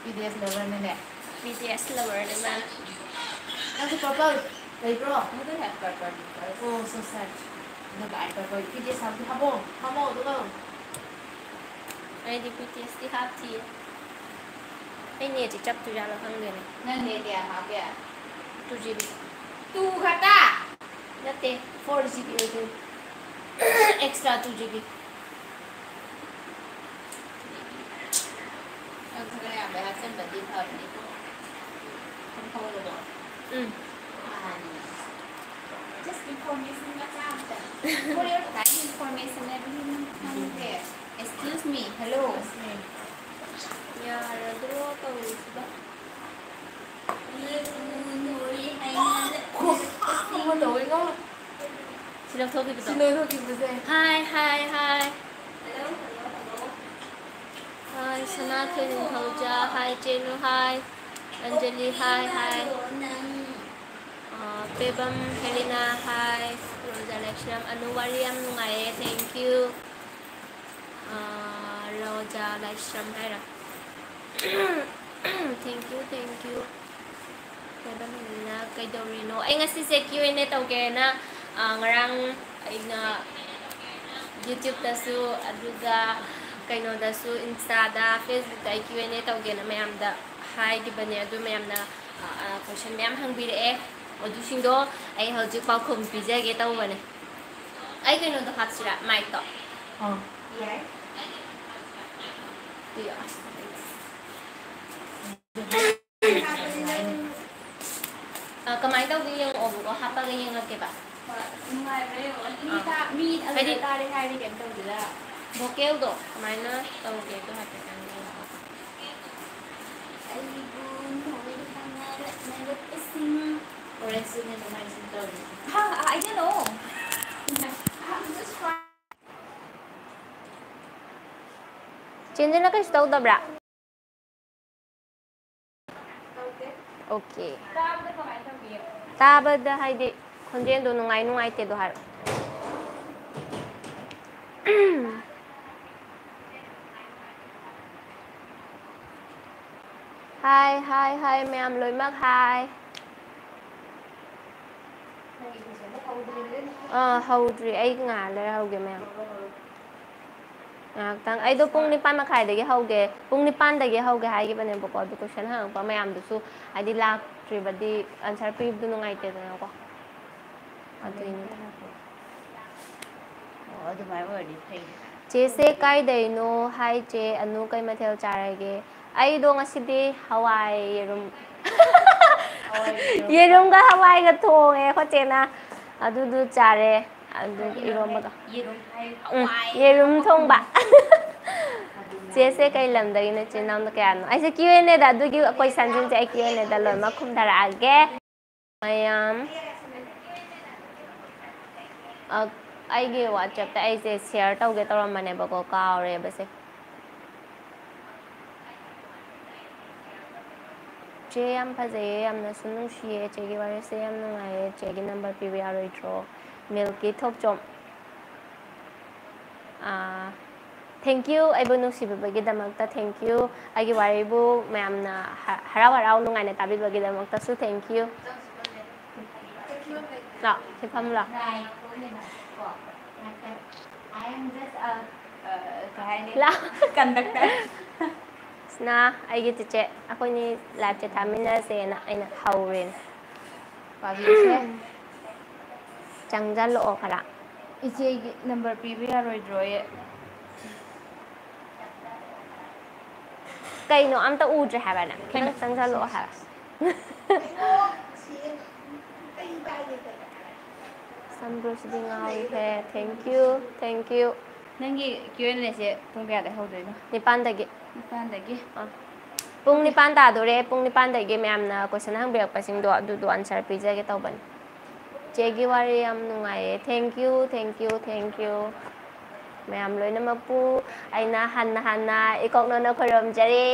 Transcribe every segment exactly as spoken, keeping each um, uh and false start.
B T ꯑꯦꯁ ꯂꯚꯔꯅꯅꯦ꯫ B T ꯑꯦꯁ ꯂꯚꯔꯅꯦ ꯃꯥ꯫ ꯅꯪꯁꯨ purple ꯂꯩꯕ꯭ꯔꯣ? ꯅꯪꯁꯨ ꯍꯦꯛ ꯄꯔꯄꯜ ꯄꯔꯄꯜ꯫ ꯑꯣ, ꯁꯣ ꯁꯦꯗ꯫ ꯑꯗꯨꯒ ꯑꯥꯏ ꯄꯔꯄꯜ ꯕꯤ ꯇꯤ ꯑꯦꯁ ꯍꯥꯞꯇꯤ ꯍꯥꯞꯄꯣ꯫ ꯍꯥꯞꯄꯣ ꯑꯗꯨꯒ꯫ ꯑꯩꯗꯤ ꯕꯤ ꯇꯤ ꯑꯦꯁꯇꯤ ꯍꯥꯞꯇꯤꯌꯦ꯫ ꯑꯩ ꯅꯦꯠꯁꯤ ꯆꯞꯇꯣꯏꯖꯥꯠꯂꯣ ꯈꯪꯗꯦꯅꯦ꯫ ꯅꯪ ꯅꯦꯠ ꯀꯌꯥ ꯍꯥꯞꯀꯦ? Two G B. ꯇꯨ ꯈꯛꯇ? ꯅꯠꯇꯦ, ꯐꯣꯔ ꯖꯤ ꯕꯤ ꯑꯣꯏꯗꯣꯏꯅꯤ꯫ Extra two G B. ꯅꯪ ꯈꯔ ꯌꯥꯝꯅ ꯍꯥꯞꯆꯤꯟꯕꯗꯤ ꯐꯕꯅꯤꯀꯣ꯫ ꯈꯪꯍꯧꯗꯕ꯫ ꯎꯝ꯫ ꯃꯥꯅꯤ꯫ Just information ꯃꯆꯥ ꯑꯝꯇ꯫ For your kind information, everyone ꯈꯪꯗꯦ꯫ Excuse me, hello꯫ ꯌꯥꯔꯗ꯭ꯔꯣ ꯇꯧꯔꯤꯁꯤꯕꯣ? ꯑꯃ ꯇꯧꯋꯦꯀꯣ꯫ ꯁꯤ ꯂꯧꯊꯣꯛꯈꯤꯕꯗꯣ꯫ ꯁꯤ ꯂꯧꯊꯣꯛꯈꯤꯕꯁꯦ꯫ Hi, hi, hi꯫ Hi, ꯁꯅꯥꯊꯣꯏ ꯅꯤꯡꯊꯧꯖꯥ, hi ꯆꯦꯅꯨ, hi Anjali, hi, hi꯫ ꯑ, ꯄꯦꯕꯝ ꯍꯦꯂꯤꯅꯥ, hi꯫ ꯔꯣꯖꯥ ꯂꯥꯏꯁ꯭ꯔꯝ, ꯑꯅꯨ ꯋꯥꯔꯤ ꯌꯥꯝ ꯅꯨꯡꯉꯥꯏꯌꯦ, thank you꯫ ꯑ, ꯔꯣꯖꯥ ꯂꯥꯏꯁ꯭ꯔꯝ ꯍꯥꯏꯔ? Thank you, thank you꯫ Pebam ꯍꯦꯂꯤꯅꯥ, ꯀꯩꯗꯧꯔꯤꯅꯣ? ꯑꯩ ꯉꯁꯤꯁꯦ Q and A ꯇꯧꯒꯦꯅ, ꯑ, ꯉꯔꯥꯡ ꯑꯩꯅ YouTube-ꯇꯁꯨ, ꯑꯗꯨꯒ ꯀꯩꯅꯣꯗꯁꯨ, Insta-ꯗ, Facebook-ꯇ ꯑꯩ Q and A ꯇꯧꯒꯦꯅ ꯃꯌꯥꯝꯗ ꯍꯥꯏꯈꯤꯕꯅꯦ, ꯑꯗꯨ ꯃꯌꯥꯝꯅ, ꯑ, ꯑ, question ꯃꯌꯥꯝ ꯍꯪꯕꯤꯔꯛꯑꯦ꯫ ꯑꯗꯨꯁꯤꯡꯗꯣ ꯑꯩ ꯍꯧꯖꯤꯛ ꯄꯥꯎꯈꯨꯝ ꯄꯤꯖꯒꯦ ꯇꯧꯕꯅꯦ꯫ ꯑꯩ ꯀꯩꯅꯣꯗꯣ ꯍꯥꯞꯁꯤꯔꯥ, mic-ꯇꯣ? ꯑꯥ꯫ ꯌꯥꯏ꯫ ꯌꯥꯏ꯫ ꯑ, ꯀꯃꯥꯏꯅ ꯇꯧꯒꯦ ꯌꯦꯡꯉꯛꯑꯣꯕꯀꯣ, ꯍꯥꯞꯄꯒ ꯌꯦꯡꯉꯛꯀꯦꯕ꯫ ꯍꯣꯏ, ꯅꯨꯡꯉꯥꯏꯕ꯭ꯔꯥ ꯌꯦꯡꯉꯣ꯫ ꯃꯤ ꯑꯥ꯫ ꯇꯥ-, ꯃꯤ ꯑꯗꯨꯗ ꯍꯥꯏꯗꯤ ꯇꯥꯔꯦ ꯍꯥꯏꯔꯗꯤ ꯀꯩꯝ ꯇꯧꯗꯦꯗ꯫ Vocal-ꯗꯣ ꯀꯃꯥꯏꯅ ꯇꯧꯒꯦꯗꯣ ꯍꯥꯏꯐꯦꯠꯇꯪ ꯌꯦꯡꯉꯛꯑꯣ꯫ ꯑꯩꯕꯨ ꯅꯣꯏꯅ ꯉꯥꯎꯔꯛꯅꯔꯛꯄꯁꯤꯡ꯫ Orange-ꯇꯨꯅꯦ ꯀꯃꯥꯏꯅ ꯁꯨꯝ ꯇꯧꯔꯤꯁꯦ? ꯍꯥ, I don't know. I'm just trying. ꯆꯦꯟꯖꯅ ꯀꯩꯁꯨ ꯇꯧꯗꯕ꯭ꯔꯥ? Okay꯫ ꯇꯥꯕꯗ ꯍꯥꯏꯗꯤ ꯈꯣꯟꯖꯦꯜꯗꯣ ꯅꯨꯡꯉꯥꯏ ꯅꯨꯡꯉꯥꯏꯇꯦꯗꯣ ꯍꯥꯏꯔꯣ꯫ ꯍꯥꯏ, ꯍꯥꯏ, ꯍꯥꯏ, ꯃꯌꯥꯝ ꯂꯣꯏꯅꯃꯛ ꯍꯥꯏ꯫ ꯑꯥ, ꯍꯧꯗ꯭ꯔꯤ꯫ ꯑꯩ ꯉꯥꯏꯍꯥꯛ ꯂꯩꯔ ꯍꯧꯒꯦ, ꯃꯌꯥꯝ꯫ ꯉꯥꯏꯍꯥꯛꯇꯪ꯫ ꯑꯩꯗꯣ ꯄꯨꯡ ꯅꯤꯄꯥꯟ ꯃꯈꯥꯏꯗꯒꯤ ꯍꯧꯒꯦ, ꯄꯨꯡ ꯅꯤꯄꯥꯟꯗꯒꯤ ꯍꯧꯒꯦ ꯍꯥꯏꯈꯤꯕꯅꯦꯕꯀꯣ꯫ ꯑꯗꯨ question ꯍꯪꯉꯛꯄ ꯃꯌꯥꯝꯗꯨꯁꯨ, ꯍꯥꯏꯗꯤ, ꯂꯥꯛꯇ꯭ꯔꯤꯕꯗꯤ answer ꯄꯤꯕꯗꯨ ꯅꯨꯡꯉꯥꯏꯇꯦꯗꯅꯀꯣ꯫ ꯑꯗꯨꯏꯅꯤꯗ꯫ ꯑꯣ, ꯑꯗꯨꯃꯥꯏꯅ ꯑꯣꯏꯔꯗꯤ ꯐꯩ꯫ ꯆꯦꯁꯦ ꯀꯥꯏꯗꯩꯅꯣ? ꯍꯥꯏ ꯆꯦ ꯑꯅꯨ, ꯀꯩ ꯃꯊꯦꯜ ꯆꯥꯔꯒꯦ? ꯑꯩꯗꯣ ꯉꯁꯤꯗꯤ ꯍꯋꯥꯏ ꯌꯦꯔꯨꯝ꯫ ꯍꯋꯥꯏ ꯌꯦꯔꯨꯝ꯫ ꯌꯦꯔꯨꯝꯒ ꯍꯋꯥꯏꯒ ꯊꯣꯡꯉꯦ ꯑꯩꯈꯣꯏ ꯆꯦꯅ꯫ ꯑꯗꯨꯗꯨ ꯆꯥꯔꯦ꯫ ꯑꯗꯨꯒ ꯀꯩꯅꯣ ꯏꯔꯣꯝꯕꯒ꯫ ꯌꯦꯔꯨꯝ ꯍꯥꯏ, ꯎꯝ, ꯍꯋꯥꯏ꯫ ꯌꯦꯔꯨꯝ ꯊꯣꯡꯕ꯫ ꯆꯦꯁꯦ ꯀꯩ ꯂꯝꯗꯒꯤꯅꯣ? ꯏꯆꯤꯟ ꯏꯅꯥꯎꯅ ꯀꯌꯥꯅꯣ? ꯑꯩꯁꯦ Q and Aꯗ ꯑꯗꯨꯒꯤ questionꯁꯤꯡꯁꯦ ꯑꯩ Q and Aꯗ ꯂꯣꯏꯅꯃꯛ ꯈꯨꯝꯊꯔꯛꯑꯒꯦ꯫ ꯃꯌꯥꯝ, ꯑ, ꯑꯩꯒꯤ WhatsAppꯇ ꯑꯩꯁꯦ share ꯇꯧꯒꯦ ꯇꯧꯔꯝꯕꯅꯦꯕꯀꯣ, ꯀꯥꯎꯔꯦꯕꯁꯦ꯫ ꯆꯦ, ꯌꯥꯝ ꯐꯖꯩꯌꯦ, ꯌꯥꯝꯅꯁꯨ ꯅꯨꯡꯁꯤꯌꯦ꯫ ꯆꯦꯒꯤ ꯋꯥꯔꯤꯁꯦ ꯌꯥꯝ ꯅꯨꯡꯉꯥꯏꯌꯦ꯫ ꯆꯦꯒꯤ number ꯄꯤꯕ ꯌꯥꯔꯣꯏꯗ꯭ꯔꯣ? Milky Thokchom. Ah, thank you, ꯑꯩꯕꯨ ꯅꯨꯡꯁꯤꯕꯤꯕꯒꯤꯗꯃꯛꯇ thank you꯫ ꯑꯩꯒꯤ ꯋꯥꯔꯤꯕꯨ ꯃꯌꯥꯝꯅ ꯍ-, ꯍꯔꯥꯎ ꯍꯔꯥꯎ ꯅꯨꯡꯉꯥꯏꯅ ꯇꯥꯕꯤꯕꯒꯤꯗꯃꯛꯇꯁꯨ thank you꯫ ꯂꯥꯛ, ꯁꯤ ꯐꯝ ꯂꯥꯛ꯫ ꯀꯩ ꯍꯥꯏꯅꯤ? ꯂꯥꯛ꯫ Conductor꯫ ꯁꯤꯅ ꯑꯩꯒꯤ ꯆꯤꯆꯦ, ꯑꯩꯈꯣꯏꯅꯤ liveꯁꯦ ꯊꯥꯃꯤꯟꯅꯁꯦꯅ ꯑꯩꯅ ꯍꯧꯔꯤꯅꯦ꯫ ꯄꯥꯕꯤꯁꯦ꯫ ꯆꯪꯖꯜꯂꯛꯑꯣ ꯈꯔ꯫ ꯏꯆꯦꯒꯤ number ꯄꯤꯕ ꯌꯥꯔꯣꯏꯗ꯭ꯔꯣꯌꯦ? ꯀꯩꯅꯣ ꯑꯝꯇ ꯎꯗ꯭ꯔꯦ ꯍꯥꯏꯕ ꯅꯪ? ꯀꯩꯅꯣ? ꯈꯤꯇꯪ ꯆꯪꯖꯜꯂꯛꯑꯣ ꯍꯥꯏꯕ꯫ ꯁꯝꯕ꯭ꯔꯨꯁꯤꯗꯤ ꯉꯥꯎꯔꯤꯍꯦ꯫ Thank you, thank you꯫ ꯅꯪꯒꯤ Q and Aꯁꯦ ꯄꯨꯡ ꯀꯌꯥꯗ ꯍꯧꯗꯣꯏꯅꯣ? ꯅꯤꯄꯥꯟꯗꯒꯤ꯫ ꯅꯤꯄꯥꯟꯗꯒꯤ? ꯑꯥ꯫ ꯄꯨꯡ ꯅꯤꯄꯥꯟ ꯇꯥꯗꯣꯔꯦ꯫ ꯄꯨꯡ ꯅꯤꯄꯥꯟꯗꯒꯤ ꯃꯌꯥꯝꯅ question ꯍꯪꯕꯤꯔꯛꯄꯁꯤꯡꯗꯣ ꯑꯗꯨꯗꯣ answer ꯄꯤꯖꯒꯦ ꯇꯧꯕꯅꯤ꯫ ꯆꯦꯒꯤ ꯋꯥꯔꯤ ꯌꯥꯝ ꯅꯨꯡꯉꯥꯏꯌꯦ꯫ Thank you, thank you, thank you꯫ ꯃꯌꯥꯝ ꯂꯣꯏꯅꯃꯛꯄꯨ ꯑꯩꯅ ꯍꯟꯅ ꯍꯟꯅ ꯏꯀꯣꯛ ꯅꯣꯟꯅ ꯈꯣꯏꯔꯝꯖꯔꯤ꯫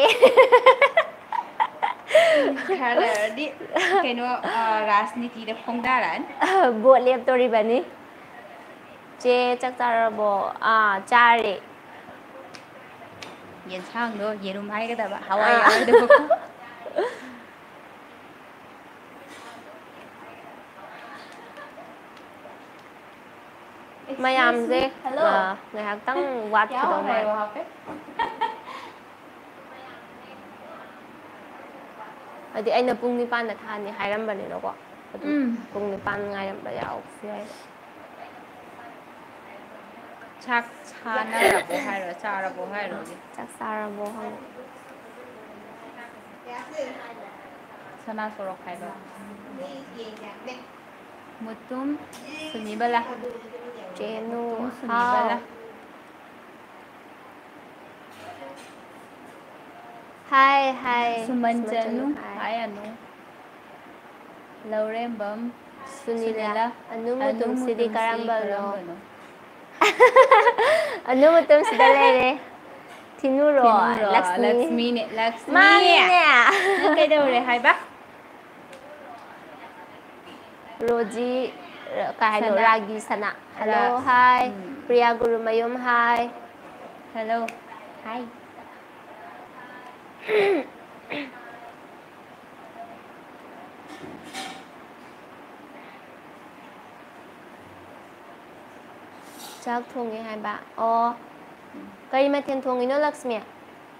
ꯈꯔ ꯂꯩꯔꯗꯤ ꯀꯩꯅꯣ, ꯑ, ꯔꯥꯖꯅꯤꯇꯤꯗ ꯈꯣꯡꯗꯥꯔꯛꯑꯅꯤ꯫ Vote ꯂꯦꯞꯇꯣꯔꯤꯕꯅꯤ꯫ ꯆꯦ, ꯆꯥꯛ ꯆꯥꯔꯕꯣ? ꯑꯥ, ꯆꯥꯔꯦ꯫ ꯌꯦꯟꯁꯥꯡꯗꯣ ꯌꯦꯔꯨꯝ ꯍꯥꯏꯒꯗꯕ, ꯍꯋꯥꯏ ꯑꯥ꯫ ꯌꯥꯎꯔꯣꯏꯗꯕꯀꯣ꯫ ꯃꯌꯥꯝꯁꯦ, hello꯫ ꯑ, ꯉꯥꯏꯍꯥꯛꯇꯪ ꯋꯥꯠꯈꯤꯗꯧ ꯃꯥꯜꯂꯦ꯫ ꯍꯥꯏꯔꯣ, ꯍꯥꯞꯄꯦ꯫ ꯍꯥꯏꯗꯤ ꯑꯩꯅ ꯄꯨꯡ ꯅꯤꯄꯥꯟꯗ ꯊꯥꯅꯤ ꯍꯥꯏꯔꯝꯕꯅꯤꯅꯀꯣ꯫ ꯑꯗꯨ ꯎꯝ꯫ ꯄꯨꯡ ꯅꯤꯄꯥꯟ ꯉꯥꯏꯔꯝꯕ ꯌꯥꯎꯕꯁꯨ ꯌꯥꯏꯕ꯫ ꯆꯥꯛ ꯆꯥꯅꯔꯕꯣ ꯍꯥꯏꯔꯣ? ꯆꯥꯔꯕꯣ ꯍꯥꯏꯔꯣ? ꯆꯥꯛ ꯆꯥꯔꯕꯣ ꯍꯪꯉꯣ꯫ ꯁꯅꯥ ꯁꯣꯔꯣꯛ ꯍꯥꯏꯕ꯫ ꯃꯨꯇꯨꯝ ꯁꯨꯅꯤꯕꯂꯥ꯫ ꯆꯦꯅꯨ, ꯃꯨꯇꯨꯝ ꯁꯨꯅꯤꯕꯂꯥ꯫ ꯍꯥꯎ꯫ ꯍꯥꯏ, ꯍꯥꯏ꯫ ꯁꯨꯃꯟ ꯁꯨꯃꯟ ꯆꯅꯨ, ꯆꯅꯨ, ꯍꯥꯏ꯫ ꯍꯥꯏ ꯑꯅꯨ꯫ ꯂꯧꯔꯦꯝꯕꯝ ꯁꯨꯅꯤꯂꯥ, ꯁꯨꯅꯤꯂꯥ, ꯑꯅꯨ ꯑꯅꯨ ꯃꯨꯇꯨꯝꯁꯤꯗꯤ ꯃꯨꯇꯨꯝꯁꯤ ꯀꯔꯝꯕꯅꯣ? ꯀꯔꯝꯕꯅꯣ? ꯑꯅꯨ ꯃꯨꯇꯨꯝꯁꯤꯗ ꯂꯩꯔꯦ꯫ ꯊꯤꯅꯨꯔꯣ, ꯊꯤꯅꯨꯔꯣ, ꯂꯛꯁꯃꯤ꯫ ꯂꯛꯁꯃꯤꯅꯦ, ꯂꯛꯁꯃꯤ꯫ ꯃꯥꯅꯤꯅꯦ꯫ ꯅꯪ ꯀꯩꯗꯧꯔꯦ ꯍꯥꯏꯕ? ꯔꯣꯖꯤ, ꯀꯩ ꯍꯥꯏꯅꯣ? ꯁꯅꯥ꯫ ꯔꯥꯒꯤ ꯁꯅꯥ꯫ ꯍꯜꯂꯣ, ꯔꯥ-, ꯍꯥꯏ꯫ ꯎꯝ꯫ ꯄ꯭ꯔꯤꯌꯥ ꯒꯨꯔꯨꯃꯌꯨꯝ, ꯍꯥꯏ꯫ ꯍꯜꯂꯣ꯫ ꯍꯥꯏ꯫ ꯆꯥꯛ ꯊꯣꯡꯉꯦ ꯍꯥꯏꯕ꯫ ꯑꯣ꯫ ꯀꯔꯤ ꯃꯊꯦꯜ ꯊꯣꯡꯉꯤꯅꯣ, ꯂꯛꯁꯃꯤ?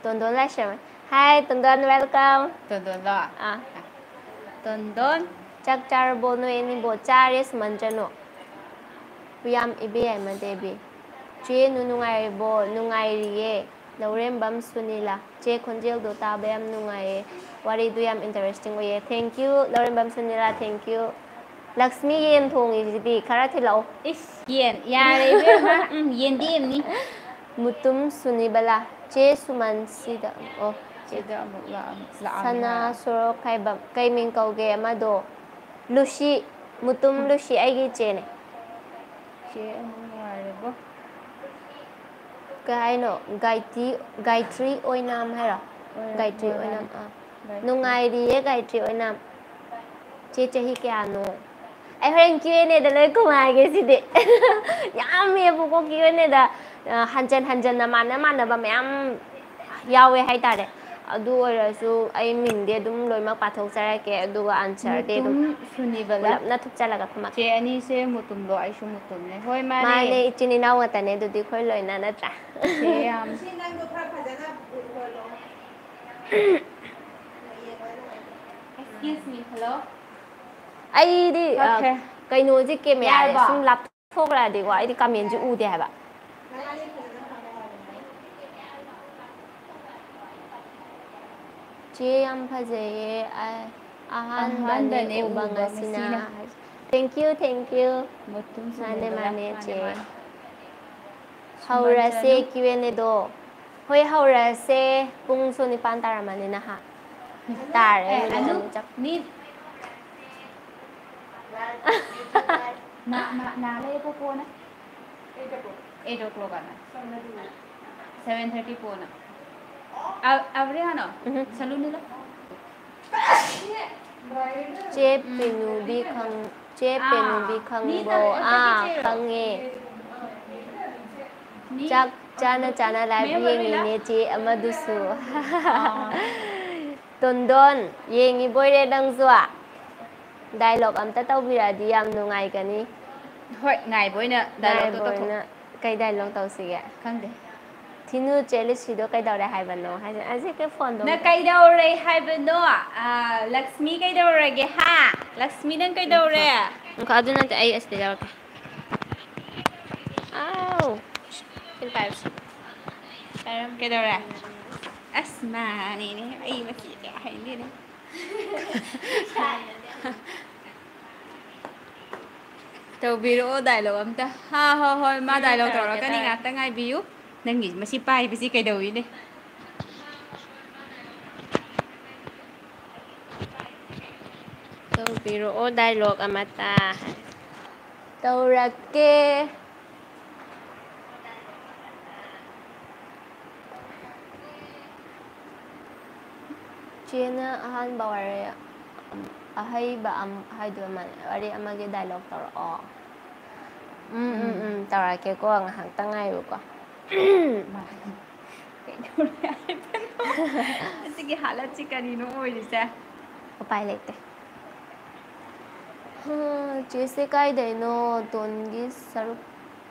ꯇꯣꯟꯗꯣꯟ ꯂꯥꯏꯁ꯭ꯔꯝ꯫ Hi, ꯇꯣꯟꯗꯣꯟ, welcome꯫ ꯇꯣꯟꯗꯣꯟꯂꯣ? ꯑꯥ꯫ ꯇꯣꯟꯗꯣꯟ꯫ ꯆꯥꯛ ꯆꯥꯔꯕꯣ ꯅꯣꯏ ꯑꯅꯤꯕꯣ? ꯆꯥꯔꯦ, ꯁꯨꯃꯟ ꯆꯅꯨ꯫ ꯈꯨꯌꯥꯝ ꯏꯕꯦ ꯌꯥꯏꯃ ꯗꯦꯕꯤ꯫ ꯆꯦ ꯅꯨ ꯅꯨꯡꯉꯥꯏꯔꯤꯕꯣ? ꯅꯨꯡꯉꯥꯏꯔꯤꯌꯦ꯫ ꯂꯧꯔꯦꯝꯕꯝ ꯁꯨꯅꯤꯂꯥ꯫ ꯆꯦ ꯈꯣꯟꯖꯦꯜꯗꯣ ꯇꯥꯕ ꯌꯥꯝ ꯅꯨꯡꯉꯥꯏꯌꯦ꯫ ꯋꯥꯔꯤꯗꯨ ꯌꯥꯝ interesting ꯑꯣꯏꯌꯦ꯫ Thank you, Laurembam ꯁꯨꯅꯤꯂꯥ, thank you꯫ Lakshmi, ꯌꯦꯟ ꯊꯣꯡꯉꯤꯁꯤꯗꯤ ꯈꯔ ꯊꯤꯜꯂꯛꯑꯣ꯫ ꯏꯁ, ꯌꯦꯟ? ꯌꯥꯔꯦ ꯏꯕꯦꯝꯃ, ꯎꯝ, ꯌꯦꯟꯗꯦꯝꯅꯤ꯫ ꯃꯨꯇꯨꯝ ꯁꯨꯅꯤꯕꯂꯥ, ꯆꯦ ꯁꯨꯃꯟ ꯁꯤꯗ, ꯑꯣ, ꯆꯦ꯫ ꯁꯤꯗ ꯑꯃꯨꯛ ꯂꯥꯛꯑꯝ-, ꯂꯥꯛꯑꯝꯃꯦ ꯁꯅꯥ ꯍꯥꯏ꯫ ꯁꯣꯔꯣꯛ ꯈꯥꯏꯕꯝ, ꯀꯩ ꯃꯤꯡ ꯀꯧꯒꯦ ꯑꯃꯗꯣ? ꯂꯨꯁꯤ, ꯃꯨꯇꯨꯝ ꯎꯝ꯫ ꯂꯨꯁꯤ, ꯑꯩꯒꯤ ꯏꯆꯦꯅꯦ꯫ ꯆꯦ ꯑꯃꯨꯛ ꯅꯨꯡꯉꯥꯏꯔꯕꯣ? ꯀꯩ ꯍꯥꯏꯅꯣ? ꯒꯥꯏꯇꯤ-, ꯒꯥꯏꯇ꯭ꯔꯤ ꯑꯣꯏꯅꯥꯝ ꯍꯥꯏꯔꯣ? ꯑꯣꯏ-, ꯒꯥꯏꯇ꯭ꯔꯤ ꯍꯣꯏ, ꯍꯣꯏ꯫ ꯑꯣꯏꯅꯥꯝ, ꯑꯥ꯫ ꯒꯥꯏꯇ꯭ꯔꯤ꯫ ꯅꯨꯡꯉꯥꯏꯔꯤꯌꯦ, ꯒꯥꯏꯇ꯭ꯔꯤ ꯑꯣꯏꯅꯥꯝ꯫ ꯆꯦ ꯆꯍꯤ ꯀꯌꯥꯅꯣ? ꯑꯩ ꯍꯣꯔꯦꯟ Q and Aꯗ ꯂꯣꯏ ꯈꯨꯝꯃꯛꯑꯒꯦ ꯁꯤꯗꯤ꯫ ꯌꯥꯝꯃꯦꯕꯀꯣ Q and Aꯗ, ꯑ, ꯍꯟꯖꯟ ꯍꯟꯖꯟꯅ ꯃꯥꯟꯅ ꯃꯥꯟꯅꯕ ꯃꯌꯥꯝ ꯌꯥꯎꯋꯦ ꯍꯥꯏꯇꯥꯔꯦ꯫ ꯑꯗꯨ ꯑꯣꯏꯔꯁꯨ ꯑꯩ ꯃꯤꯡꯗꯤ ꯑꯗꯨꯝ ꯂꯣꯏꯅꯃꯛ ꯄꯥꯊꯣꯛꯆꯔꯛꯀꯦ, ꯑꯗꯨꯒ answerꯗꯤ ꯑꯗꯨꯝ ꯃꯨꯇꯨꯝ ꯁꯨꯅꯤꯕꯂꯥ꯫ ꯄꯨꯂꯞꯅ ꯊꯨꯞꯆꯜꯂꯒ ꯊꯝꯃꯛꯀꯦ꯫ ꯆꯦ ꯑꯅꯤꯁꯦ ꯃꯨꯇꯨꯝꯂꯣ? ꯑꯩꯁꯨ ꯃꯨꯇꯨꯝꯅꯦ꯫ ꯍꯣꯏ, ꯃꯥꯅꯦ꯫ ꯃꯥꯅꯦ, ꯏꯆꯤꯟ ꯏꯅꯥꯎ ꯉꯥꯛꯇꯅꯦ ꯑꯗꯨꯗꯤ ꯑꯩꯈꯣꯏ ꯂꯣꯏꯅ, ꯅꯠꯇ꯭ꯔꯥ? ꯆꯦ ꯌꯥꯝ ꯁꯤ ꯅꯪꯗꯣ ꯈꯔ ꯐꯖꯅ ꯎꯠꯂꯣ꯫ Excuse me, hello? ꯑꯩꯗꯤ, ꯑ, ꯀꯛꯈ꯭ꯔꯦ꯫ ꯀꯩꯅꯣꯁꯦ, cameraꯁꯦ ꯌꯥꯔꯕꯣ? ꯁꯨꯝ ꯂꯥꯞꯊꯣꯛꯈ꯭ꯔꯗꯤꯀꯣ, ꯑꯩꯗꯤ commentꯁꯦ ꯎꯗꯦ ꯍꯥꯏꯕ꯫ ꯆꯦ, ꯌꯥꯝ ꯐꯖꯩꯌꯦ꯫ ꯑ-, ꯑꯍꯥꯟꯕꯅꯦ ꯑꯍꯥꯟꯕꯅꯦ ꯎꯕ ꯎꯕ ꯉꯁꯤꯅ꯫ ꯉꯁꯤꯅ꯫ Thank you, thank you꯫ ꯃꯇꯨꯡꯁꯨ ꯃꯥꯅꯦ, ꯃꯨꯟꯗꯅ꯫ ꯃꯥꯅꯦ, ꯃꯥꯅꯦ, ꯆꯦ꯫ ꯃꯥꯅꯦ꯫ ꯍꯧꯔꯁꯦ ꯁꯨꯃꯟꯖꯅꯨ꯫ Q and Aꯗꯣ꯫ ꯍꯣꯏ, ꯍꯧꯔꯁꯦ꯫ ꯄꯨꯡꯁꯨ ꯅꯤꯄꯥꯟ ꯇꯥꯔꯝꯃꯅꯤ ꯅꯍꯥ꯫ ꯇꯥꯔꯦ, ꯑꯦ, minute ꯑꯅꯨ, ꯑꯅꯤ ꯆꯞ꯫ ꯅꯤ-, Na, na, nale ko kona? Eight o'clock ana. Seven thirty pona. A-, abre ano? Mhm. Salon nila? ꯆꯦ ꯄꯦꯅꯨꯕꯤ ꯈꯪ-, ꯆꯦ ꯄꯦꯅꯨꯕꯤ ꯑꯥ, ꯈꯪꯕ꯭ꯔꯣ? ꯃꯤ ꯑꯥ, ꯇꯔꯦꯠ ꯈꯪꯉꯦ꯫ ꯃꯤ ꯆꯥꯛ ꯆꯥꯅ ꯆꯥꯅ live ꯃꯌꯥꯝ ꯂꯣꯏꯅ ꯌꯦꯡꯉꯤꯅꯦ ꯆꯦ ꯑꯃꯗꯨꯁꯨ꯫ ꯑꯥ꯫ ꯇꯣꯟꯗꯣꯟ, ꯌꯦꯡꯉꯤꯕꯣꯏꯔꯦ ꯅꯪꯁꯨ? Dialogue ꯑꯝꯇ ꯇꯧꯕꯤꯔꯛꯑꯗꯤ ꯌꯥꯝ ꯅꯨꯡꯉꯥꯏꯒꯅꯤ꯫ ꯍꯣꯏ, ꯉꯥꯏꯕ ꯑꯣꯏꯅ dialogueꯇꯣ ꯉꯥꯏꯕ ꯇꯧꯊꯣꯛ-, ꯑꯣꯏꯅ ꯀꯩ dialogue ꯇꯧꯁꯤꯒꯦ? ꯈꯪꯗꯦ꯫ ꯊꯤꯅꯨ ꯆꯦ ꯂꯨꯁꯤꯗꯣ ꯀꯩꯗꯧꯔꯦ ꯍꯥꯏꯕꯅꯣ? ꯍꯥꯏꯁꯦ, ꯑꯁꯤ ꯀꯩ phoneꯗꯣ? ꯅꯪ ꯀꯩꯗꯧꯔꯦ ꯍꯥꯏꯕꯅꯣ? ꯑꯥ, ꯂꯛꯁꯃꯤ ꯀꯩꯗꯧꯔꯒꯦ, ꯍꯥ? ꯂꯛꯁꯃꯤ, ꯅꯪ ꯀꯩꯗꯧꯔꯦ? ꯉꯥꯏꯈꯣ, ꯑꯗꯨ ꯅꯠꯇꯦ, ꯑꯩ ꯑꯁꯤꯗ ꯌꯥꯎꯔꯛꯀꯦ꯫ ꯑꯥꯎ! ꯁꯤꯗ ꯄꯥꯏꯌꯨꯁꯦ꯫ ꯄꯥꯏꯔꯝ-, ꯀꯩꯗꯧꯔꯦ? ꯑꯁ, ꯃꯥꯅꯤꯅꯦ, ꯑꯩ ꯃꯆꯦ ꯀꯌꯥ ꯍꯥꯏꯅꯤꯅꯦ꯫ ꯇꯧꯕꯤꯔꯛꯑꯣ dialogue ꯑꯝꯇ꯫ ꯍꯥ, ꯍꯣ, ꯍꯣꯏ, ꯃꯥ ꯎꯝ, dialogue ꯇꯧꯔꯛꯀꯦ, ꯇꯧꯔꯛꯀꯅꯤ, ꯇꯧꯔꯛꯀꯦ꯫ ꯉꯥꯛꯇ ꯉꯥꯏꯕꯤꯌꯨ꯫ ꯅꯪꯒꯤ ꯃꯁꯤ ꯄꯥꯏꯕꯁꯤ ꯀꯩꯗꯧꯋꯤꯅꯦ? ꯇꯧꯕꯤꯔꯛꯑꯣ dialogue ꯑꯃꯇ꯫ ꯇꯧꯔꯛꯀꯦ꯫ ꯆꯦꯅ ꯑꯍꯥꯟꯕ ꯋꯥꯔꯤ ꯑꯍꯩꯕ ꯑꯃ ꯍꯥꯏꯗꯣꯏ ꯃꯥꯜꯂꯦ꯫ ꯋꯥꯔꯤ ꯑꯃꯒꯤ dialogue ꯇꯧꯔꯛꯑꯣ꯫ ꯎꯝ, ꯎꯝ, ꯎꯝ꯫ ꯎꯝ, ꯇꯧꯔꯛꯀꯦꯀꯣ, ꯉꯥꯏꯍꯥꯛꯇꯪ ꯉꯥꯏꯌꯨꯀꯣ꯫ ꯃꯥ-, ꯀꯩꯗꯧꯔꯦ ꯍꯥꯏꯕꯅꯣ? ꯑꯁꯤꯒꯤ ꯍꯥꯂꯠꯁꯤ ꯀꯔꯤꯅꯣ ꯑꯣꯏꯔꯤꯁꯦ? ꯎꯄꯥꯏ ꯂꯩꯇꯦ꯫ ꯍꯥ, ꯆꯦꯁꯦ ꯀꯥꯏꯗꯩꯅꯣ? ꯇꯣꯟꯒꯤ ꯁꯔꯨꯛ,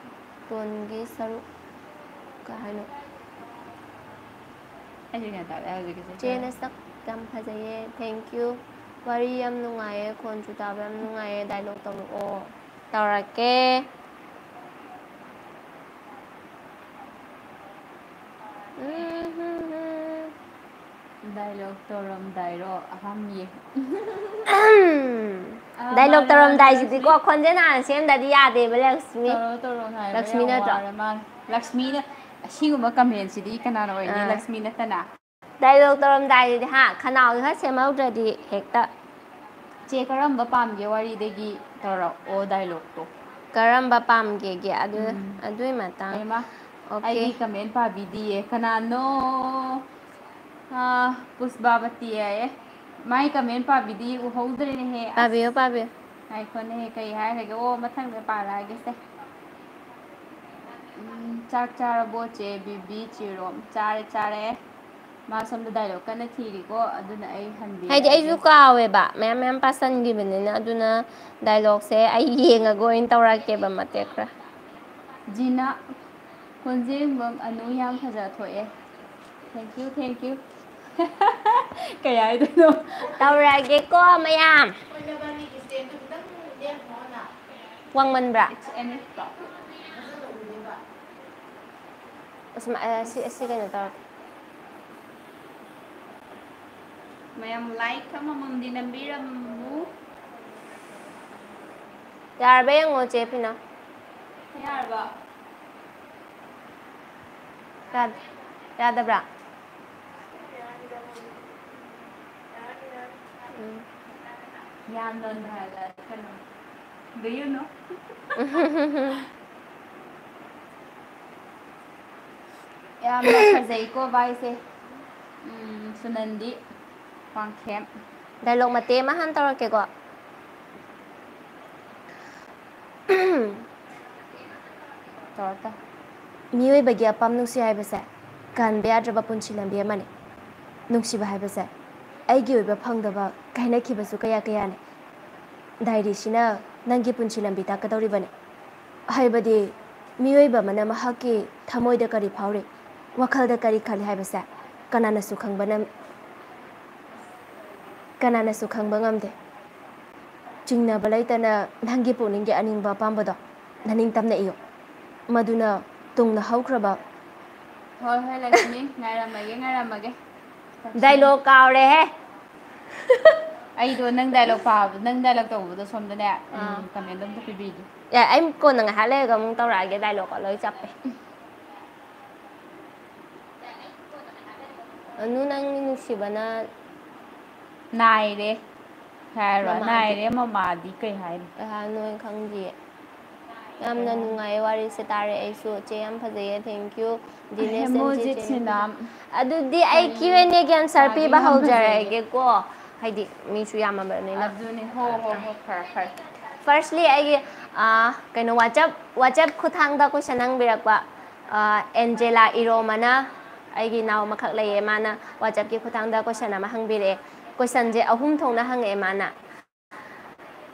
ꯇꯣꯟꯒꯤ ꯁꯔꯨꯛ ꯀꯩ ꯍꯥꯏꯅꯣ? ꯑꯩꯁꯨ ꯒ꯭ꯌꯥꯟ ꯇꯥꯗꯦ ꯍꯧꯖꯤꯛꯀꯤꯁꯦ꯫ ꯆꯦ ꯅꯁꯛ ꯌꯥꯝ ꯐꯖꯩꯌꯦ꯫ Thank you꯫ ꯋꯥꯔꯤ ꯌꯥꯝ ꯅꯨꯡꯉꯥꯏꯌꯦ, ꯈꯣꯟꯁꯨ ꯇꯥꯕ ꯌꯥꯝ ꯅꯨꯡꯉꯥꯏꯌꯦ꯫ Dialogue ꯇꯧꯔꯛꯑꯣ꯫ ꯇꯧꯔꯛꯀꯦ꯫ ꯎꯝ, ꯍꯨꯝ, ꯍꯨꯝ꯫ Dialogue ꯇꯧꯔꯝꯗꯥꯏꯔꯣ? ꯑꯍꯝ ꯌꯦ꯫ Dialogue ꯇꯧꯔꯝꯗꯥꯏꯁꯤꯗꯤꯀꯣ, ꯈꯣꯟꯖꯦꯜ ꯍꯥꯟꯅ ꯁꯦꯝꯗ꯭ꯔꯗꯤ ꯌꯥꯗꯦꯕ, ꯂꯛꯁꯃꯤ꯫ ꯇꯧꯔꯣ, ꯇꯧꯔꯣ ꯍꯥꯏꯕ ꯂꯛꯁꯃꯤ ꯌꯥꯝ ꯅꯠꯇ꯭ꯔꯣ? ꯋꯥꯔ ꯃꯥꯜꯂꯦ꯫ ꯂꯛꯁꯃꯤꯅ ꯑꯁꯤꯒꯨꯝꯕ comment ꯁꯤꯗꯤ ꯀꯅꯥꯅ ꯑꯣꯏꯅꯤ? ꯑꯥ꯫ ꯂꯛꯁꯃꯤ ꯅꯠꯇꯅ꯫ Dialogue ꯇꯧꯔꯝꯗꯥꯏꯁꯤꯗꯤ ꯍꯥ, ꯈꯅꯥꯎꯁꯦ ꯈꯔ ꯁꯦꯝꯍꯧꯗ꯭ꯔꯗꯤ ꯍꯦꯛꯇ꯫ ꯆꯦ, ꯀꯔꯝꯕ ꯄꯥꯝꯒꯦ ꯋꯥꯔꯤꯗꯒꯤ ꯇꯧꯔꯛꯑꯣ dialogue ꯇꯣ꯫ ꯀꯔꯝꯕ ꯄꯥꯝꯒꯦꯒꯦ? ꯑꯗꯨ, ꯎꯝ꯫ ꯑꯗꯨꯏ ꯃꯇꯥꯡ꯫ ꯍꯩꯃꯥ, Okay꯫ ꯑꯩꯒꯤ comment ꯄꯥꯕꯤꯗꯤꯌꯦ꯫ ꯀꯅꯥꯅꯣ? ꯑꯥ, ꯄꯨꯁꯄꯥꯕꯇꯤ ꯍꯥꯏꯌꯦ꯫ ꯃꯥꯏ comment ꯄꯥꯕꯤꯗꯤ ꯎꯍꯧꯗ꯭ꯔꯦꯅꯦꯍꯦ꯫ ꯑꯁ꯫ ꯄꯥꯕꯤꯌꯨ, ꯄꯥꯕꯤꯌꯨ꯫ ꯉꯥꯏꯈꯣꯅꯦꯍꯦ, ꯀꯩ ꯍꯥꯏꯈ꯭ꯔꯒꯦ? ꯑꯣ, ꯃꯊꯪꯗ ꯄꯥꯔꯛꯑꯒꯦꯁꯦ꯫ ꯎꯝ, ꯆꯥꯛ ꯆꯥꯔꯕꯣ ꯆꯦ ꯕꯤꯕꯤ ꯆꯤꯔꯣꯝ? ꯆꯥꯔꯦ, ꯆꯥꯔꯦ꯫ ꯃꯥ ꯁꯣꯝꯗ dialogue ꯀꯟꯅ ꯊꯤꯔꯤꯀꯣ, ꯑꯗꯨꯅ ꯑꯩ ꯍꯟꯕꯤꯔꯛꯑꯒꯦ꯫ ꯍꯥꯏꯗꯤ ꯑꯩꯁꯨ ꯀꯥꯎꯋꯦꯕ, ꯃꯌꯥꯝ ꯃꯌꯥꯝ ꯄꯥꯁꯟꯈꯤꯕꯅꯤꯅ, ꯑꯗꯨꯅ dialogue ꯁꯦ ꯑꯩ ꯌꯦꯡꯉꯒ ꯑꯣꯏꯅ ꯇꯧꯔꯛꯀꯦꯕ ꯃꯇꯦꯛ ꯈꯔ꯫ ꯖꯤꯅꯥ, ꯈꯣꯟꯖꯦꯡꯕꯝ ꯑꯅꯨ ꯌꯥꯝ ꯐꯖ ꯊꯣꯛꯑꯦ꯫ Thank you, thank you꯫ ꯀꯩ ꯍꯥꯏꯗꯣꯏꯅꯣ? ꯇꯧꯔꯛꯑꯒꯦꯀꯣ ꯃꯌꯥꯝ꯫ ꯋꯥꯡꯃꯟꯕ꯭ꯔꯥ? It's any problem꯫ ꯑꯁꯨꯃꯥꯏ-, ꯑ, ꯁꯤ, ꯑꯁꯤ ꯀꯩꯅꯣ ꯇꯧꯔꯒꯦ꯫ ꯃꯌꯥꯝ like ꯑꯃꯃꯝꯗꯤ ꯅꯝꯕꯤꯔꯝꯃꯨ꯫ ꯌꯥꯔꯕ ꯌꯦꯡꯉꯣ, ꯆꯦ ꯐꯤꯅ꯫ ꯌꯥꯔꯕ? ꯌꯥ-, ꯌꯥꯗꯕ꯭ꯔꯥ? ꯎꯝ꯫ ꯌꯥꯝ ꯅꯣꯟꯕ ꯍꯥꯏꯕ ꯀꯩꯅꯣ? Do you know? ꯌꯥꯝꯅ ꯐꯖꯩꯀꯣ ꯚꯥꯏꯁꯦ꯫ ꯎꯝ, ꯁꯨꯅꯟꯗꯤ ꯋꯥꯡꯈꯦꯝ꯫ Dialogue ꯃꯇꯦꯛ ꯑꯃ ꯍꯥꯟꯅ ꯇꯧꯔꯛꯀꯦꯀꯣ꯫ ꯇꯧꯔꯣ, ꯇꯧꯔꯣ꯫ ꯃꯤꯑꯣꯏꯕꯒꯤ ꯑꯄꯥꯝ ꯅꯨꯡꯁꯤ ꯍꯥꯏꯕꯁꯦ ꯀꯟꯕ ꯌꯥꯗ꯭ꯔꯕ ꯄꯨꯟꯁꯤ ꯂꯝꯕꯤ ꯑꯃꯅꯤ꯫ ꯅꯨꯡꯁꯤꯕ ꯍꯥꯏꯕꯁꯦ ꯑꯩꯒꯤ ꯑꯣꯏꯕ ꯐꯪꯗꯕ ꯀꯥꯏꯅꯈꯤꯕꯁꯨ ꯀꯌꯥ ꯀꯌꯥꯅꯤ꯫ ꯗꯥꯏꯔꯤꯁꯤꯅ ꯅꯪꯒꯤ ꯄꯨꯟꯁꯤ ꯂꯝꯕꯤ ꯇꯥꯛꯀꯗꯧꯔꯤꯕꯅꯤ꯫ ꯍꯥꯏꯕꯗꯤ ꯃꯤꯑꯣꯏꯕ ꯑꯃꯅ ꯃꯍꯥꯛꯀꯤ ꯊꯃꯣꯏꯗ ꯀꯔꯤ ꯐꯥꯎꯔꯤ, ꯋꯥꯈꯜꯗ ꯀꯔꯤ ꯈꯜꯂꯤ ꯍꯥꯏꯕꯁꯦ ꯀꯅꯥꯅꯁꯨ ꯈꯪꯕ ꯅꯝ-, ꯀꯅꯥꯅꯁꯨ ꯈꯪꯕ ꯉꯝꯗꯦ꯫ ꯆꯤꯡꯅꯕ ꯂꯩꯇꯅ ꯅꯪꯒꯤ ꯄꯨꯛꯅꯤꯡꯒꯤ ꯑꯅꯤꯡꯕ ꯑꯄꯥꯝꯕꯗꯣ ꯅꯅꯤꯡꯇꯝꯅ ꯏꯌꯨ꯫ ꯃꯗꯨꯅ ꯇꯨꯡꯗ ꯍꯧꯈ꯭ꯔꯕ ꯍꯣꯏ, ꯍꯣꯏ, ꯂꯛꯁꯃꯤ, ꯉꯥꯏꯔꯝꯃꯒꯦ, ꯉꯥꯏꯔꯝꯃꯒꯦ꯫ ꯗꯥꯏꯂꯣꯛ ꯀꯥꯎꯔꯦꯍꯦ꯫ ꯑꯩꯗꯣ ꯅꯪ ꯗꯥꯏꯂꯣꯛ ꯄꯥꯕ, ꯅꯪ ꯗꯥꯏꯂꯣꯛ ꯇꯧꯕꯗꯣ ꯁꯣꯝꯗꯅꯦ, ꯎꯝ, ꯑꯥ꯫ ꯀꯃꯦꯟꯗ ꯑꯝꯇ ꯄꯤꯕꯤꯒꯦ꯫ ꯌꯥꯏ, ꯑꯩ ꯀꯣꯟꯅ ꯉꯥꯏꯍꯥꯛ ꯂꯩꯔꯒ ꯑꯃꯨꯛ ꯇꯧꯔꯛꯑꯒꯦ, ꯗꯥꯏꯂꯣꯛꯀ ꯂꯣꯏ ꯆꯞꯄꯦ꯫ ꯑꯅꯨ, ꯅꯪ ꯅꯨꯡꯁꯤꯕꯅ ꯅꯥꯏꯔꯦ ꯍꯥꯏꯔꯣ? ꯃꯃꯥꯗꯤ? ꯅꯥꯏꯔꯦ ꯃꯃꯥꯗꯤ ꯀꯩ ꯍꯥꯏꯅꯣ? ꯀꯩ ꯍꯥꯏꯅꯣ ꯑꯩ ꯈꯪꯗꯤꯌꯦ꯫ ꯌꯥꯝꯅ ꯅꯨꯡꯉꯥꯏꯌꯦ ꯋꯥꯔꯤꯁꯦ ꯇꯥꯔꯦ ꯑꯩꯁꯨ꯫ ꯆꯦ ꯌꯥꯝ ꯐꯖꯩꯌꯦ, thank you꯫ ꯗꯤꯅꯦꯁ and ꯆꯦ ꯍꯦꯃꯣꯖꯤꯠ ꯆꯦꯅꯤ꯫ ꯁꯤꯅ ꯑꯗꯨꯗꯤ ꯑꯩ ꯀꯔꯤ? Q and A ꯒꯤ answer ꯃꯥꯒꯤ ꯄꯤꯕ ꯌꯥꯝ ꯐꯖꯩꯌꯦ꯫ ꯍꯧꯖꯔꯛꯑꯒꯦꯀꯣ꯫ ꯍꯥꯏꯗꯤ ꯃꯤꯁꯨ ꯌꯥꯝꯃꯕꯅꯤꯅ꯫ ꯑꯗꯨꯅꯤ, ꯍꯣ, ꯍꯣ, ꯍꯣ, ꯐꯔꯦ, ꯐꯔꯦ꯫ Firstly, ꯑꯩꯒꯤ, ꯑ, ꯀꯩꯅꯣ, WhatsApp, WhatsApp ꯈꯨꯠꯊꯥꯡꯗ question ꯍꯪꯕꯤꯔꯛꯄ, ꯑ, ꯑꯦꯟꯖꯦꯂꯥ ꯏꯔꯣꯝꯑꯅ ꯑꯩꯒꯤ ꯏꯅꯥꯎ ꯑꯃꯈꯛ ꯂꯩꯌꯦ, ꯃꯥꯅ WhatsApp ꯀꯤ ꯈꯨꯠꯊꯥꯡꯗ question ꯑꯃ ꯍꯪꯕꯤꯔꯛꯑꯦ꯫ Question ꯁꯦ ꯑꯍꯨꯝ ꯊꯣꯛꯅ ꯍꯪꯉꯛꯑꯦ ꯃꯥꯅ꯫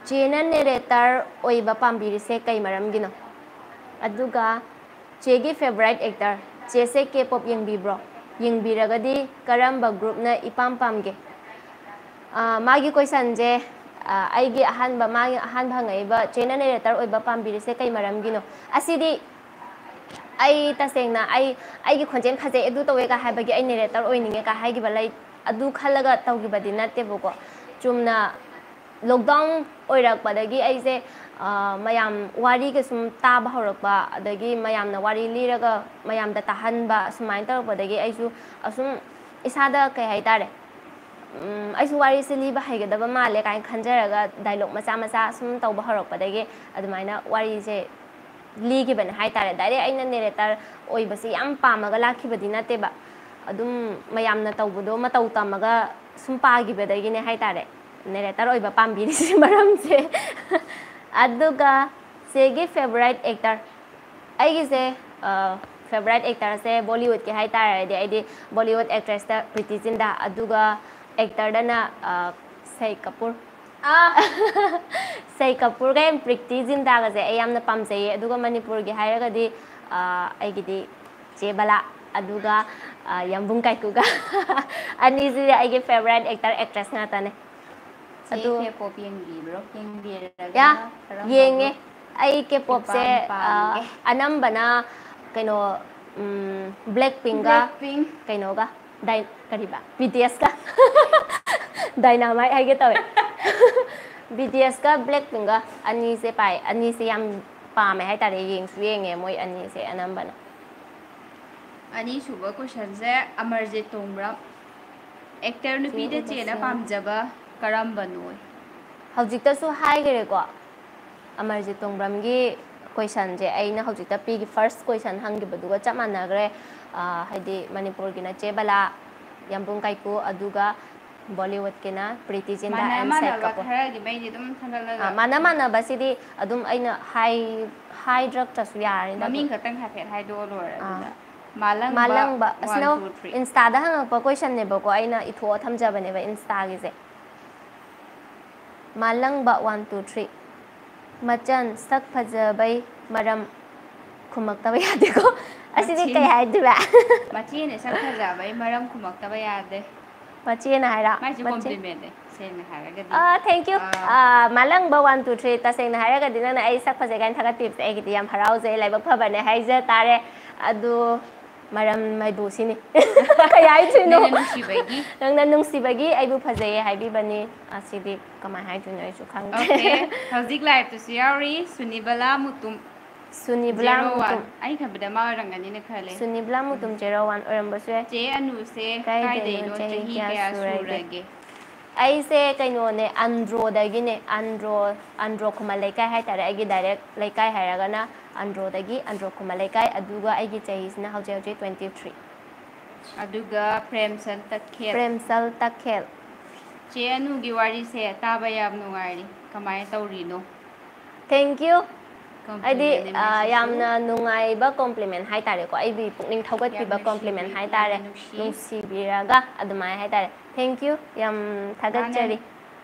ꯆꯦꯅ narrator ꯑꯣꯏꯕ ꯄꯥꯝꯕꯤꯔꯤꯁꯦ ꯀꯩ ꯃꯔꯝꯒꯤꯅꯣ? ꯑꯗꯨꯒ ꯆꯦꯒꯤ favourite actor, ꯆꯦꯁꯦ K-pop ꯌꯦꯡꯕꯤꯕ꯭ꯔꯣ? ꯌꯦꯡꯕꯤꯔꯒꯗꯤ ꯀꯔꯝꯕ group ꯅ ꯏꯄꯥꯝ ꯄꯥꯝꯒꯦ? ꯑ, ꯃꯥꯒꯤ question ꯁꯦ, ꯑ, ꯑꯩꯒꯤ ꯑꯍꯥꯟꯕ, ꯃꯥꯒꯤ ꯑꯍꯥꯟꯕ ꯍꯪꯉꯛꯏꯕ, ꯆꯦꯅ narrator ꯑꯣꯏꯕ ꯄꯥꯝꯕꯤꯔꯤꯁꯦ ꯀꯩ ꯃꯔꯝꯒꯤꯅꯣ? ꯑꯁꯤꯗꯤ ꯑꯩ ꯇꯁꯦꯡꯅ ꯑꯩ, ꯑꯩꯒꯤ ꯈꯣꯟꯖꯦꯜ ꯐꯖꯩ, ꯑꯗꯨ ꯇꯧꯋꯦꯒ ꯍꯥꯏꯕꯒꯤ ꯑꯩ narrator ꯑꯣꯏꯅꯤꯡꯉꯦꯒ ꯍꯥꯏꯈꯤꯕ ꯂꯩ-, ꯑꯗꯨ ꯈꯜꯂꯒ ꯇꯧꯈꯤꯕꯗꯤ ꯅꯠꯇꯦꯕꯀꯣ꯫ ꯆꯨꯝꯅ lockdown ꯑꯣꯏꯔꯛꯄꯗꯒꯤ ꯑꯩꯁꯦ, ꯑ, ꯃꯌꯥꯝ ꯋꯥꯔꯤꯒ ꯁꯨꯝ ꯇꯥꯕ ꯍꯧꯔꯛꯄ, ꯑꯗꯒꯤ ꯃꯌꯥꯝꯅ ꯋꯥꯔꯤ ꯂꯤꯔꯒ ꯃꯌꯥꯝꯗ ꯇꯥꯍꯟꯕ, ꯑꯁꯨꯃꯥꯏꯅ ꯇꯧꯔꯛꯄꯗꯒꯤ ꯑꯩꯁꯨ ꯑꯁꯨꯝ ꯏꯁꯥꯗ, ꯀꯩ ꯍꯥꯏꯇꯥꯔꯦ, ꯎꯝ, ꯑꯩꯁꯨ ꯋꯥꯔꯤꯁꯦ ꯂꯤꯕ ꯍꯩꯒꯗꯕ ꯃꯥꯜꯂꯦ ꯀꯥꯏꯅ ꯈꯟꯖꯔꯒ dialogue ꯃꯆꯥ ꯃꯆꯥ ꯁꯨꯝ ꯇꯧꯕ ꯍꯧꯔꯛꯄꯗꯒꯤ ꯑꯗꯨꯃꯥꯏꯅ ꯋꯥꯔꯤꯁꯦ ꯂꯤꯈꯤꯕꯅꯦ ꯍꯥꯏꯇꯥꯔꯦ꯫ Direct ꯑꯩꯅ narrator ꯑꯣꯏꯕꯁꯦ ꯌꯥꯝ ꯄꯥꯝꯃꯒ ꯂꯥꯛꯈꯤꯕꯗꯤ ꯅꯠꯇꯦꯕ꯫ ꯑꯗꯨꯝ ꯃꯌꯥꯝꯅ ꯇꯧꯕꯗꯣ ꯃꯇꯧ ꯇꯝꯃꯒ ꯁꯨꯝ ꯄꯥꯈꯤꯕꯗꯒꯤꯅꯦ ꯍꯥꯏꯇꯥꯔꯦ narrator ꯑꯣꯏꯕ ꯄꯥꯝꯕꯤꯔꯤꯁꯤ ꯃꯔꯝꯁꯦ꯫ ꯑꯗꯨꯒ ꯆꯦꯒꯤ favourite actor? ꯑꯩꯒꯤꯁꯦ, ꯑ, ꯐꯦꯕꯣꯔꯥꯏꯠ ꯑꯦꯛꯇꯔꯁꯦ ꯕꯣꯂꯤꯋꯨꯗꯀꯤ ꯍꯥꯏꯇꯥꯔꯗꯤ ꯑꯩꯗꯤ ꯕꯣꯂꯤꯋꯨꯗ ꯑꯦꯛꯇ꯭ꯔꯦꯁꯇ ꯄ꯭ꯔꯤꯇꯤ ꯖꯤꯟꯗꯥ, ꯑꯗꯨꯒ ꯑꯦꯛꯇꯔꯗꯅ, ꯑ, ꯁꯩ ꯀꯄꯨꯔ꯫ ꯁꯩ ꯀꯄꯨꯔꯒ ꯄ꯭ꯔꯤꯇꯤ ꯖꯤꯟꯗꯥꯒꯁꯦ ꯑꯩ ꯌꯥꯝꯅ ꯄꯥꯝꯖꯩꯌꯦ꯫ ꯑꯗꯨꯒ ꯃꯅꯤꯄꯨꯔꯒꯤ ꯍꯥꯏꯔꯒꯗꯤ, ꯑ, ꯑꯩꯒꯤꯗꯤ ꯆꯦ ꯕꯂꯥ, ꯑꯗꯨꯒ, ꯑ, ꯌꯥꯝꯕꯨꯡ ꯀꯥꯏꯀꯨꯒ꯫ ꯑꯅꯤꯁꯤꯗꯤ ꯑꯩꯒꯤ ꯐꯦꯕꯣꯔꯥꯏꯠ ꯑꯦꯛꯇꯔ ꯑꯦꯛꯇ꯭ꯔꯦꯁ ꯉꯥꯛꯇꯅꯦ꯫ ꯆꯦ ꯑꯗꯨ K-pop ꯌꯦꯡꯕꯤꯕ꯭ꯔꯣ? ꯌꯦꯡꯕꯤꯔꯒꯅ ꯌꯥ, ꯀꯔꯝꯕ ꯌꯦꯡꯉꯦ꯫ Group ꯑꯩ K-popꯁꯦ, ꯏꯄꯥꯝ ꯄꯥꯝꯒꯦ? ꯑ, ꯑꯅꯝꯕꯅ ꯀꯩꯅꯣ, ꯎꯝ, Blackpinkꯒ Blackpink꯫ ꯀꯩꯅꯣꯒ, ꯗꯥꯏ-, ꯀꯔꯤꯕ? BTSꯀ꯫ Dynamite ꯍꯥꯏꯒꯦ ꯇꯧꯋꯦ꯫ BTSꯀ Blackpinkꯒ ꯑꯅꯤꯁꯦ ꯄꯥꯏ-, ꯑꯅꯤꯁꯦ ꯌꯥꯝ ꯄꯥꯝꯃꯦ ꯍꯥꯏꯇꯥꯔꯦ, ꯌꯦꯡꯁꯨ ꯌꯦꯡꯉꯦ ꯃꯣꯏ ꯑꯅꯤꯁꯦ ꯑꯅꯝꯕꯅ꯫ ꯑꯅꯤꯁꯨꯕ questionꯁꯦ ꯑꯃꯔꯖꯤꯠ ꯇꯣꯡꯕ꯭ꯔꯝ꯫ Actor ꯅꯨꯄꯤꯗ ꯆꯦꯅ ꯄꯥꯝꯖꯕ ꯀꯔꯝꯕꯅꯣ? ꯍꯧꯖꯤꯛꯇꯁꯨ ꯍꯥꯏꯈ꯭ꯔꯦꯀꯣ, ꯑꯃꯔꯖꯤꯠ ꯇꯣꯡꯕ꯭ꯔꯝꯒꯤ questionꯁꯦ ꯑꯩꯅ ꯍꯧꯖꯤꯛꯇ ꯄꯤꯈꯤ, first question ꯍꯪꯈꯤꯕꯗꯨꯒ ꯆꯞ ꯃꯥꯟꯅꯈ꯭ꯔꯦ꯫ ꯑ, ꯍꯥꯏꯗꯤ ꯃꯅꯤꯄꯨꯔꯒꯤꯅ ꯆꯦ ꯕꯂꯥ, ꯌꯥꯝꯕꯨꯡ ꯀꯥꯏꯀꯨ, ꯑꯗꯨꯒ ꯕꯣꯂꯤꯋꯨꯗꯀꯤꯅ ꯄ꯭ꯔꯤꯇꯤ ꯖꯤꯟꯗꯥ ꯃꯥꯟꯅ and ꯁꯩ ꯃꯥꯟꯅꯕ ꯀꯄꯨꯔ꯫ ꯈꯔꯒꯤ ꯃꯩꯗꯤ ꯑꯗꯨꯝ ꯊꯥꯒꯠꯂꯒ ꯑ, ꯃꯥꯟꯅ ꯃꯥꯟꯅꯕꯁꯤꯗꯤ ꯑꯗꯨꯝ ꯑꯩꯅ ꯍꯥꯏ-, ꯍꯥꯏꯗ꯭ꯔꯛꯇ꯭ꯔꯁꯨ ꯌꯥꯔꯅꯤꯗ ꯃꯃꯤꯡ ꯑꯗꯨꯝ꯫ ꯈꯛꯇꯪ ꯍꯥꯏꯐꯦꯠ ꯍꯥꯏꯗꯣꯛꯑ ꯂꯣꯏꯔꯦ ꯑꯥ꯫ ꯑꯗꯨꯗ꯫ ꯃꯥꯂꯪꯕ, ꯃꯥꯂꯪꯕ, one, ꯑꯁꯤꯅ two, three꯫ Instaꯗ ꯍꯪꯉꯛꯄ questionꯅꯦꯕꯀꯣ, ꯑꯩꯅ ꯏꯊꯣꯛꯑ ꯊꯝꯖꯕꯅꯦꯕ Instaꯒꯤꯁꯦ꯫ ꯃꯥꯂꯪꯕ one two three꯫ ꯃꯆꯟ, ꯁꯛ ꯐꯖꯕꯩ ꯃꯔꯝ ꯈꯨꯝꯃꯛꯇꯕ ꯌꯥꯗꯦꯀꯣ꯫ ꯑꯁꯤꯗꯤ ꯃꯆꯦ-, ꯀꯩ ꯍꯥꯏꯗꯣꯏꯕ? ꯃꯆꯦꯅ ꯁꯛ ꯐꯖꯕꯩ ꯃꯔꯝ ꯈꯨꯝꯃꯛꯇꯕ ꯌꯥꯗꯦ꯫ ꯃꯆꯦꯅ ꯍꯥꯏꯔꯣ? ꯃꯥꯏꯁꯦ ꯃꯆꯦ꯫ Complimentꯅꯦ, ꯁꯦꯡꯅ ꯍꯥꯏꯔꯒꯗꯤ꯫ ꯑꯥ, thank you꯫ Ah. Ah, ꯃꯥꯂꯪꯕ one two three, ꯇꯁꯦꯡꯅ ꯍꯥꯏꯔꯒꯗꯤ ꯅꯪꯅ ꯑꯩ ꯁꯛ ꯐꯖꯩ ꯀꯥꯏꯅ ꯊꯥꯒꯠꯄꯤꯕꯁꯦ ꯑꯩꯒꯤꯗꯤ ꯌꯥꯝ ꯍꯔꯥꯎꯖꯩ, ꯂꯥꯏꯕꯛ ꯐꯕꯅꯦ ꯍꯥꯏꯖ ꯇꯥꯔꯦ꯫ ꯑꯗꯨ ꯃꯔꯝ ꯍꯥꯏꯕꯨ ꯁꯤꯅꯤ꯫ ꯀꯩ ꯍꯥꯏꯗꯣꯏꯅꯣ? ꯅꯪꯅ ꯅꯨꯡꯁꯤꯕꯒꯤ꯫ ꯅꯪꯅ ꯅꯨꯡꯁꯤꯕꯒꯤ ꯑꯩꯕꯨ ꯐꯖꯩꯌꯦ ꯍꯥꯏꯕꯤꯕꯅꯤ꯫ ꯑꯁꯤꯗꯤ ꯀꯃꯥꯏ ꯍꯥꯏꯗꯣꯏꯅꯣ ꯑꯩꯁꯨ ꯈꯪꯗ꯭ꯔꯦ꯫ Okay, ꯍꯧꯖꯤꯛ liveꯇꯁꯨ ꯌꯥꯎꯔꯤ ꯁꯨꯅꯤꯕꯂꯥ ꯃꯨꯇꯨꯝ꯫ ꯁꯨꯅꯤꯕꯂꯥ zero one꯫ ꯃꯨꯇꯨꯝ꯫ ꯑꯩ ꯈꯟꯕꯗ ꯃꯥ ꯑꯣꯏꯔꯝꯒꯅꯤꯅ ꯈꯜꯂꯦ꯫ ꯁꯨꯅꯤꯕꯂꯥ ꯃꯨꯇꯨꯝ ꯎꯝ꯫ Zero one ꯑꯣꯏꯔꯝꯕꯁꯨ ꯌꯥꯏ꯫ ꯆꯦ ꯑꯅꯨꯁꯦ ꯀꯥꯏꯗꯩꯅꯣ, ꯀꯥꯏꯗꯩꯅꯣ, ꯆꯍꯤ ꯆꯍꯤ ꯀꯌꯥ ꯀꯌꯥ ꯁꯨꯔꯒꯦ? ꯁꯨꯔꯒꯦ? ꯑꯩꯁꯦ ꯀꯩꯅꯣꯅꯦ, ꯑꯟꯗ꯭ꯔꯣꯗꯒꯤꯅꯦ, ꯑꯟꯗ꯭ꯔꯣ, ꯑꯟꯗ꯭ꯔꯣ ꯈꯨꯃꯟ ꯂꯩꯀꯥꯏ ꯍꯥꯏꯇꯥꯔꯦ, ꯑꯩꯒꯤ direct ꯂꯩꯀꯥꯏ ꯍꯥꯏꯔꯒꯅ ꯑꯟꯗ꯭ꯔꯣꯗꯒꯤ, ꯑꯟꯗ꯭ꯔꯣ ꯈꯨꯃꯟ ꯂꯩꯀꯥꯏ, ꯑꯗꯨꯒ ꯑꯩꯒꯤ ꯆꯍꯤꯁꯤꯅ ꯍꯧꯖꯤꯛ ꯍꯧꯖꯤꯛ twenty three꯫ ꯑꯗꯨꯒ ꯄ꯭ꯔꯦꯝꯆꯟ ꯇꯈꯦꯜ꯫ ꯄ꯭ꯔꯦꯝꯆꯜ ꯇꯈꯦꯜ꯫ ꯆꯦ ꯑꯅꯨꯒꯤ ꯋꯥꯔꯤꯁꯦ ꯇꯥꯕ ꯌꯥꯝ ꯅꯨꯡꯉꯥꯏꯔꯤ, ꯀꯃꯥꯏꯅ ꯇꯧꯔꯤꯅꯣ? Thank you꯫ ꯍꯥꯏꯗꯤ ꯌꯥꯝꯅ ꯅꯨꯡꯉꯥꯏꯕ compliment ꯍꯥꯏꯇꯥꯔꯦꯀꯣ, ꯑꯩꯕꯨ ꯄꯨꯛꯅꯤꯡ ꯊꯧꯒꯠꯄꯤꯕ compliment ꯍꯥꯏꯇꯥꯔꯦ, ꯅꯨꯡꯁꯤꯕꯤꯔꯒ ꯑꯗꯨꯃꯥꯏꯅ ꯍꯥꯏꯇꯥꯔꯦ꯫ Thank you, ꯌꯥꯝ ꯊꯥꯒꯠꯆꯔꯤ꯫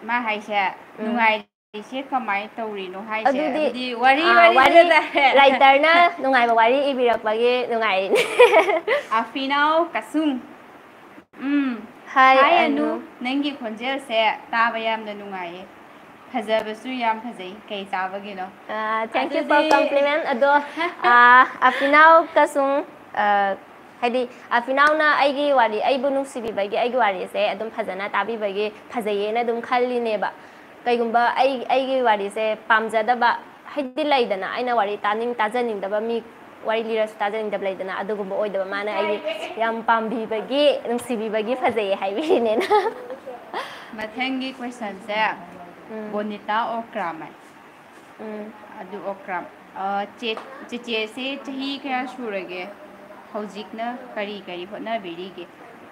ꯃꯥ ꯍꯥꯏꯁꯦ ꯅꯨꯡꯉꯥꯏꯔꯤꯁꯦ ꯀꯃꯥꯏꯅ ꯇꯧꯔꯤꯅꯣ ꯍꯥꯏꯁꯦ, ꯑꯗꯨꯗꯤ ꯋꯥꯔꯤ, ꯋꯥꯔꯤ ꯍꯥꯏꯇꯥꯔꯦ꯫ Writerꯅ ꯅꯨꯡꯉꯥꯏꯕ ꯋꯥꯔꯤ ꯏꯕꯤꯔꯛꯄꯒꯤ ꯅꯨꯡꯉꯥꯏꯔꯤꯅꯦ꯫ ꯑꯐꯤꯅꯥꯎ ꯀꯁꯨꯡ꯫ ꯎꯝ꯫ Hi, Hi, Anu. ꯑꯅꯨ꯫ ꯅꯪꯒꯤ ꯈꯣꯟꯖꯦꯜꯁꯦ ꯇꯥꯕ ꯌꯥꯝꯅ ꯅꯨꯡꯉꯥꯏꯌꯦ꯫ ꯐꯖꯕꯁꯨ ꯌꯥꯝ ꯐꯖꯩ꯫ ꯀꯩ ꯆꯥꯕꯒꯤꯅꯣ? ꯑꯥ, thank you for compliment. ꯑꯗꯣ, ꯑꯥ, ꯑꯐꯤꯅꯥꯎ ꯀꯁꯨꯡ, ꯑꯥ, ꯍꯥꯏꯗꯤ, ꯑꯐꯤꯅꯥꯎꯅ ꯑꯩꯒꯤ ꯋꯥꯔꯤ, ꯑꯩꯕꯨ ꯅꯨꯡꯁꯤꯕꯤꯕꯒꯤ, ꯑꯩꯒꯤ ꯋꯥꯔꯤꯁꯦ ꯑꯗꯨꯝ ꯐꯖꯅ ꯇꯥꯕꯤꯕꯒꯤ, ꯐꯖꯩꯌꯦꯅ ꯑꯗꯨꯝ ꯈꯜꯂꯤꯅꯦꯕ꯫ ꯀꯩꯒꯨꯝꯕ ꯑꯩ, ꯑꯩꯒꯤ ꯋꯥꯔꯤꯁꯦ ꯄꯥꯝꯖꯗꯕ, ꯍꯥꯏꯗꯤ ꯂꯩꯗꯅ, ꯑꯩꯅ ꯋꯥꯔꯤ ꯇꯥꯅꯤꯡ-, ꯇꯥꯖꯅꯤꯡꯗꯕ ꯃꯤ, ꯋꯥꯔꯤ ꯂꯤꯔꯁꯨ ꯇꯥꯖꯅꯤꯡꯗꯕ ꯂꯩꯗꯅ, ꯑꯗꯨꯒꯨꯝꯕ ꯑꯣꯏꯗꯕ ꯃꯥꯅ ꯑꯩꯒꯤ ꯌꯥꯝ ꯄꯥꯝꯕꯤꯕꯒꯤ, ꯅꯨꯡꯁꯤꯕꯤꯕꯒꯤ ꯐꯖꯩꯌꯦ ꯍꯥꯏꯕꯤꯔꯤꯅꯦꯅ꯫ ꯃꯊꯪꯒꯤ questionꯁꯦ ꯎꯝ꯫ ꯕꯣꯅꯤꯇꯥ ꯑꯣꯀ꯭ꯔꯥꯝ ꯍꯥꯏ꯫ ꯎꯝ꯫ ꯑꯗꯨ ꯑꯣꯀ꯭ꯔꯥꯝ꯫ ꯑ, ꯆꯦ-, ꯆꯦꯆꯦꯁꯦ ꯆꯍꯤ ꯀꯌꯥ ꯁꯨꯔꯒꯦ? ꯍꯧꯖꯤꯛꯅ ꯀꯔꯤ ꯀꯔꯤ ꯍꯣꯠꯅꯕꯤꯔꯤꯒꯦ?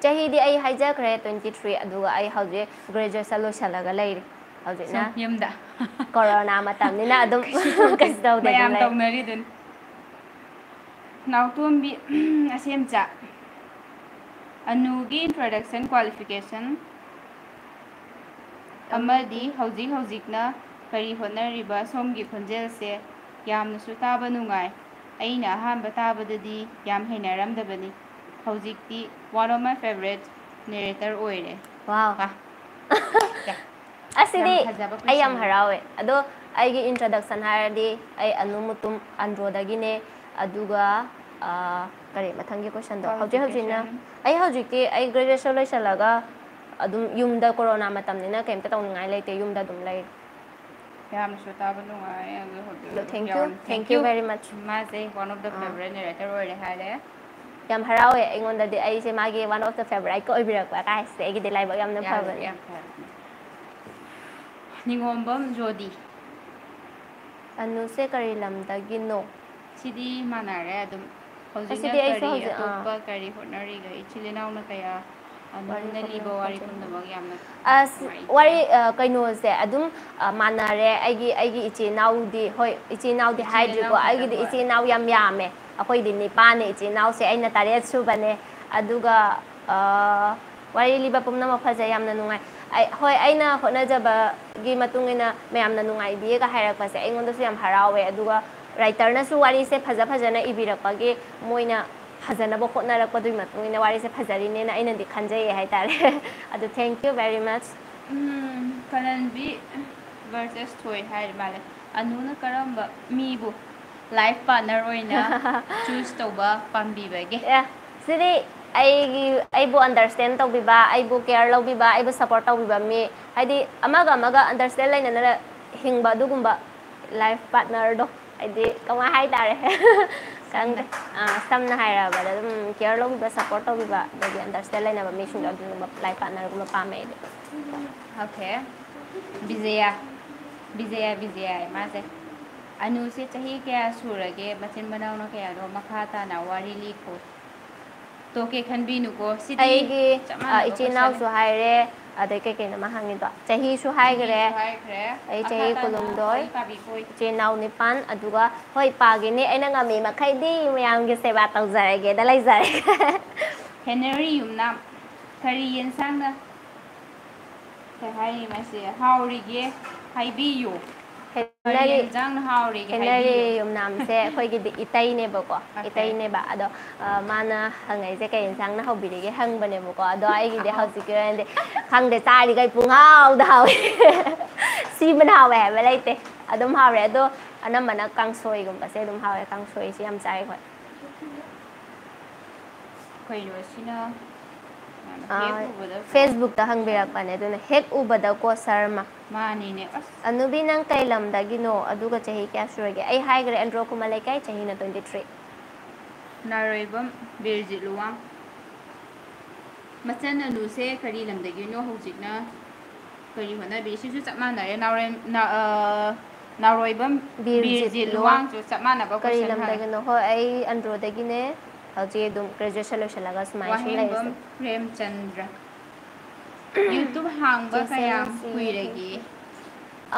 ꯆꯍꯤꯗꯤ ꯑꯩ ꯍꯥꯏꯖꯈ꯭ꯔꯦ, twenty three, ꯑꯗꯨꯒ ꯑꯩ ꯍꯧꯖꯤꯛ graduation ꯂꯣꯏꯁꯤꯜꯂꯒ ꯂꯩꯔꯤ꯫ ꯍꯧꯖꯤꯛꯅ ꯁꯨꯝ ꯌꯨꯝꯗ꯫ Corona ꯃꯇꯝꯅꯤꯅ ꯑꯗꯨꯝ ꯀꯩꯁꯨ ꯇꯧꯗꯦ, ꯑꯗꯨꯝ ꯃꯌꯥꯝ ꯂꯩ꯫ ꯇꯧꯅꯔꯤꯗꯨꯅꯤ꯫ ꯅꯥꯎꯇꯣꯝꯕꯤ ꯑꯁꯦꯝꯆꯥ, ꯑꯅꯨꯒꯤ introduction, qualification ꯑꯃꯗꯤ ꯍꯧꯖꯤꯛ ꯍꯧꯖꯤꯛꯅ ꯀꯔꯤ ꯍꯣꯠꯅꯔꯤꯕ? ꯁꯣꯝꯒꯤ ꯈꯣꯟꯖꯦꯜꯁꯦ ꯌꯥꯝꯅꯁꯨ ꯇꯥꯕ ꯅꯨꯡꯉꯥꯏ꯫ ꯑꯩꯅ ꯑꯍꯥꯟꯕ ꯇꯥꯕꯗꯗꯤ ꯌꯥꯝ ꯍꯩꯅꯔꯝꯗꯕꯅꯤ꯫ ꯍꯧꯖꯤꯛꯇꯤ one of my favorite narrator ꯑꯣꯏꯔꯦ꯫ Wow꯫ ꯋꯥ꯫ ꯌꯥ꯫ ꯑꯁꯤꯗꯤ ꯌꯥꯝ ꯐꯖꯕ ꯑꯩ ꯌꯥꯝ question꯫ ꯍꯔꯥꯎꯋꯦ꯫ ꯑꯗꯣ ꯑꯩꯒꯤ introduction ꯍꯥꯏꯔꯗꯤ ꯑꯩ ꯑꯅꯨ ꯃꯨꯇꯨꯝ ꯑꯟꯗ꯭ꯔꯣꯗꯒꯤꯅꯦ, ꯑꯗꯨꯒ, ꯑ, ꯀꯔꯤ ꯃꯊꯪꯒꯤ questionꯗꯣ? ꯍꯧꯖꯤꯛ ꯍꯧꯖꯤꯛꯅ Qualification꯫ ꯑꯩ ꯍꯧꯖꯤꯛꯇꯤ ꯑꯩ graduation ꯂꯣꯏꯁꯤꯜꯂꯒ ꯑꯗꯨꯝ ꯌꯨꯝꯗ, corona ꯃꯇꯝꯅꯤꯅ ꯀꯩꯝꯇ ꯇꯧꯅꯤꯡꯉꯥꯏ ꯂꯩꯇꯦ, ꯌꯨꯝꯗ ꯑꯗꯨꯝ ꯂꯩꯔꯤ꯫ ꯌꯥꯝꯅꯁꯨ ꯇꯥꯕ ꯅꯨꯡꯉꯥꯏ꯫ ꯑꯗꯨ ꯍꯧꯖꯤꯛ ꯑꯗꯣ ꯍꯧꯖꯤꯛ thank you, ꯌꯥꯝ thank you very much꯫ ꯃꯥꯁꯦ one of the ah. Favorite narrator ꯑꯣꯏꯔꯦ ꯍꯥꯏꯔꯦ꯫ ꯌꯥꯝ ꯍꯔꯥꯎꯋꯦ, ꯑꯩꯉꯣꯟꯗꯗꯤ ꯑꯩꯁꯦ ꯃꯥꯒꯤ one of the favorite ꯀ ꯑꯣꯏꯕꯤꯔꯛꯄ ꯀꯥꯏꯁꯦ ꯑꯩꯒꯤꯗꯤ ꯂꯥꯏꯕꯛ ꯌꯥꯝꯅ ꯌꯥꯝ ꯐꯕꯅꯦ꯫ ꯌꯥꯝ ꯐꯔꯦ꯫ ꯅꯤꯉꯣꯝꯕꯝ ꯖꯣꯗꯤ꯫ ꯑꯅꯨꯁꯦ ꯀꯔꯤ ꯂꯝꯗꯒꯤꯅꯣ? ꯁꯤꯗꯤ ꯃꯥꯟꯅꯔꯦ ꯑꯗꯨꯝ꯫ ꯍꯧꯖꯤꯛꯅ ꯑꯁꯤꯗꯤ ꯑꯩꯁꯨ ꯀꯔꯤ ꯍꯧꯖꯤꯛ, ꯑꯥ꯫ ꯑꯇꯣꯞꯄ ꯀꯔꯤ ꯍꯣꯠꯅꯔꯤꯒꯦ? ꯏꯆꯤꯜ ꯏꯅꯥꯎꯅ ꯀꯌꯥ? ꯑꯅꯨꯅ ꯂꯤꯕ ꯋꯥꯔꯤ ꯄꯨꯝꯅꯃꯛ ꯌꯥꯝꯅ ꯑꯁ ꯅꯨꯡꯉꯥꯏ꯫ ꯋꯥꯔꯤ ꯑ, ꯀꯩꯅꯣꯁꯦ ꯑꯗꯨꯝ ꯑ, ꯃꯥꯟꯅꯔꯦ꯫ ꯑꯩꯒꯤ ꯑꯩꯒꯤ ꯏꯆꯤꯜ ꯏꯅꯥꯎꯗꯤ, ꯍꯣꯏ, ꯏꯆꯤꯜ ꯏꯅꯥꯎꯗꯤ ꯏꯆꯤꯜ ꯍꯥꯏꯗ꯭ꯔꯤꯀꯣ꯫ ꯏꯅꯥꯎ ꯑꯩꯒꯤꯗꯤ ꯀꯌꯥꯅꯣ? ꯏꯆꯤꯜ ꯏꯅꯥꯎ ꯌꯥꯝ ꯌꯥꯝꯃꯦ꯫ ꯑꯩꯈꯣꯏꯗꯤ ꯅꯤꯄꯥꯟꯅꯦ ꯏꯆꯤꯜ ꯏꯅꯥꯎꯁꯦ, ꯑꯩꯅ ꯇꯔꯦꯠ ꯁꯨꯕꯅꯦ꯫ ꯑꯗꯨꯒ ꯑ, ꯋꯥꯔꯤ ꯂꯤꯕ ꯄꯨꯝꯅꯃꯛ ꯐꯖꯩ, ꯌꯥꯝꯅ ꯅꯨꯡꯉꯥꯏ꯫ ꯑꯩ, ꯍꯣꯏ, ꯑꯩꯅ ꯍꯣꯠꯅꯖꯕꯒꯤ ꯃꯇꯨꯡ ꯏꯟꯅ ꯃꯌꯥꯝꯅ ꯅꯨꯡꯉꯥꯏꯕꯤꯌꯦꯒ ꯍꯥꯏꯔꯛꯄꯁꯦ ꯑꯩꯉꯣꯟꯗꯁꯨ ꯌꯥꯝ ꯍꯔꯥꯎꯋꯦ꯫ ꯑꯗꯨꯒ writerꯅꯁꯨ ꯋꯥꯔꯤꯁꯦ ꯐꯖ ꯐꯖꯅ ꯏꯕꯤꯔꯛꯄꯒꯤ ꯃꯣꯏꯅ ꯐꯖꯅꯕ ꯍꯣꯠꯅꯔꯛꯄꯗꯨꯒꯤ ꯃꯇꯨꯡ ꯏꯟꯅ ꯋꯥꯔꯤꯁꯦ ꯐꯖꯔꯤꯅꯦꯅ ꯑꯩꯅꯗꯤ ꯈꯟꯖꯩꯌꯦ ꯍꯥꯏꯇꯥꯔꯦ꯫ ꯑꯗꯨ thank you very much꯫ Um, ꯀꯔꯟꯕꯤ versus ꯊꯣꯏ ꯍꯥꯏꯔ ꯃꯥꯜꯂꯦ꯫ ꯑꯅꯨꯅ ꯀꯔꯝꯕ ꯃꯤꯕꯨ life partner ꯑꯣꯏꯅ choose ꯇꯧꯕ ꯄꯥꯝꯕꯤꯕꯒꯦ? ꯑꯦ, ꯁꯤꯗꯤ ꯑꯩꯒꯤ, ꯑꯩꯕꯨ understand ꯇꯧꯕꯤꯕ, ꯑꯩꯕꯨ care ꯂꯧꯕꯤꯕ, ꯑꯩꯕꯨ support ꯇꯧꯕꯤꯕ ꯃꯤ, ꯍꯥꯏꯗꯤ ꯑꯃꯒ ꯑꯃꯒ understand ꯂꯩꯅꯅ ꯍꯤꯡꯕ ꯑꯗꯨꯒꯨꯝꯕ life partnerꯗꯣ, ꯍꯥꯏꯗꯤ ꯀꯃꯥꯏ ꯍꯥꯏꯇꯥꯔꯦ? ꯈꯪꯗꯦ꯫ ꯑꯥ, ꯁꯝꯅ ꯍꯥꯏꯔꯕꯗ ꯑꯗꯨꯝ care ꯂꯧꯕꯤꯕ, support ꯇꯧꯕꯤꯕ, ꯑꯗꯒꯤ understand ꯂꯩꯅꯕ ꯃꯤꯁꯤꯡꯗꯣ ꯑꯗꯨꯒꯨꯝꯕ life partnerꯒꯨꯝꯕ ꯄꯥꯝꯃꯦ ꯑꯩꯗꯤ꯫ Okay꯫ ꯕꯤꯖꯌꯥ꯫ ꯕꯤꯖꯌꯥ, ꯕꯤꯖꯌꯥ ꯍꯥꯏ ꯃꯥꯁꯦ꯫ ꯑꯅꯨꯁꯦ ꯆꯍꯤ ꯀꯌꯥ ꯁꯨꯔꯒꯦ? ꯃꯆꯤꯟ ꯃꯅꯥꯎꯅ ꯀꯌꯥꯅꯣ? ꯃꯈꯥ ꯇꯥꯅ ꯋꯥꯔꯤ ꯂꯤꯈꯣ꯫ ꯇꯣꯛꯀꯦ ꯈꯟꯕꯤꯅꯨꯀꯣ꯫ ꯁꯤꯗꯤ ꯑꯩꯒꯤ ꯆꯞ ꯑ, ꯃꯥꯟꯅꯕ ꯏꯆꯤꯜ ꯏꯅꯥꯎꯁꯨ questionꯅꯦ꯫ ꯍꯥꯏꯔꯦ, ꯑꯗꯩ ꯀꯩ ꯀꯩꯅꯣ ꯃꯥ ꯍꯪꯉꯤꯗꯣ? ꯆꯍꯤꯁꯨ ꯍꯥꯏꯈ꯭ꯔꯦ꯫ ꯆꯍꯤꯁꯨ ꯍꯥꯏꯈ꯭ꯔꯦ꯫ ꯑꯩ ꯃꯈꯥ ꯆꯍꯤ ꯇꯥꯅ ꯀꯨꯟꯍꯨꯝꯗꯣꯏ꯫ ꯋꯥꯔꯤ ꯄꯥꯕꯤꯈꯣ꯫ ꯏꯆꯤꯜ ꯏꯅꯥꯎ ꯅꯤꯄꯥꯟ, ꯑꯗꯨꯒ ꯍꯣꯏ, ꯄꯥꯒꯤꯅꯤ꯫ ꯑꯩꯅ ꯉꯝꯃꯤ ꯃꯈꯩꯗꯤ ꯃꯌꯥꯝꯒꯤ ꯁꯦꯕꯥ ꯇꯧꯖꯔꯒꯦꯗ ꯂꯩꯖꯔꯦ꯫ ꯍꯦꯅꯔꯤ ꯌꯨꯝꯅꯥꯝ, ꯀꯔꯤ ꯌꯦꯟꯁꯥꯡꯅ, ꯀꯩ ꯍꯥꯏꯅꯤ ꯃꯁꯤ, ꯍꯥꯎꯔꯤꯒꯦ ꯍꯥꯏꯕꯤꯌꯨ꯫ ꯀꯔꯤ ꯍꯦꯅꯔꯤ, ꯌꯦꯟꯁꯥꯡꯅ ꯍꯥꯎꯔꯤꯒꯦ ꯍꯦꯅꯔꯤ ꯍꯥꯏꯕꯤꯌꯨ꯫ ꯌꯨꯝꯅꯥꯝꯁꯦ ꯑꯩꯈꯣꯏꯒꯤꯗꯤ ꯏꯇꯩꯅꯦꯕꯀꯣ, Okay꯫ ꯏꯇꯩꯅꯦꯕ꯫ ꯑꯗꯣ ꯑ, ꯃꯥꯅ ꯍꯪꯉꯛꯏꯁꯦ ꯀꯩ ꯌꯦꯟꯁꯥꯡꯅ ꯍꯧꯕꯤꯔꯤꯒꯦ ꯍꯪꯕꯅꯦꯕꯀꯣ꯫ ꯑꯗꯣ ꯑꯩꯒꯤꯗꯤ ꯍꯧꯖꯤꯛꯀꯤ ꯑꯣꯏꯅꯗꯤ ꯈꯪꯗꯦ, ꯆꯥꯔꯤꯈꯩ ꯄꯨꯡꯍꯥꯎꯗ ꯍꯥꯎꯋꯤ꯫ ꯁꯤꯃꯅ ꯍꯥꯎꯋꯦ ꯍꯥꯏꯕ ꯂꯩꯇꯦ, ꯑꯗꯨꯝ ꯍꯥꯎꯔꯦ꯫ ꯑꯗꯣ ꯑꯅꯝꯕꯅ ꯀꯥꯡꯁꯣꯏꯒꯨꯝꯕꯁꯦ ꯑꯗꯨꯝ ꯍꯥꯎꯋꯦ, ꯀꯥꯡꯁꯣꯏꯁꯤ ꯌꯥꯝ ꯆꯥꯏ ꯑꯩꯈꯣꯏ꯫ ꯀꯩꯅꯣ ꯁꯤꯅ ꯑꯥ, ꯍꯦꯛ ꯎꯕꯗ Facebookꯇ ꯍꯪꯕꯤꯔꯛꯄꯅꯦ, ꯑꯗꯨꯅ ꯍꯦꯛ ꯎꯕꯗꯀꯣ ꯁꯔꯃ꯫ ꯃꯥꯅꯤꯅꯦ ꯑꯁ꯫ ꯑꯅꯨꯕꯤ, ꯅꯪ ꯀꯩ ꯂꯝꯗꯒꯤꯅꯣ? ꯑꯗꯨꯒ ꯆꯍꯤ ꯀꯌꯥ ꯁꯨꯔꯒꯦ? ꯑꯩ ꯍꯥꯏꯈ꯭ꯔꯦ, ꯑꯦꯟꯗ꯭ꯔꯣ ꯈꯨꯃꯟ ꯂꯩꯀꯥꯏ, ꯆꯍꯤꯅ twenty three꯫ ꯅꯥꯔꯣꯏꯕꯝ ꯕꯤꯔꯖꯤꯠ ꯂꯨꯋꯥꯡ꯫ ꯃꯆꯟ ꯑꯅꯨꯁꯦ ꯀꯔꯤ ꯂꯝꯗꯒꯤꯅꯣ? ꯍꯧꯖꯤꯛꯅ ꯀꯔꯤ ꯍꯣꯠꯅꯕꯤ? ꯁꯤꯁꯨ ꯆꯞ ꯃꯥꯟꯅꯔꯦ꯫ ꯅꯥꯎꯔꯦꯝ-, ꯅꯥ-, ꯑ, ꯅꯥꯎꯔꯣꯏꯕꯝ ꯕꯤꯔꯖꯤꯠ ꯕꯤꯔꯖꯤꯠ ꯂꯨꯋꯥꯡ꯫ ꯂꯨꯋꯥꯡꯁꯨ ꯆꯞ ꯃꯥꯟꯅꯕ ꯀꯔꯤ question ꯍꯪꯉꯦ꯫ ꯂꯝꯗꯒꯤꯅꯣ? ꯍꯣꯏ, ꯑꯩ ꯑꯟꯗ꯭ꯔꯣꯗꯒꯤꯅꯦ꯫ ꯍꯧꯖꯤꯛ ꯑꯗꯨꯝ graduation ꯂꯣꯏꯁꯤꯜꯂꯒ ꯁꯨꯃꯥꯏꯅ ꯁꯨꯝ ꯂꯩꯔꯤꯁꯦ꯫ ꯋꯥꯍꯦꯡꯕꯝ ꯄ꯭ꯔꯦꯝꯆꯟꯗ꯭ꯔ꯫ YouTube ꯍꯥꯡꯕ ꯆꯦꯆꯦ ꯀꯌꯥꯝ ꯅꯨꯡꯁꯤꯌꯦ꯫ ꯀꯨꯏꯔꯒꯦ?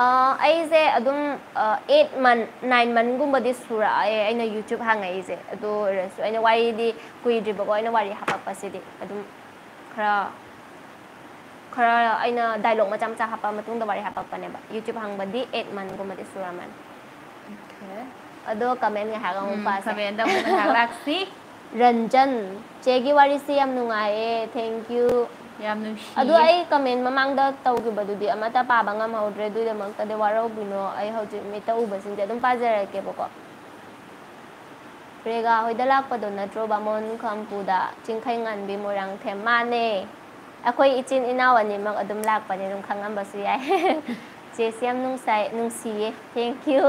ꯑꯥ, ꯑꯩꯁꯦ ꯑꯗꯨꯝ ꯑꯩꯠ ꯃꯟ ꯅꯥꯏꯟ ꯃꯟꯒꯨꯝꯕꯗꯤ ꯁꯨꯔꯛꯑꯦ ꯑꯩꯅ YouTube ꯍꯥꯡꯉꯛꯏꯁꯦ꯫ ꯑꯗꯨ ꯑꯣꯏꯔꯁꯨ ꯑꯩꯅ ꯋꯥꯔꯤꯗꯤ ꯀꯨꯏꯗ꯭ꯔꯤꯕꯀꯣ, ꯑꯩꯅ ꯋꯥꯔꯤ ꯍꯥꯄꯛꯄꯁꯤꯗꯤ ꯑꯗꯨꯝ ꯈꯔ ꯈꯔ ꯑꯩꯅ dialogue ꯃꯆꯥ ꯃꯆꯥ ꯍꯥꯞꯄ ꯃꯇꯨꯡꯗ ꯋꯥꯔꯤ ꯍꯥꯄꯛꯄꯅꯦꯕ꯫ YouTube ꯍꯥꯡꯕꯗꯤ ꯑꯩꯠ ꯃꯟꯒꯨꯝꯕꯗꯤ ꯁꯨꯔꯝꯃꯅꯤ꯫ Okay. ꯑꯗꯣ comment ꯉꯥꯏꯍꯥꯛ ꯑꯃꯨꯛ ꯎꯝ, ꯄꯥꯁꯦ꯫ Comment ꯑꯃꯨꯛ ꯉꯥꯏꯍꯥꯛ ꯂꯥꯛꯁꯤ꯫ ꯔꯟꯖꯟ, ꯆꯦꯒꯤ ꯋꯥꯔꯤꯁꯤ ꯌꯥꯝ ꯅꯨꯡꯉꯥꯏꯌꯦ, thank you꯫ ꯌꯥꯝ ꯅꯨꯡꯁꯤꯌꯦ꯫ ꯑꯗꯣ ꯑꯩ comment ꯃꯃꯥꯡꯗ ꯇꯧꯈꯤꯕꯗꯨꯗꯤ ꯑꯃꯠꯇ ꯄꯥꯕ ꯉꯝꯍꯧꯗ꯭ꯔꯦ, ꯑꯗꯨꯒꯤꯗꯃꯛꯇꯗꯤ ꯋꯥꯔꯧꯕꯤꯅꯣ, ꯑꯩ ꯍꯧꯖꯤꯛ ꯃꯤꯠꯇ ꯎꯕꯁꯤꯡꯁꯦ ꯑꯗꯨꯝ ꯄꯥꯖꯔꯛꯀꯦꯕꯀꯣ꯫ ꯔꯦꯒꯥ ꯍꯣꯏꯗ ꯂꯥꯛꯄꯗꯣ ꯅꯠꯇ꯭ꯔꯣ, ꯕꯥꯃꯣꯟ ꯈꯝꯄꯨꯗ, ꯆꯤꯡꯈꯩ ꯉꯥꯟꯕꯤ, ꯃꯣꯏꯔꯥꯡꯊꯦꯝ? ꯃꯥꯅꯦ, ꯑꯩꯈꯣꯏ ꯏꯆꯤꯟ ꯏꯅꯥꯎ ꯑꯅꯤꯃꯛ ꯑꯗꯨꯝ ꯂꯥꯛꯄꯅꯦ, ꯑꯗꯨꯝ ꯈꯪꯉꯝꯕꯁꯨ ꯌꯥꯏ꯫ ꯆꯦꯁꯤ ꯌꯥꯝ ꯅꯨꯡꯁꯥꯏ-, ꯅꯨꯡꯁꯤꯌꯦ, thank you꯫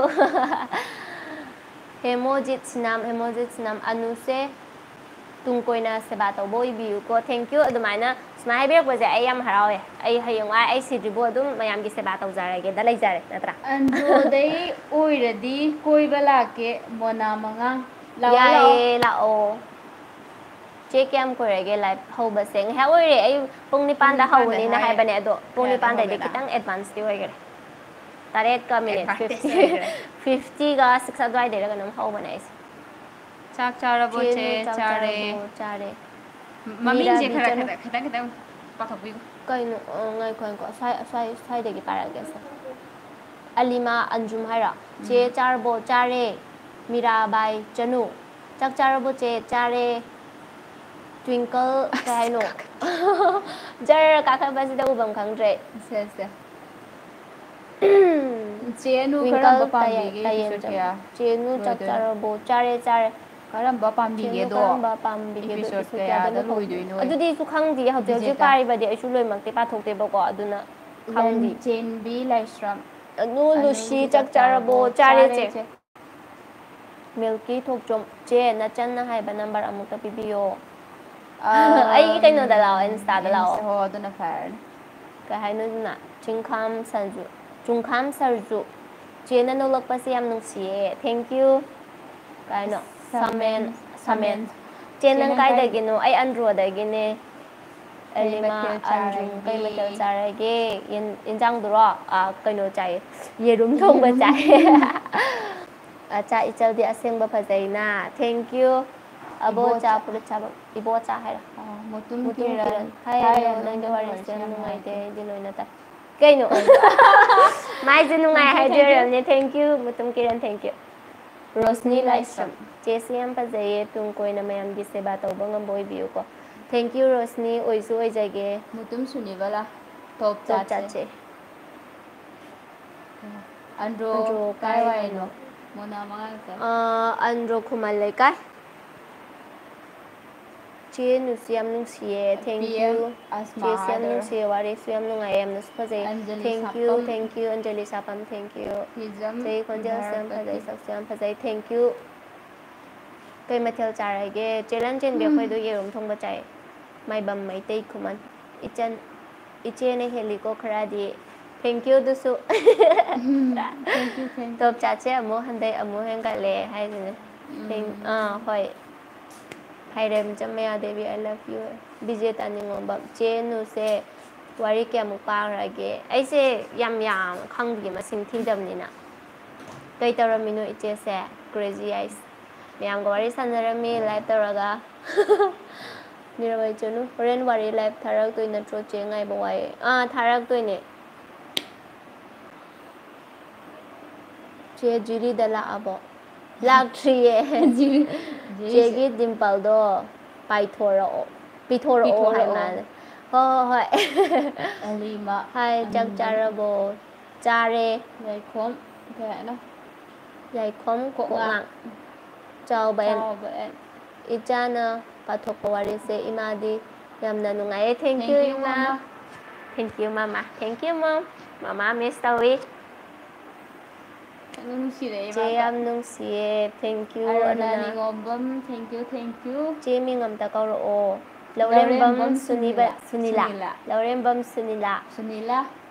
ꯍꯦꯃꯣꯖꯤꯠ ꯁꯤꯅꯥꯝ, ꯍꯦꯃꯣꯖꯤꯠ ꯁꯤꯅꯥꯝ, ꯑꯅꯨꯁꯦ ꯇꯨꯡ ꯀꯣꯏꯅ ꯁꯦꯕꯥ ꯇꯧꯕ ꯑꯣꯏꯕꯤꯌꯨꯀꯣ, thank you꯫ ꯑꯗꯨꯃꯥꯏꯅ ꯁꯨꯃꯥꯏꯅ ꯍꯥꯏꯕꯤꯔꯛꯄꯁꯦ ꯑꯩ ꯌꯥꯝ ꯍꯔꯥꯎꯋꯦ꯫ ꯑꯩ ꯍꯌꯦꯡꯋꯥꯏ ꯑꯩ ꯁꯤꯗ꯭ꯔꯤꯕꯣ ꯑꯗꯨꯝ ꯃꯌꯥꯝꯒꯤ ꯁꯦꯕꯥ ꯇꯧꯖꯔꯒꯦꯗ ꯂꯩꯖꯔꯦ, ꯅꯠꯇ꯭ꯔꯥ? ꯑꯟꯗ꯭ꯔꯣꯗꯩ ꯑꯣꯏꯔꯗꯤ ꯀꯣꯏꯕ ꯂꯥꯛꯀꯦ, ꯃꯣꯅꯥ ꯃꯉꯥꯡ꯫ ꯂꯥꯛꯑꯣ, ꯂꯥꯛꯑꯣ꯫ ꯌꯥꯏꯌꯦ, ꯂꯥꯛꯑꯣ꯫ ꯆꯦ, ꯀꯌꯥꯝ ꯀꯨꯏꯔꯒꯦ live ꯍꯧꯕꯁꯦ? ꯉꯥꯏꯍꯥꯛ ꯑꯣꯏꯔꯦ, ꯑꯩ ꯄꯨꯡ ꯅꯤꯄꯥꯟꯗ ꯅꯤꯄꯥꯟꯗ ꯍꯧꯒꯅꯤꯅ ꯍꯥꯏ-, ꯍꯥꯏꯕꯅꯦ, ꯑꯗꯣ ꯄꯨꯡ ꯀꯌꯥꯗ ꯅꯤꯄꯥꯟꯗꯩꯗꯤ ꯍꯧꯒꯦꯗ? ꯈꯤꯇꯪ advance ꯇꯤ ꯑꯣꯏꯈꯔꯦ꯫ ꯇꯔꯦꯠꯀ minute Advance fifty, ꯑꯣꯏꯈ꯭ꯔꯦ꯫ fifty ꯒ six ꯑꯗꯨꯋꯥꯏꯗꯩꯔ ꯀꯩꯅꯣꯝ ꯍꯧꯕꯅꯦ ꯑꯩꯁꯦ꯫ ꯆꯥꯛ ꯆꯥꯔꯕꯣ ꯆꯦ, ꯆꯦ? ꯅꯣꯏ ꯆꯥꯛ ꯆꯥꯔꯦ꯫ ꯆꯥꯔꯕꯣ? ꯆꯥꯔꯦ꯫ ꯃꯃꯤꯡꯁꯦ ꯃꯤꯔꯥꯕꯤ ꯈꯔ, ꯆꯅꯨ꯫ ꯈꯔ, ꯈꯤꯇꯪ, ꯈꯤꯇꯪ ꯄꯥꯊꯣꯛꯄꯤꯌꯨ꯫ ꯀꯩꯅꯣ? ꯑ, ꯉꯥꯏꯈꯣ, ꯉꯥꯏꯈꯣ꯫ ꯁ꯭ꯋꯥꯏ, ꯁ꯭ꯋꯥꯏ, ꯁ꯭ꯋꯥꯏꯗꯒꯤ ꯄꯥꯔꯛꯑꯒꯦꯁꯦ꯫ ꯑꯂꯤꯃꯥ ꯑꯟꯖꯨꯝ ꯍꯥꯏꯔꯣ? ꯆꯦ, ꯎꯝ꯫ ꯆꯥꯔꯕꯣ? ꯆꯥꯔꯦ꯫ ꯃꯤꯔꯥꯕꯥꯏ ꯆꯅꯨ꯫ ꯆꯥꯛ ꯆꯥꯔꯕꯣ ꯆꯦ? ꯆꯥꯔꯦ꯫ Twinkle ꯀꯩ ꯍꯥꯏꯅꯣ? ꯖꯔ ꯀꯥꯈꯠꯄꯁꯤꯗ ꯎꯐꯝ ꯈꯪꯗ꯭ꯔꯦ꯫ ꯁꯦ, ꯁꯦ꯫ ꯆꯦ ꯑꯅꯨ Twinkle ꯀꯔꯝꯕ ꯇꯌꯦ-, ꯄꯥꯝꯕꯤꯒꯦ episode ꯇꯌꯦꯟꯖꯝ꯫ ꯀꯌꯥ ꯆꯦ ꯑꯅꯨ ꯆꯥꯛ ꯂꯣꯏꯗꯣꯏꯅꯣ? ꯆꯥꯔꯕꯣ? ꯆꯥꯔꯦ, ꯆꯥꯔꯦ꯫ ꯀꯔꯝꯕ ꯆꯦ ꯑꯅꯨ ꯑꯅꯨ ꯀꯔꯝꯕ ꯄꯥꯝꯕꯤꯒꯦꯗꯣ? ꯀꯔꯝꯕ ꯄꯥꯝꯕꯤꯒꯦ ꯑꯗꯣ Episode episode ꯀꯌꯥꯗ ꯀꯌꯥꯗ ꯂꯨꯍꯣꯡꯗꯣꯏꯅꯣ? ꯂꯣꯏꯗꯣꯏꯅꯣ? ꯑꯗꯨꯗꯤ ꯑꯩꯁꯨ ꯈꯪꯗꯤꯌꯦ, ꯍꯧꯖꯤꯛ ꯍꯧꯖꯤꯛ ꯕꯤꯖꯦꯇꯥ꯫ ꯄꯥꯔꯤꯕꯗꯤ ꯑꯩꯁꯨ ꯂꯣꯏꯃꯛꯇꯤ ꯄꯥꯊꯣꯛꯇꯦꯕꯀꯣ, ꯑꯗꯨꯅ ꯈꯪꯗꯦ꯫ ꯂꯟꯆꯦꯟꯕꯤ ꯂꯥꯏꯁ꯭ꯔꯝ꯫ ꯑꯅꯨ ꯂꯨꯁꯤ ꯆꯥꯛ ꯆꯥꯔꯕꯣ? ꯆꯥꯔꯦ, ꯆꯦ꯫ ꯃꯤꯜꯀꯤ ꯊꯣꯛꯆꯣꯝ꯫ ꯆꯦ, ꯅꯆꯟꯅ ꯍꯥꯏꯕ number ꯑꯃꯨꯛꯇ ꯄꯤꯕꯤꯌꯣ꯫ ꯑꯩꯒꯤ ꯀꯩꯅꯣꯗ ꯂꯥꯛꯑꯣ, Insta ꯗ ꯂꯥꯛꯑꯣ꯫ ꯍꯣ, ꯑꯗꯨꯅ ꯐꯔꯅꯤ꯫ ꯀꯩ ꯍꯥꯏꯅꯣ ꯑꯗꯨꯅ? ꯆꯤꯡꯈꯥꯝ ꯁꯟꯖꯨ, ꯆꯨꯡꯈꯥꯝ ꯁꯔꯖꯨ꯫ ꯆꯦꯅ ꯅꯣꯛꯂꯛꯄꯁꯦ ꯌꯥꯝ ꯅꯨꯡꯁꯤꯌꯦ꯫ Thank you꯫ ꯀꯩꯅꯣ? ꯁꯃꯦꯟ, ꯁꯃꯦꯟ, ꯁꯃꯦꯟ꯫ ꯁꯃꯦꯟ꯫ ꯆꯦ, ꯅꯪ ꯀꯥꯏꯗꯒꯤꯅꯣ? ꯑꯩ ꯑꯟꯗ꯭ꯔꯣꯗꯒꯤꯅꯦ꯫ ꯀꯩ ꯑꯂꯤꯃꯥ, ꯃꯊꯦꯜ ꯑꯟꯗ꯭ꯔꯣ, ꯆꯥꯔꯒꯦ? ꯀꯩ ꯃꯊꯦꯜ ꯆꯥꯔꯒꯦ? ꯌꯦꯟ-, ꯌꯦꯟꯖꯥꯡꯗꯨꯔꯣ? ꯑꯥ, ꯀꯩꯅꯣ ꯆꯥꯏꯌꯦ, ꯌꯦꯔꯨꯝ ꯊꯣꯡꯕ ꯆꯥꯏ꯫ ꯑꯆꯥ, ꯏꯆꯜꯗꯤ ꯑꯁꯦꯡꯕ ꯐꯖꯩꯅ꯫ Thank you꯫ ꯑꯕꯣꯆꯥ, ꯏꯕꯣꯆꯥ꯫ ꯄꯨꯂꯞ ꯆꯥꯕ꯫ ꯏꯕꯣꯆꯥ ꯍꯥꯏꯔꯣ꯫ ꯑꯣ, ꯃꯨꯇꯨꯝ ꯃꯨꯇꯨꯝ ꯀꯤꯔꯟ꯫ ꯀꯤꯔꯟ꯫ ꯍꯥꯏ, ꯍꯥꯏ, ꯅꯪ-, ꯅꯪꯒꯤ ꯅꯪꯒꯤ ꯋꯥꯔꯤꯁꯦ ꯋꯥꯔꯤꯁꯦ ꯌꯥꯝ ꯌꯥꯝ ꯅꯨꯡꯉꯥꯏꯇꯦ, ꯅꯨꯡꯉꯥꯏꯇꯦ꯫ ꯑꯩꯗꯤ ꯂꯣꯏꯅ ꯇꯥꯏ꯫ ꯀꯩꯅꯣ? ꯀꯩꯅꯣ? ꯃꯥꯏꯁꯦ ꯅꯨꯡꯉꯥꯏ Thank you, thank you꯫ ꯍꯥꯏꯗꯣꯏꯔꯝꯅꯦ꯫ Thank you, Mutum Kiran, thank you꯫ Roshni Roshni ꯂꯥꯏꯁ꯭ꯔꯝ꯫ ꯂꯥꯏꯁ꯭ꯔꯝ꯫ ꯆꯦꯁꯤ ꯌꯥꯝ ꯐꯖꯩꯌꯦ, ꯇꯨꯡ ꯀꯣꯏꯅ ꯃꯌꯥꯝꯒꯤ ꯁꯦꯕꯥ ꯇꯧꯕ ꯉꯝꯕ ꯑꯣꯏꯕꯤꯌꯨꯀꯣ꯫ Thank you, ꯔꯣꯁꯅꯤ, ꯑꯣꯏꯁꯨ ꯑꯣꯏꯖꯒꯦ꯫ ꯃꯨꯇꯨꯝ ꯁꯨꯅꯤꯕꯂꯥ, ꯇꯣꯞ ꯇꯣꯞ ꯆꯥꯠꯁꯦ꯫ ꯆꯥꯠꯁꯦ꯫ ꯑꯟꯗ꯭ꯔꯣ ꯑꯟꯗ꯭ꯔꯣ ꯀꯥꯏ ꯀꯥꯏꯋꯥꯏꯅꯣ? ꯋꯥꯏꯅꯣ? ꯃꯣꯅꯥ ꯃꯉꯥꯡ ꯆꯠ-, ꯑꯥ, ꯑꯟꯗ꯭ꯔꯣ ꯈꯨꯃꯟ ꯂꯩꯀꯥꯏ꯫ ꯆꯦ ꯅꯨꯁꯤ ꯌꯥꯝ ꯅꯨꯡꯁꯤꯌꯦ, thank ꯄꯤ ꯑꯦꯝ you꯫ ꯑꯁꯃꯥ ꯆꯦꯁꯤ ꯌꯥꯝ ꯍꯥꯏꯗꯣꯏꯔꯥ? ꯅꯨꯡꯁꯤꯌꯦ, ꯋꯥꯔꯤꯁꯨ ꯌꯥꯝ ꯅꯨꯡꯉꯥꯏꯌꯦ, ꯌꯥꯝꯅꯁꯨ ꯐꯖꯩ꯫ Anjali thank you, ꯁꯥꯄꯝ꯫ Thank you, Anjali ꯁꯥꯄꯝ, thank you꯫ ꯍꯤꯖꯝ ꯆꯦ ꯈꯣꯟꯖꯦꯜꯁꯨ ꯌꯥꯝ ꯐꯖꯩ, ꯚꯥꯔꯇꯤ꯫ ꯁꯛꯁꯨ ꯌꯥꯝ ꯐꯖꯩ, thank you꯫ ꯀꯩ ꯃꯊꯦꯜ ꯆꯥꯔꯒꯦ? ꯆꯦ ꯂꯟꯆꯦꯟꯕꯤ, ꯎꯝ꯫ ꯑꯩꯈꯣꯏꯗꯣ ꯌꯦꯔꯨꯝ ꯊꯣꯡꯕ ꯆꯥꯏ꯫ ꯃꯥꯏꯕꯝ ꯃꯩꯇꯩ ꯈꯨꯃꯟ꯫ ꯏꯆꯟ, ꯏꯆꯦꯅ ꯍꯦꯜꯂꯤꯀꯣ ꯈꯔꯗꯤ꯫ Thank you ꯑꯗꯨꯁꯨ꯫ ꯎꯝ, thank you, thank you꯫ ꯇꯣꯞ ꯆꯥꯠꯁꯦ ꯑꯃꯨꯛ ꯍꯟꯗꯛ ꯑꯃꯨꯛ ꯍꯦꯟꯒꯠꯂꯦ ꯍꯥꯏꯁꯤꯅꯦ꯫ Thank-, ꯎꯝ꯫ ꯑꯥ, ꯍꯣꯏ꯫ ꯐꯥꯏꯔꯦꯝꯆꯝ ꯃꯌꯥ ꯗꯦꯕꯤ, I love you꯫ ꯕꯤꯖꯦꯇꯥ ꯅꯤꯉꯣꯝꯕꯝ꯫ ꯆꯦ ꯅꯨꯁꯦ ꯋꯥꯔꯤ ꯀꯌꯥꯃꯨꯛ ꯄꯥꯈ꯭ꯔꯒꯦ? ꯑꯩꯁꯦ ꯌꯥꯝ ꯌꯥꯝ ꯈꯪꯗꯦ, ꯃꯁꯤꯡ ꯊꯤꯗꯕꯅꯤꯅ꯫ ꯀꯩ ꯇꯧꯔꯝꯃꯤꯅꯣ ꯏꯆꯦꯁꯦ? Crazy Eyes꯫ ꯃꯌꯥꯝꯒ ꯋꯥꯔꯤ ꯁꯥꯟꯅꯔꯝꯃꯤ live ꯇꯧꯔꯒ꯫ ꯃꯤꯔꯥꯕꯥꯏ ꯆꯅꯨ, ꯍꯣꯔꯦꯟ ꯋꯥꯔꯤ live ꯊꯥꯔꯛꯇꯣꯏ ꯅꯠꯇ꯭ꯔꯣ ꯆꯦ? ꯉꯥꯏꯕ ꯋꯥꯏꯌꯦ꯫ ꯑꯥ, ꯊꯥꯔꯛꯇꯣꯏꯅꯦ꯫ ꯆꯦ ꯖꯤꯔꯤꯗ ꯂꯥꯛꯑꯕꯣ? ꯂꯥꯛꯇ꯭ꯔꯤꯌꯦ꯫ ꯖꯤꯔꯤ-, ꯖꯤꯔꯤꯁꯦ꯫ ꯆꯦꯒꯤ ꯗꯤꯝꯄꯜꯗꯣ ꯄꯥꯏꯊꯣꯔꯛꯑꯣ, ꯄꯤꯊꯣꯔꯛꯑꯣ ꯍꯥꯏ ꯄꯤꯊꯣꯔꯛꯑꯣ꯫ ꯃꯥꯜꯂꯦ꯫ ꯍꯣꯏ, ꯍꯣꯏ, ꯍꯣꯏ꯫ ꯑꯂꯤꯃ, ꯍꯥꯏ, ꯆꯥꯛ ꯑꯂꯤꯃ꯫ ꯆꯥꯔꯕꯣ? ꯆꯥꯔꯦ꯫ ꯌꯥꯏꯈꯣꯝ, ꯀꯩ ꯍꯥꯏꯅꯣ? ꯌꯥꯏꯈꯣꯝ ꯀꯣꯛꯉꯥꯡ꯫ ꯀꯣꯛꯉꯥꯡ꯫ ꯆꯥꯎꯕ ꯑꯦꯟ꯫ ꯆꯥꯎꯕ ꯑꯦꯟ꯫ ꯏꯆꯥꯅ ꯄꯥꯊꯣꯛꯄ ꯋꯥꯔꯤꯁꯦ ꯏꯃꯥꯗꯤ ꯌꯥꯝꯅ ꯅꯨꯡꯉꯥꯏꯌꯦ꯫ Thank you, thank you, ꯏꯃꯥ꯫ ꯃꯃꯥ꯫ Thank you, ꯃꯃꯥ꯫ Thank you, mom꯫ ꯃꯃꯥ miss ꯇꯧꯏ꯫ ꯌꯥꯝ ꯅꯨꯡꯁꯤꯔꯛꯑꯦ ꯆꯦ, ꯏꯃꯥꯗꯣ꯫ ꯌꯥꯝ ꯅꯨꯡꯁꯤꯌꯦ꯫ Thank you, Aruna Aruna. ꯅꯤꯉꯣꯝꯕꯝ, thank you, thank you꯫ ꯆꯦ ꯃꯤꯡ ꯑꯝꯇ ꯀꯧꯔꯛꯑꯣ꯫ ꯂꯧꯔꯦꯝꯕꯝ ꯂꯧꯔꯦꯝꯕꯝ ꯁꯨꯅꯤꯕ-, ꯁꯨꯅꯤꯂꯥ꯫ ꯁꯨꯅꯤꯂꯥ꯫ ꯁꯨꯅꯤꯂꯥ꯫ ꯂꯧꯔꯦꯝꯕꯝ ꯁꯨꯅꯤꯂꯥ꯫ ꯁꯨꯅꯤꯂꯥ꯫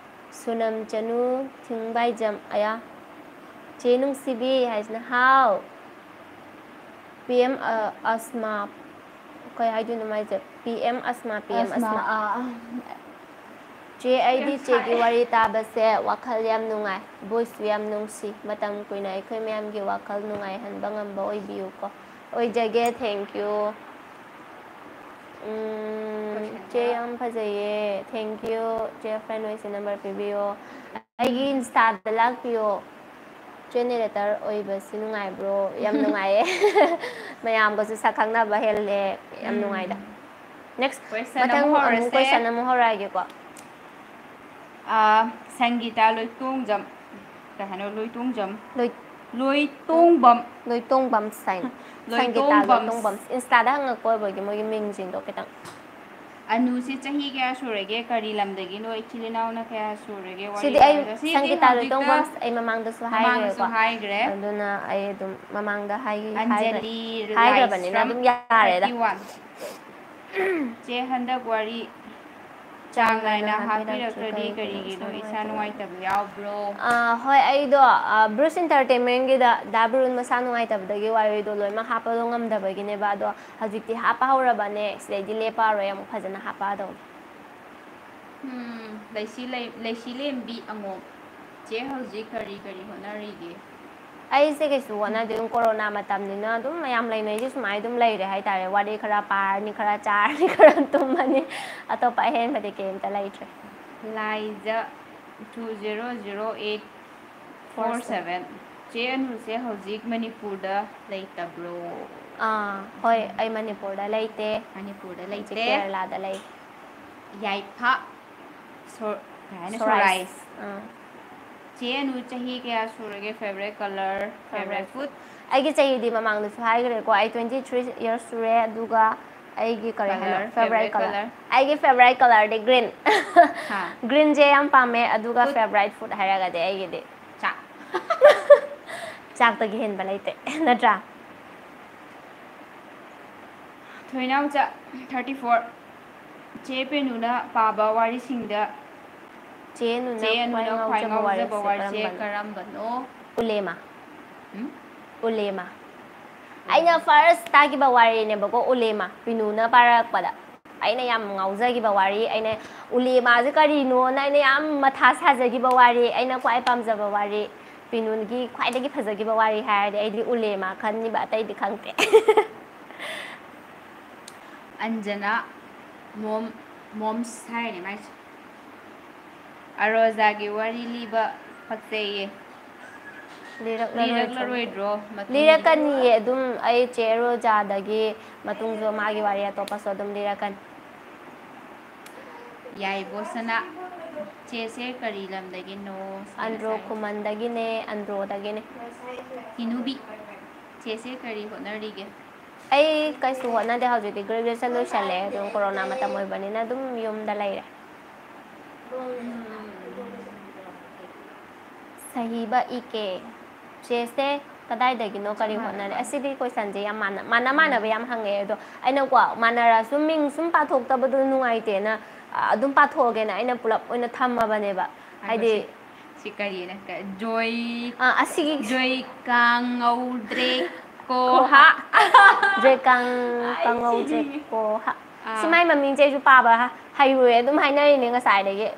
ꯁꯣꯅꯝ ꯆꯅꯨ ꯊꯤꯡꯕꯥꯏꯖꯝ꯫ ꯑꯌꯥ꯫ ꯆꯦ ꯅꯨꯡꯁꯤꯕꯤ ꯍꯥꯏꯁꯤꯅ ꯍꯥꯎ꯫ ꯄꯤ ꯑꯦꯝ, ꯑ, ꯑꯁꯃꯥ꯫ ꯀꯩ ꯍꯥꯏꯗꯣꯏꯅꯣ ꯃꯥꯏꯁꯦ? ꯄꯤ ꯑꯦꯝ ꯑꯁꯃꯥ, ꯄꯤ ꯑꯦꯝ ꯑꯁꯃꯥ꯫ ꯑꯥ, ꯑꯥ꯫ ꯆꯦ, ꯑꯩꯗꯤ ꯆꯦꯒꯤ ꯋꯥꯔꯤ ꯇꯥꯕꯁꯦ ꯋꯥꯈꯜ ꯌꯥꯝ ꯅꯨꯡꯉꯥꯏ, ꯚꯣꯏꯁꯁꯨ ꯌꯥꯝ ꯅꯨꯡꯁꯤ꯫ ꯃꯇꯝ ꯀꯨꯏꯅ ꯑꯩꯈꯣꯏ ꯃꯌꯥꯝꯒꯤ ꯋꯥꯈꯜ ꯅꯨꯡꯉꯥꯏꯍꯟꯕ ꯉꯝꯕ ꯑꯣꯏꯕꯤꯌꯨꯀꯣ꯫ ꯑꯣꯏꯖꯒꯦ, thank you꯫ ꯎꯝ, ꯆꯦ ꯌꯥꯝ ꯐꯖꯩꯌꯦ, thank you꯫ ꯆꯦ, ꯐ꯭ꯔꯦꯟ ꯑꯣꯏꯁꯦ, ꯅꯝꯕꯔ ꯄꯤꯕꯤꯌꯣ꯫ ꯑꯩꯒꯤ ꯏꯟꯁꯇꯥꯗ ꯂꯥꯛꯄꯤꯌꯣ꯫ ꯆꯦ, ꯅꯦꯔꯦꯇꯔ ꯑꯣꯏꯕꯁꯤ ꯅꯨꯡꯉꯥꯏꯕ꯭ꯔꯣ? ꯌꯥꯝ ꯅꯨꯡꯉꯥꯏꯌꯦ꯫ ꯃꯌꯥꯝꯒꯁꯨ ꯁꯛ ꯈꯪꯅꯕ ꯍꯦꯜꯂꯦ꯫ ꯌꯥꯝ ꯅꯨꯡꯉꯥꯏꯗ꯫ ꯅꯦꯛꯁ, Question ꯃꯊꯪ ꯑꯃꯨꯛ ꯑꯃꯨꯛ ꯍꯧꯔꯁꯦ꯫ ꯀꯣꯏꯁꯟ ꯑꯃꯨꯛ ꯍꯧꯔꯛꯑꯒꯦꯀꯣ꯫ ꯑꯥ, ꯁꯪꯒꯤꯇꯥ ꯂꯣꯏꯇꯣꯡꯖꯝ꯫ ꯀꯩ ꯍꯥꯏꯅꯣ? ꯂꯣꯏꯇꯣꯡꯖꯝ꯫ ꯂꯣꯏ-, ꯂꯣꯏꯇꯣꯡꯕꯝ꯫ ꯂꯣꯏꯇꯣꯡꯕꯝ ꯁꯥꯏꯟ꯫ ꯁꯪꯒꯤꯇꯥ ꯂꯣꯏꯇꯣꯡꯕꯝ꯫ ꯂꯣꯏꯇꯣꯡꯕꯝ꯫ ꯏꯟꯁꯇꯥꯗ ꯍꯪꯉꯛꯄ ꯑꯣꯏꯕꯒꯤ ꯃꯣꯏꯒꯤ ꯃꯤꯡꯁꯤꯡꯗꯣ ꯈꯤꯇꯪ꯫ ꯑꯅꯨꯁꯦ ꯆꯍꯤ ꯀꯌꯥ ꯁꯨꯔꯒꯦ? ꯀꯔꯤ ꯂꯝꯗꯒꯤꯅꯣ? ꯏꯆꯤꯜ ꯏꯅꯥꯎꯅ ꯀꯌꯥ ꯁꯨꯔꯒꯦ? ꯋꯥꯔꯤ ꯁꯤꯗꯤ ꯑꯩ ꯇꯧꯔꯒ꯫ ꯁꯤꯗꯤ ꯁꯪꯒꯤꯇꯥ ꯍꯧꯖꯤꯛꯇ ꯂꯣꯏꯇꯣꯡꯕꯝ ꯑꯩ ꯃꯃꯥꯡꯗꯁꯨ ꯃꯃꯥꯡꯗꯁꯨ ꯍꯥꯏꯈ꯭ꯔꯦꯀꯣ꯫ ꯍꯥꯏꯈ꯭ꯔꯦ꯫ ꯑꯗꯨꯅ ꯑꯩ ꯑꯗꯨꯝ ꯃꯃꯥꯡꯗ ꯍꯥꯏꯈꯤ-, ꯍꯥꯏꯈ꯭ꯔꯦ꯫ ꯑꯟꯖꯂꯤ ꯍꯥꯏꯈ꯭ꯔꯕꯅꯤꯅ ꯑꯗꯨꯝ ꯂꯥꯏꯁ꯭ꯔꯝ, ꯌꯥꯔꯦꯗ꯫ thirty one꯫ ꯆꯦ, ꯍꯟꯗꯛ ꯋꯥꯔꯤ ꯆꯥꯡ ꯅꯥꯏꯅ ꯍꯥꯞꯄꯤꯔꯛꯇ꯭ꯔꯗꯤ ꯀꯔꯤꯒꯤꯅꯣ? ꯏꯁꯥ ꯅꯨꯡꯉꯥꯏꯇꯕ ꯌꯥꯎꯕ꯭ꯔꯣ? ꯑꯥ, ꯍꯣꯏ, ꯑꯩꯗꯣ, ꯑꯥ, ꯕ꯭ꯔꯨꯁ ꯏꯟꯇꯔꯇꯦꯟꯃꯦꯟꯒꯤꯗ ꯗꯥ ꯕ꯭ꯔꯨꯟ ꯃꯁꯥ ꯅꯨꯡꯉꯥꯏꯇꯕꯗꯒꯤ ꯋꯥꯔꯤꯗꯣ ꯂꯣꯏꯅꯃꯛ ꯍꯥꯞꯄꯗꯣ ꯉꯝꯗꯕꯒꯤꯅꯦꯕ꯫ ꯑꯗꯣ ꯍꯧꯖꯤꯛꯇꯤ ꯍꯥꯞꯄ ꯍꯧꯔꯕꯅꯦ꯫ ꯁꯤꯗꯩꯗꯤ ꯂꯦꯞꯄꯛꯑꯔꯣꯏ, ꯑꯃꯨꯛ ꯐꯖꯅ ꯍꯥꯞꯄꯛꯑꯗꯧꯅꯦ꯫ ꯎꯝ, ꯂꯩꯁꯤ ꯂꯩ-, ꯂꯩꯁꯤ ꯂꯦꯝꯕꯤ ꯑꯉꯣꯝ, ꯆꯦ ꯍꯧꯖꯤꯛ ꯀꯔꯤ ꯀꯔꯤ ꯍꯣꯠꯅꯔꯤꯒꯦ? ꯑꯩꯁꯦ ꯀꯩꯁꯨ ꯍꯣꯠꯅꯗꯦ, ꯑꯗꯨꯝ ꯀꯣꯔꯣꯅꯥ ꯃꯇꯝꯅꯤꯅ ꯑꯗꯨꯝ ꯃꯌꯥꯝ ꯂꯩꯅꯩꯁꯦ ꯁꯨꯃꯥꯏꯅ ꯑꯗꯨꯝ ꯂꯩꯔꯦ ꯍꯥꯏꯇꯥꯔꯦ꯫ ꯋꯥꯔꯤ ꯈꯔ ꯄꯥꯔꯅꯤ, ꯈꯔ ꯆꯥꯔꯅꯤ, ꯈꯔ ꯇꯨꯝꯃꯅꯤ, ꯑꯇꯣꯞꯄ ꯑꯍꯦꯟꯕꯗꯤ ꯀꯩꯝꯇ ꯂꯩꯇ꯭ꯔꯦ꯫ ꯂꯥꯏꯖ two zero zero eight four seven꯫ ꯆꯦ ꯑꯅꯨꯁꯦ ꯍꯧꯖꯤꯛ ꯃꯅꯤꯄꯨꯔꯗ ꯂꯩꯇꯕ꯭ꯔꯣ? ꯑꯥ, ꯍꯣꯏ, ꯑꯩ ꯃꯅꯤꯄꯨꯔꯗ ꯂꯩꯇꯦ꯫ ꯃꯅꯤꯄꯨꯔꯗ ꯍꯧꯖꯤꯛ ꯂꯩꯇꯦ꯫ ꯀꯦꯔꯂꯥꯗ ꯂꯩ꯫ ꯌꯥꯏꯐ ꯁꯣ-, ꯀꯩ ꯍꯥꯏꯅꯤ? ꯁꯣꯔꯥꯏꯁ꯫ ꯁꯣꯔꯥꯏꯁ꯫ ꯑꯥ꯫ ꯆꯦ ꯑꯅꯨ ꯆꯍꯤ ꯀꯌꯥ ꯁꯨꯔꯒꯦ? Favorite color, favorite food? ꯑꯩꯒꯤ ꯆꯍꯤꯗꯤ ꯃꯃꯥꯡꯗꯁꯨ ꯍꯥꯏꯈ꯭ꯔꯦꯀꯣ, ꯑꯩ twenty three years ꯁꯨꯔꯦ, ꯑꯗꯨꯒ ꯑꯩꯒꯤ ꯀꯔꯤ ꯍꯥꯏꯅꯣ? Color, favorite favorite color꯫ Color꯫ ꯑꯩꯒꯤ favorite colorꯗꯤ green꯫ ꯍꯥ꯫ Greenꯁꯦ ꯌꯥꯝ ꯄꯥꯝꯃꯦ, ꯑꯗꯨꯒ food? Favorite food ꯍꯥꯏꯔꯒꯗꯤ ꯑꯩꯒꯤꯗꯤ ꯆꯥꯛ꯫ ꯆꯥꯛꯇꯒꯤ ꯍꯦꯟꯕ ꯂꯩꯇꯦ, ꯅꯠꯇ꯭ꯔꯥ? ꯊꯣꯏꯅꯥꯎꯆꯥ, thirty four꯫ ꯆꯦ ꯄꯦꯅꯨꯅ ꯄꯥꯕ ꯋꯥꯔꯤꯁꯤꯡꯗ ꯆꯦ ꯑꯅꯨꯅ ꯆꯦ ꯑꯅꯨꯅ ꯈ꯭ꯋꯥꯏ ꯈ꯭ꯋꯥꯏ ꯉꯥꯎꯖꯕ ꯉꯥꯎꯖꯕ ꯋꯥꯔꯤꯁꯦ ꯋꯥꯔꯤꯁꯦ ꯀꯔꯝꯕꯅꯣ? ꯀꯔꯝꯕꯅꯣ? ꯎꯂꯦꯃꯥ꯫ ꯎꯝ? ꯎꯂꯦꯃꯥ꯫ ꯑꯩꯅ ꯐꯥꯔꯁ ꯇꯥꯈꯤꯕ ꯋꯥꯔꯤꯅꯦꯕꯀꯣ, ꯎꯂꯦꯃꯥ, ꯄꯤꯅꯨꯅ ꯄꯥꯔꯛꯄꯗ꯫ ꯑꯩꯅ ꯌꯥꯝ ꯉꯥꯎꯖꯈꯤꯕ ꯋꯥꯔꯤ, ꯑꯩꯅ ꯎꯂꯦꯃꯥꯁꯦ ꯀꯔꯤꯅꯣꯅ ꯑꯩꯅ ꯌꯥꯝ ꯃꯊꯥ ꯁꯥꯖꯈꯤꯕ ꯋꯥꯔꯤ, ꯑꯩꯅ ꯈ꯭ꯋꯥꯏ ꯄꯥꯝꯖꯕ ꯋꯥꯔꯤ, ꯄꯤꯅꯨꯒꯤ ꯈ꯭ꯋꯥꯏꯗꯒꯤ ꯐꯖꯈꯤꯕ ꯋꯥꯔꯤ ꯍꯥꯏꯔꯗꯤ ꯑꯩꯗꯤ ꯎꯂꯦꯃꯥ ꯈꯟꯅꯤꯕ, ꯑꯇꯩꯗꯤ ꯈꯪꯗꯦ꯫ ꯑꯟꯖꯅꯥ, ꯃꯣꯝ, ꯃꯣꯝꯁ ꯍꯥꯏꯔꯅꯦ ꯃꯥꯏꯁꯦ꯫ ꯑꯔꯣꯖꯥꯒꯤ ꯋꯥꯔꯤ ꯂꯤꯕ ꯄꯛꯆꯩꯌꯦ꯫ ꯂꯤꯔꯛꯂꯔꯣꯏꯗ꯭ꯔꯣ? ꯂꯤꯔꯛꯂꯔꯣꯏꯗ꯭ꯔꯣ ꯃꯇꯨꯡ? ꯂꯤꯔꯛꯀꯅꯤꯌꯦ꯫ ꯑꯗꯨꯝ ꯑꯩ ꯆꯦ ꯔꯣꯖꯥꯗꯒꯤ ꯃꯇꯨꯡꯁꯨ ꯃꯥꯒꯤ ꯋꯥꯔꯤ ꯑꯇꯣꯞꯄꯁꯨ ꯑꯗꯨꯝ ꯂꯤꯔꯛꯀꯅꯤ꯫ ꯌꯥꯏꯕꯣꯁꯅꯥ, ꯆꯦꯁꯦ ꯀꯔꯤ ꯂꯝꯗꯒꯤꯅꯣ? ꯑꯟꯗ꯭ꯔꯣ ꯈꯨꯃꯟꯗꯒꯤꯅꯦ, ꯑꯟꯗ꯭ꯔꯣꯗꯒꯤꯅꯦ꯫ ꯏꯅꯨꯕꯤ, ꯆꯦꯁꯦ ꯀꯔꯤ ꯍꯣꯠꯅꯔꯤꯒꯦ? ꯑꯩ ꯀꯩꯁꯨ ꯍꯣꯠꯅꯗꯦ, ꯍꯧꯖꯤꯛꯇꯤ ꯒ꯭ꯔꯦꯖꯨꯑꯦꯁꯟ ꯂꯣꯏꯁꯜꯂꯦ, ꯑꯗꯨꯝ ꯀꯣꯔꯣꯅꯥ ꯃꯇꯝ ꯑꯣꯏꯕꯅꯤꯅ ꯑꯗꯨꯝ ꯌꯨꯝꯗ ꯂꯩꯔꯦ꯫ ꯁꯍꯤꯕ ꯏ ꯀꯦ, ꯆꯦꯁꯦ ꯀꯗꯥꯏꯗꯒꯤꯅꯣ, ꯀꯔꯤ ꯍꯣꯠꯅꯔꯤ? ꯑꯁꯤꯗꯤ ꯀꯣꯏꯁꯟꯁꯦ ꯌꯥꯝ ꯃꯥꯟꯅ ꯃꯥꯟꯅ ꯃꯥꯟꯅꯕ ꯌꯥꯝ ꯍꯪꯉꯛꯑꯦ, ꯑꯗꯣ ꯑꯩꯅꯀꯣ ꯃꯥꯟꯅꯔꯁꯨ ꯃꯤꯡ ꯁꯨꯝ ꯄꯥꯊꯣꯛꯇꯕꯗꯣ ꯅꯨꯡꯉꯥꯏꯇꯦꯅ, ꯑ, ꯑꯗꯨꯝ ꯄꯥꯊꯣꯛꯑꯒꯦꯅ ꯑꯩꯅ ꯄꯨꯂꯞ ꯑꯣꯏꯅ ꯊꯝꯃꯕꯅꯦꯕ꯫ ꯍꯥꯏꯗꯤ ꯁꯤ, ꯁꯤ ꯀꯔꯤꯅ ꯀ-, ꯖꯣꯏ, ꯑ, ꯑꯁꯤꯒꯤ ꯖꯣꯏ ꯀꯥꯡꯉꯧꯗ꯭ꯔꯦ ꯀꯣꯍꯥ꯫ ꯀꯣꯍꯥ꯫ ꯖꯣꯏꯀꯥꯡ ꯑꯩ ꯀꯥꯡꯉꯧꯁꯦ ꯁꯤꯅꯤꯡꯉꯦ꯫ ꯀꯣꯍꯥ꯫ ꯑꯥ꯫ ꯁꯤ ꯃꯥꯏ ꯃꯃꯤꯡꯁꯦ ꯑꯩꯁꯨ ꯄꯥꯕ ꯍ-, ꯍꯩꯔꯣꯏ ꯑꯗꯨꯝ ꯍꯥꯏꯅꯔꯤꯅꯦ ꯉꯁꯥꯏꯗꯒꯤ꯫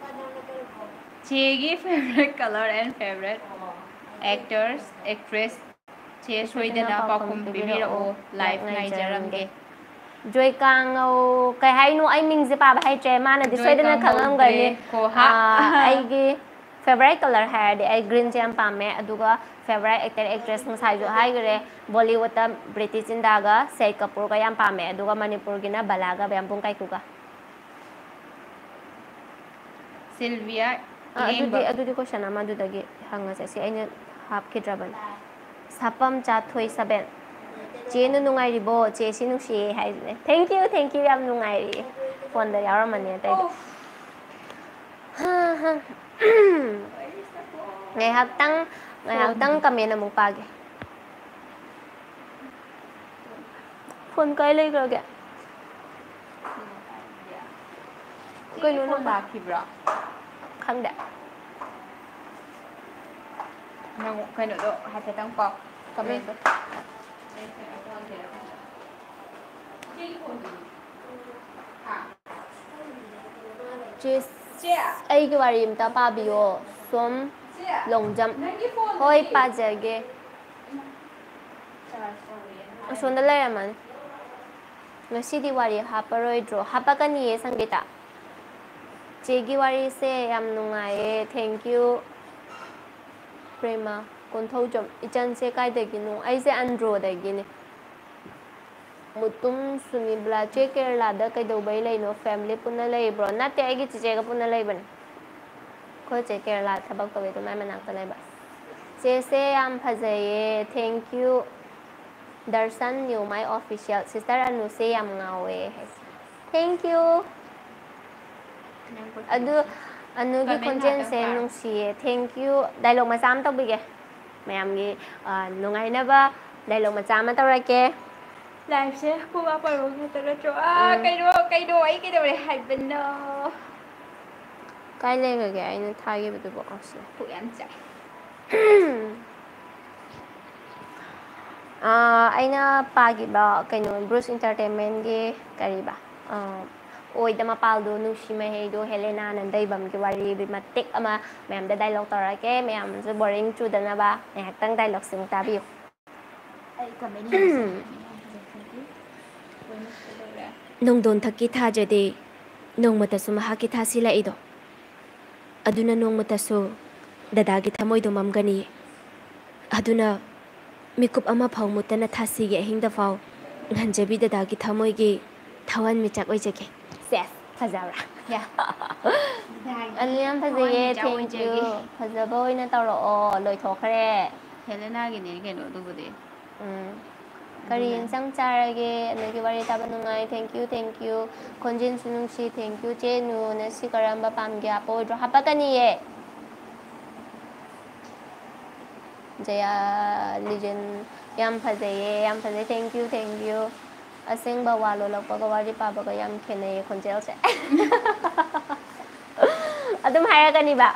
ꯆꯦꯒꯤ favorite color and favorite actors, actress ꯆꯦ ꯁꯣꯏꯗꯅ ꯄꯥꯎꯈꯨꯝ ꯄꯤꯕꯤꯔꯛꯑꯣ, live ꯉꯥꯏꯖꯔꯝꯒꯦ꯫ ꯖꯣꯏꯀꯥꯡꯉꯧ ꯀꯩ ꯍꯥꯏꯅꯣ? ꯑꯩ ꯃꯤꯡꯁꯦ ꯄꯥꯕ ꯍꯩꯇ꯭ꯔꯦ, ꯃꯥꯅꯗꯤ ꯁꯣꯏꯗꯅ ꯖꯣꯏꯀꯥꯡꯉꯧꯗ꯭ꯔꯦ ꯈꯪꯉꯝꯒꯅꯤ꯫ ꯀꯣꯍꯥ꯫ ꯑꯥ, ꯑꯩꯒꯤ favorite color ꯍꯥꯏꯔꯗꯤ ꯑꯩ greenꯁꯦ ꯌꯥꯝ ꯄꯥꯝꯃꯦ, ꯑꯗꯨꯒ favorite actor actress ꯉꯁꯥꯏꯁꯨ ꯍꯥꯏꯈ꯭ꯔꯦ, ꯕꯣꯂꯤꯋꯨꯗꯇ ꯄ꯭ꯔꯤꯇꯤ ꯖꯤꯟꯇꯥꯒ ꯁꯍꯤꯗ ꯀꯄꯨꯔꯒ ꯌꯥꯝ ꯄꯥꯝꯃꯦ, ꯑꯗꯨꯒ ꯃꯅꯤꯄꯨꯔꯒꯤꯅ ꯕꯂꯥꯒ ꯕꯦꯝꯕꯨꯡ ꯀꯥꯏꯀꯨꯒ꯫ ꯁꯤꯜꯚꯤꯌꯥ ꯑ, ꯑꯗꯨꯗꯤ ꯏꯔꯦꯡꯕꯝ꯫ ꯑꯗꯨꯗꯤ question ꯑꯃꯗꯨꯗꯒꯤ ꯍꯪꯉꯁꯦ, ꯁꯤ ꯑꯩꯅ ꯍꯥꯞꯈꯤꯗ꯭ꯔꯕꯅꯤ꯫ ꯁꯥꯄꯝ ꯆꯥꯊꯣꯏ ꯁꯕꯦꯟ, "ꯆꯦ ꯅꯨ ꯅꯨꯡꯉꯥꯏꯔꯤꯕꯣ? ꯆꯦ ꯁꯤ ꯅꯨꯡꯁꯤꯌꯦ" ꯍꯥꯏꯁꯤꯅꯦ꯫ Thank you, thank you, ꯌꯥꯝ ꯅꯨꯡꯉꯥꯏꯔꯤ꯫ Phoneꯗ ꯌꯥꯎꯔꯝꯃꯅꯤ ꯑꯇꯩꯗꯤ꯫ ꯍꯥ, ꯍꯥ꯫ ꯉꯥꯏꯍꯥꯛꯇꯪ, ꯉꯥꯏꯍꯥꯛꯇꯪ comment ꯑꯃꯨꯛ ꯄꯥꯒꯦ꯫ Phone ꯀꯥꯏ ꯂꯩꯈ꯭ꯔꯒꯦ? ꯀꯩꯅꯣ Phone ꯅꯪ ꯂꯥꯛꯈꯤꯕ꯭ꯔꯣ? ꯈꯪꯗꯦ꯫ ꯅꯪ ꯀꯩꯅꯣꯗꯣ ꯍꯥꯏꯐꯦꯠꯇꯪ ꯄꯥꯎ, commentꯗꯣ꯫ ꯆꯦ, ꯑꯩꯒꯤ ꯋꯥꯔꯤ ꯑꯝꯇ ꯄꯥꯕꯤꯌꯣ꯫ ꯁꯣꯝ ꯂꯣꯡꯖꯝ꯫ ꯍꯣꯏ, ꯄꯥꯖꯒꯦ꯫ ꯑꯁꯣꯝꯗ ꯂꯩꯔꯝꯃꯅꯤ꯫ ꯉꯁꯤꯗꯤ ꯋꯥꯔꯤ ꯍꯥꯞꯄꯔꯣꯏꯗ꯭ꯔꯣ? ꯍꯥꯞꯄꯛꯀꯅꯤꯌꯦ, ꯁꯪꯒꯤꯇꯥ꯫ ꯆꯦꯒꯤ ꯋꯥꯔꯤꯁꯦ ꯌꯥꯝ ꯅꯨꯡꯉꯥꯏꯌꯦ꯫ Thank you꯫ ꯄ꯭ꯔꯦꯃ ꯀꯣꯟꯊꯧꯖꯝ, ꯏꯆꯟꯁꯦ ꯀꯥꯏꯗꯒꯤꯅꯣ? ꯑꯩꯁꯦ ꯑꯟꯗ꯭ꯔꯣꯗꯒꯤꯅꯦ꯫ ꯃꯨꯇꯨꯝ ꯁꯨꯅꯤꯕ꯭ꯂꯥ, ꯆꯦ ꯀꯦꯔꯂꯥꯗ ꯀꯩꯗꯧꯕꯩ ꯂꯩꯅꯣ? Family ꯄꯨꯟꯅ ꯂꯩꯕ꯭ꯔꯣ? ꯅꯠꯇꯦ, ꯑꯩꯒꯤ ꯆꯤꯆꯦꯒ ꯄꯨꯟꯅ ꯂꯩꯕꯅꯦ꯫ ꯑꯩꯈꯣꯏ ꯆꯦ ꯀꯦꯔꯂꯥ ꯊꯕꯛ ꯇꯧꯋꯦ, ꯑꯗꯨ ꯃꯥꯏ ꯃꯅꯥꯛꯇ ꯂꯩꯕ꯫ ꯆꯦꯁꯦ ꯌꯥꯝ ꯐꯖꯩꯌꯦ, thank you꯫ Darshan new my official, sister ꯑꯅꯨꯁꯦ ꯌꯥꯝ ꯉꯥꯎꯋꯦ ꯍꯥꯏ꯫ Thank you꯫ ꯑꯗꯨ ꯑꯅꯨꯒꯤ comment ꯈꯣꯟꯖꯦꯜꯁꯦ ꯉꯥꯛꯇꯪ ꯄꯥꯔꯣ꯫ ꯅꯨꯡꯁꯤꯌꯦ, thank you꯫ Dialogue ꯃꯆꯥ ꯑꯃ ꯇꯧꯕꯤꯒꯦ ꯃꯌꯥꯝꯒꯤ, ꯑ, ꯅꯨꯡꯉꯥꯏꯅꯕ dialogue ꯃꯆꯥ ꯑꯃ ꯇꯧꯔꯛꯀꯦ꯫ Liveꯁꯦ ꯄꯨꯡ ꯃꯥꯄꯟ ꯐꯥꯎ ꯈꯛꯇ ꯅꯠꯇ꯭ꯔꯣ? ꯑꯥ, ꯎꯝ꯫ ꯀꯩꯅꯣ, ꯀꯩꯅꯣ, ꯑꯩ ꯀꯩꯗꯧꯔꯦ ꯍꯥꯏꯕꯅꯣ? ꯀꯥꯏ ꯂꯩꯈ꯭ꯔꯒꯦ ꯑꯩꯅ ꯊꯥꯈꯤꯕꯗꯨꯕꯣ? ꯑꯣ, ꯁꯤꯗ꯫ ꯄꯨꯛ ꯌꯥꯝ ꯆꯥꯛꯑꯦ꯫ ꯑꯥ, ꯑꯩꯅ ꯄꯥꯈꯤꯕ ꯀꯩꯅꯣ, Bruce Entertainmentꯒꯤ ꯀꯔꯤꯕ? ꯑꯥ, ꯑꯣꯏꯗ ꯃꯄꯥꯜꯗꯣ, ꯅꯨꯡꯁꯤ ꯃꯍꯩꯗꯣ, ꯍꯦꯂꯦꯅꯥ ꯅꯟꯗꯩꯕꯝꯒꯤ ꯋꯥꯔꯤ ꯃꯇꯦꯛ ꯑꯃ ꯃꯌꯥꯝꯗ dialogue ꯇꯧꯔꯛꯀꯦ, ꯃꯌꯥꯝꯁꯨ boring ꯆꯨꯗꯅꯕ ꯉꯥꯏꯍꯥꯛꯇꯪ dialogueꯁꯤꯃꯨꯛ ꯇꯥꯕꯤꯌꯨ꯫ ꯑꯩ comment ꯌꯦꯡꯁꯤꯔ? ꯅꯣꯡꯗꯣꯟꯊꯛꯀꯤ ꯊꯥꯖꯗꯦ, ꯅꯣꯡꯃꯇꯁꯨ ꯃꯍꯥꯛꯀꯤ ꯊꯥꯁꯤ ꯂꯥꯛꯏꯗꯣ꯫ ꯑꯗꯨꯅ ꯅꯣꯡꯃꯇꯁꯨ ꯗꯗꯥꯒꯤ ꯊꯃꯣꯏꯗꯣ ꯃꯝꯒꯅꯤ꯫ ꯑꯗꯨꯅ ꯃꯤꯀꯨꯞ ꯑꯃ ꯐꯥꯎ ꯃꯨꯠꯇꯅ ꯊꯥꯁꯤꯒꯤ ꯑꯍꯤꯡꯗ ꯐꯥꯎ ꯉꯟꯖꯕꯤ ꯗꯗꯥꯒꯤ ꯊꯃꯣꯏꯒꯤ ꯊꯋꯥꯟꯃꯤꯆꯥꯛ ꯑꯣꯏꯖꯒꯦ꯫ ꯁꯦꯁ, ꯐꯖꯕ꯭ꯔꯥ? ꯌꯥ꯫ ꯑꯗꯨ ꯌꯥꯝ ꯐꯖꯩꯌꯦ, ꯊꯋꯥꯟꯃꯤꯆꯥꯛ thank you꯫ ꯑꯣꯏꯖꯒꯦ꯫ ꯐꯖꯕ ꯑꯣꯏꯅ ꯇꯧꯔꯛꯑꯣ, ꯂꯣꯏꯊꯣꯛꯈ꯭ꯔꯦ꯫ ꯍꯦꯂꯦꯅꯥꯒꯤꯅꯦ ꯀꯩꯅꯣ ꯑꯗꯨꯕꯨꯗꯤ꯫ ꯎꯝ꯫ ꯀꯔꯤ ꯑꯗꯨꯅ ꯏꯟꯁꯥꯡ ꯆꯥꯔꯒꯦ? ꯑꯗꯒꯤ ꯋꯥꯔꯤ ꯇꯥꯕ ꯅꯨꯡꯉꯥꯏ, thank you, thank you꯫ ꯈꯣꯟꯖꯦꯜꯁꯨ ꯅꯨꯡꯁꯤ, thank you꯫ ꯆꯦ ꯅꯨꯅ ꯁꯤ ꯀꯔꯝꯕ ꯄꯥꯝꯒꯦ? ꯍꯥꯞꯄꯛꯑꯣꯏꯗ꯭ꯔꯣ? ꯍꯥꯞꯄꯛꯀꯅꯤꯌꯦ꯫ ꯖꯌꯥ legend, ꯌꯥꯝ ꯐꯖꯩꯌꯦ, ꯌꯥꯝ ꯐꯖꯩ, thank you, thank you꯫ ꯑꯁꯦꯡꯕ ꯋꯥ ꯂꯣꯜꯂꯛꯄꯒ ꯋꯥꯔꯤ ꯄꯥꯕꯒ ꯌꯥꯝ ꯈꯦꯠꯅꯩꯌꯦ ꯈꯣꯟꯖꯦꯜꯁꯦ꯫ ꯑꯗꯨꯝ ꯍꯥꯏꯔꯛꯀꯅꯤꯕ꯫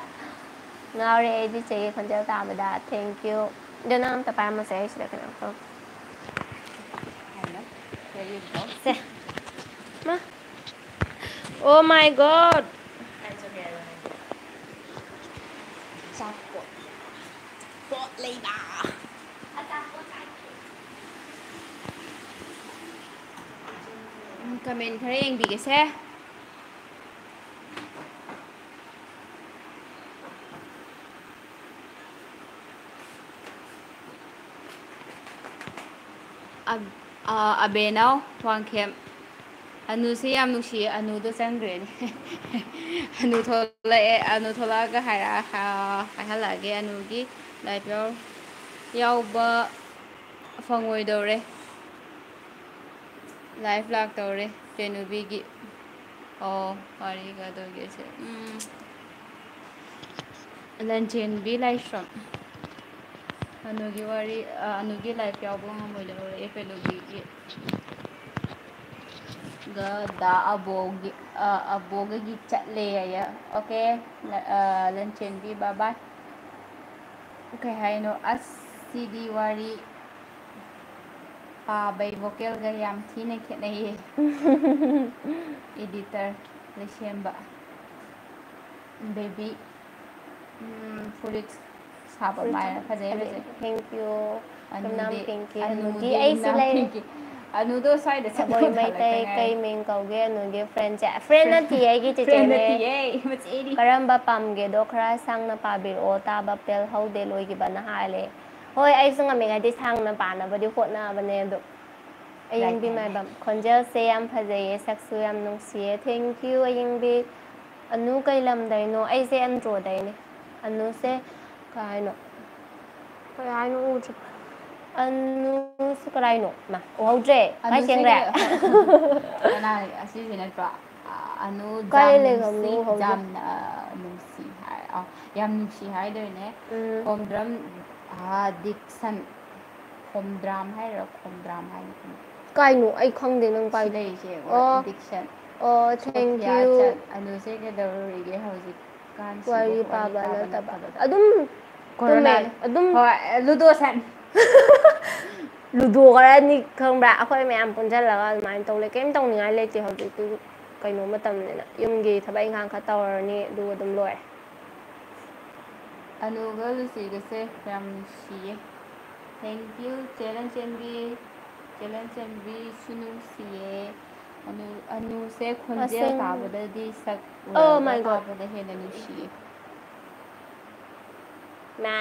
ꯉꯥꯎꯔꯦ ꯑꯩꯗꯤ ꯆꯦꯒꯤ ꯈꯣꯟꯖꯦꯜ ꯇꯥꯕꯗ, thank you꯫ ꯑꯗꯣ ꯅꯪ ꯑꯝꯇ ꯄꯥꯏꯔꯝꯃꯣꯁꯦ, ꯑꯩ ꯁꯤꯗ ꯀꯩꯅꯣ ꯇꯧ-, ꯁꯦ꯫ ꯃꯥ꯫ Oh my God! ꯑꯆꯥꯄꯣꯠ꯫ ꯄꯣꯠ ꯂꯩꯕ꯫ ꯎꯝ, comment ꯈꯔ ꯌꯦꯡꯕꯤꯒꯦꯁꯦ꯫ ꯑꯕ-, ꯑ, ꯑꯕꯦꯅꯥꯎ ꯋꯥꯡꯈꯦꯝ꯫ ꯑꯅꯨꯁꯦ ꯌꯥꯝ ꯅꯨꯡꯁꯤꯌꯦ꯫ ꯑꯅꯨꯗꯣ ꯆꯪꯈ꯭ꯔꯦꯅꯦ꯫ ꯑꯅꯨ ꯊꯣꯛꯂꯛꯑꯦ꯫ ꯑꯅꯨ ꯊꯣꯛꯂꯛꯑꯒ ꯍꯥꯏꯔꯛꯑ-, ꯍꯥ-, ꯍꯥꯏꯍꯜꯂꯛꯑꯒꯦ꯫ ꯑꯅꯨꯒꯤ live ꯌꯥꯎ-, ꯌꯥꯎꯕ ꯐꯪꯉꯣꯏꯗꯧꯔꯦ꯫ Live ꯂꯥꯛꯇꯧꯔꯦ ꯆꯦꯅꯨꯕꯤꯒꯤ꯫ ꯑꯣ, ꯋꯥꯔꯤꯒ ꯑꯗꯨꯒꯤꯁꯦ꯫ ꯎꯝ꯫ ꯂꯟꯆꯦꯟꯕꯤ ꯂꯥꯏꯁ꯭ꯔꯝ꯫ ꯑꯅꯨꯒꯤ ꯋꯥꯔꯤ, ꯑ, ꯑꯅꯨꯒꯤ live ꯌꯥꯎꯕ ꯉꯝꯃꯣꯏꯗꯧꯔꯦ ꯄꯦꯅꯨꯕꯤꯒꯤ꯫ ꯒ ꯗꯥ ꯑꯕꯣꯒꯤ, ꯑ, ꯑꯕꯣꯒꯒꯤ ꯆꯠꯂꯦ ꯍꯥꯏꯌꯦ꯫ Okay, ꯂ-, ꯑ, ꯂꯟꯆꯦꯟꯕꯤ, bye bye꯫ ꯀꯩ ꯍꯥꯏꯅꯣ? ꯑꯁ, ꯁꯤꯗꯤ ꯋꯥꯔꯤ ꯄꯥꯕꯩ vocalꯒ ꯌꯥꯝ ꯊꯤꯅ ꯈꯦꯠꯅꯩꯌꯦ꯫ Editor ꯂꯩꯁꯦꯝꯕ꯫ Baby, ꯎꯝ, ꯐꯨꯔꯤꯠ ꯁꯥꯕ ꯃꯥꯏꯔ ꯐꯖꯩ, ꯐꯖꯩ꯫ Thank you꯫ ꯑꯅꯨꯗꯤ, ꯏꯅꯥꯝ ꯄꯤꯡꯀꯤ, ꯑꯅꯨꯗꯤ ꯑꯅꯨꯗꯤ ꯑꯩꯁꯨ ꯏꯅꯥꯝ ꯂꯩꯔꯦ꯫ ꯄꯤꯡꯀꯤ꯫ ꯑꯅꯨꯗꯣ ꯁ꯭ꯋꯥꯏꯗ ꯆꯠꯄ ꯑꯕꯣꯏ ꯃꯩꯇꯩ ꯃꯥꯜꯂꯛꯇ ꯉꯥꯏꯔꯤ꯫ ꯀꯩ ꯃꯤꯡ ꯀꯧꯒꯦ? ꯑꯅꯨꯒꯤ friendꯁꯦ꯫ Friend ꯅꯠꯇꯤꯌꯦ, ꯑꯩꯒꯤ friend ꯆꯤꯆꯦꯅꯦ꯫ ꯅꯠꯇꯤꯌꯦ, ꯃꯆꯦꯅꯤ꯫ ꯀꯔꯝꯕ ꯄꯥꯝꯒꯦꯗꯣ ꯈꯔ ꯁꯥꯡꯅ ꯄꯥꯕꯤꯔꯛꯑꯣ, ꯇꯥꯕ ꯄꯦꯜꯍꯧꯗꯦ, ꯂꯣꯏꯈꯤꯕꯅ ꯍꯥꯜꯂꯦ꯫ ꯍꯣꯏ, ꯑꯩꯁꯨ ꯉꯝꯃꯤꯉꯩꯗꯤ ꯁꯥꯡꯅ ꯄꯥꯅꯕꯗꯤ ꯍꯣꯠꯅꯕꯅꯦ ꯑꯗꯣ꯫ ꯑꯌꯤꯡꯕꯤ ꯂꯥꯏꯛ ꯃꯥꯏꯕꯝ, ꯈꯣꯟꯖꯦꯜꯁꯦ ꯌꯥꯝ ꯐꯖꯩꯌꯦ, ꯁꯛꯁꯨ ꯌꯥꯝ ꯅꯨꯡꯁꯤꯌꯦ꯫ Thank you, ꯑꯌꯤꯡꯕꯤ꯫ ꯑꯅꯨ ꯀꯩ ꯂꯝꯗꯩꯅꯣ? ꯑꯩꯁꯦ ꯑꯦꯟꯗ꯭ꯔꯣꯗꯩꯅꯦ꯫ ꯑꯅꯨꯁꯦ ꯀꯩ ꯍꯥꯏꯅꯣ? ꯀꯩ ꯍꯥꯏꯅꯣ ꯎꯗ꯭ꯔꯦ꯫ ꯑꯅꯨꯁꯦ ꯀꯗꯥꯏꯅꯣ? ꯃꯥ, ꯎꯍꯧꯗ꯭ꯔꯦ꯫ ꯀꯥꯏ ꯑꯅꯨꯁꯦ ꯆꯦꯟꯈ꯭ꯔꯦ? ꯀ-, ꯀꯅꯥ, ꯑꯁꯤꯁꯦ ꯅꯠꯇ꯭ꯔꯣ? ꯑ, ꯑꯅꯨ ꯀꯥꯏ ꯖꯥꯝ ꯂꯩꯈ꯭ꯔꯕꯅꯣ ꯅꯨꯡꯁꯤ, ꯎꯍꯧꯗ꯭ꯔꯦ꯫ ꯖꯥꯝ, ꯑ, ꯅꯨꯡꯁꯤ ꯍꯥꯏ-, ꯑ, ꯌꯥꯝ ꯅꯨꯡꯁꯤ ꯍꯥꯏꯗꯣꯏꯅꯦ꯫ ꯎꯝ꯫ ꯈꯣꯝꯗ꯭ꯔꯝ, ꯑ, ꯗꯤꯛꯁꯟ꯫ ꯈꯣꯝꯗ꯭ꯔꯥꯝ ꯍꯥꯏꯔꯣ? ꯈꯣꯝꯗ꯭ꯔꯥꯝ ꯍꯥꯏꯅ ꯈꯪꯉꯦ꯫ ꯀꯥꯏꯅꯣ? ꯑꯩ ꯈꯪꯗꯦ ꯅꯪ ꯁꯤ ꯄꯥꯏꯗꯣ꯫ ꯂꯩꯔꯤꯁꯦ, ꯑꯣ꯫ Diction꯫ ꯑꯣ, thank ꯁꯣꯐꯤꯌꯥ you꯫ ꯆꯟ-, ꯑꯅꯨꯁꯦ ꯀꯩꯗꯧꯔꯤꯒꯦ ꯍꯧꯖꯤꯛꯀꯥꯟꯁꯤꯕꯨ? ꯋꯥꯔꯤ ꯋꯥꯔꯤ ꯄꯥꯕ ꯄꯥꯕ ꯅꯠꯇꯕ꯫ ꯅꯠꯇꯕꯗ꯫ ꯑꯗꯨꯝ ꯀꯣꯔꯣꯅꯥ-, ꯇꯨꯝꯃꯦ, ꯑꯗꯨꯝ꯫ ꯍꯣꯏ, ꯂꯨꯗꯣ ꯁꯥꯟ-, ꯂꯨꯗꯣ ꯈꯔꯅꯤ ꯈꯪꯕ꯭ꯔꯥ, ꯑꯩꯈꯣꯏ ꯃꯌꯥꯝ ꯄꯨꯟꯁꯤꯜꯂꯒ ꯑꯗꯨꯃꯥꯏꯅ ꯇꯧ ꯂꯩ꯫ ꯀꯩꯝ ꯇꯧꯅꯤꯡꯉꯥꯏ ꯂꯩꯇꯦ ꯍꯧꯖꯤꯛꯇꯤ, ꯀꯩꯅꯣ ꯃꯇꯝꯅꯤꯅ꯫ ꯌꯨꯝꯒꯤ ꯊꯕꯛ ꯏꯪꯈꯥꯡ ꯈꯔ ꯇꯧꯔꯅꯤ, ꯑꯗꯨꯒ ꯑꯗꯨꯝ ꯂꯣꯏꯔꯦ꯫ ꯑꯅꯨꯒ ꯂꯨꯆꯤꯒꯁꯦ ꯌꯥꯝ ꯅꯨꯡꯁꯤꯌꯦ꯫ Thank you, ꯆꯦ ꯂꯟꯆꯦꯟꯕꯤ꯫ ꯆꯦ ꯂꯟꯆꯦꯟꯕꯤꯁꯨ ꯅꯨꯡꯁꯤꯌꯦ꯫ ꯑꯅꯨ, ꯑꯅꯨꯁꯦ ꯈꯣꯟꯖꯦꯜ ꯑꯁꯦꯡ-, ꯇꯥꯕꯗꯗꯤ ꯁꯛ Oh ꯎꯔꯒ my God. ꯇꯥꯕꯗ ꯍꯦꯟꯅ ꯅꯨꯡꯁꯤꯌꯦ꯫ ꯃꯥ,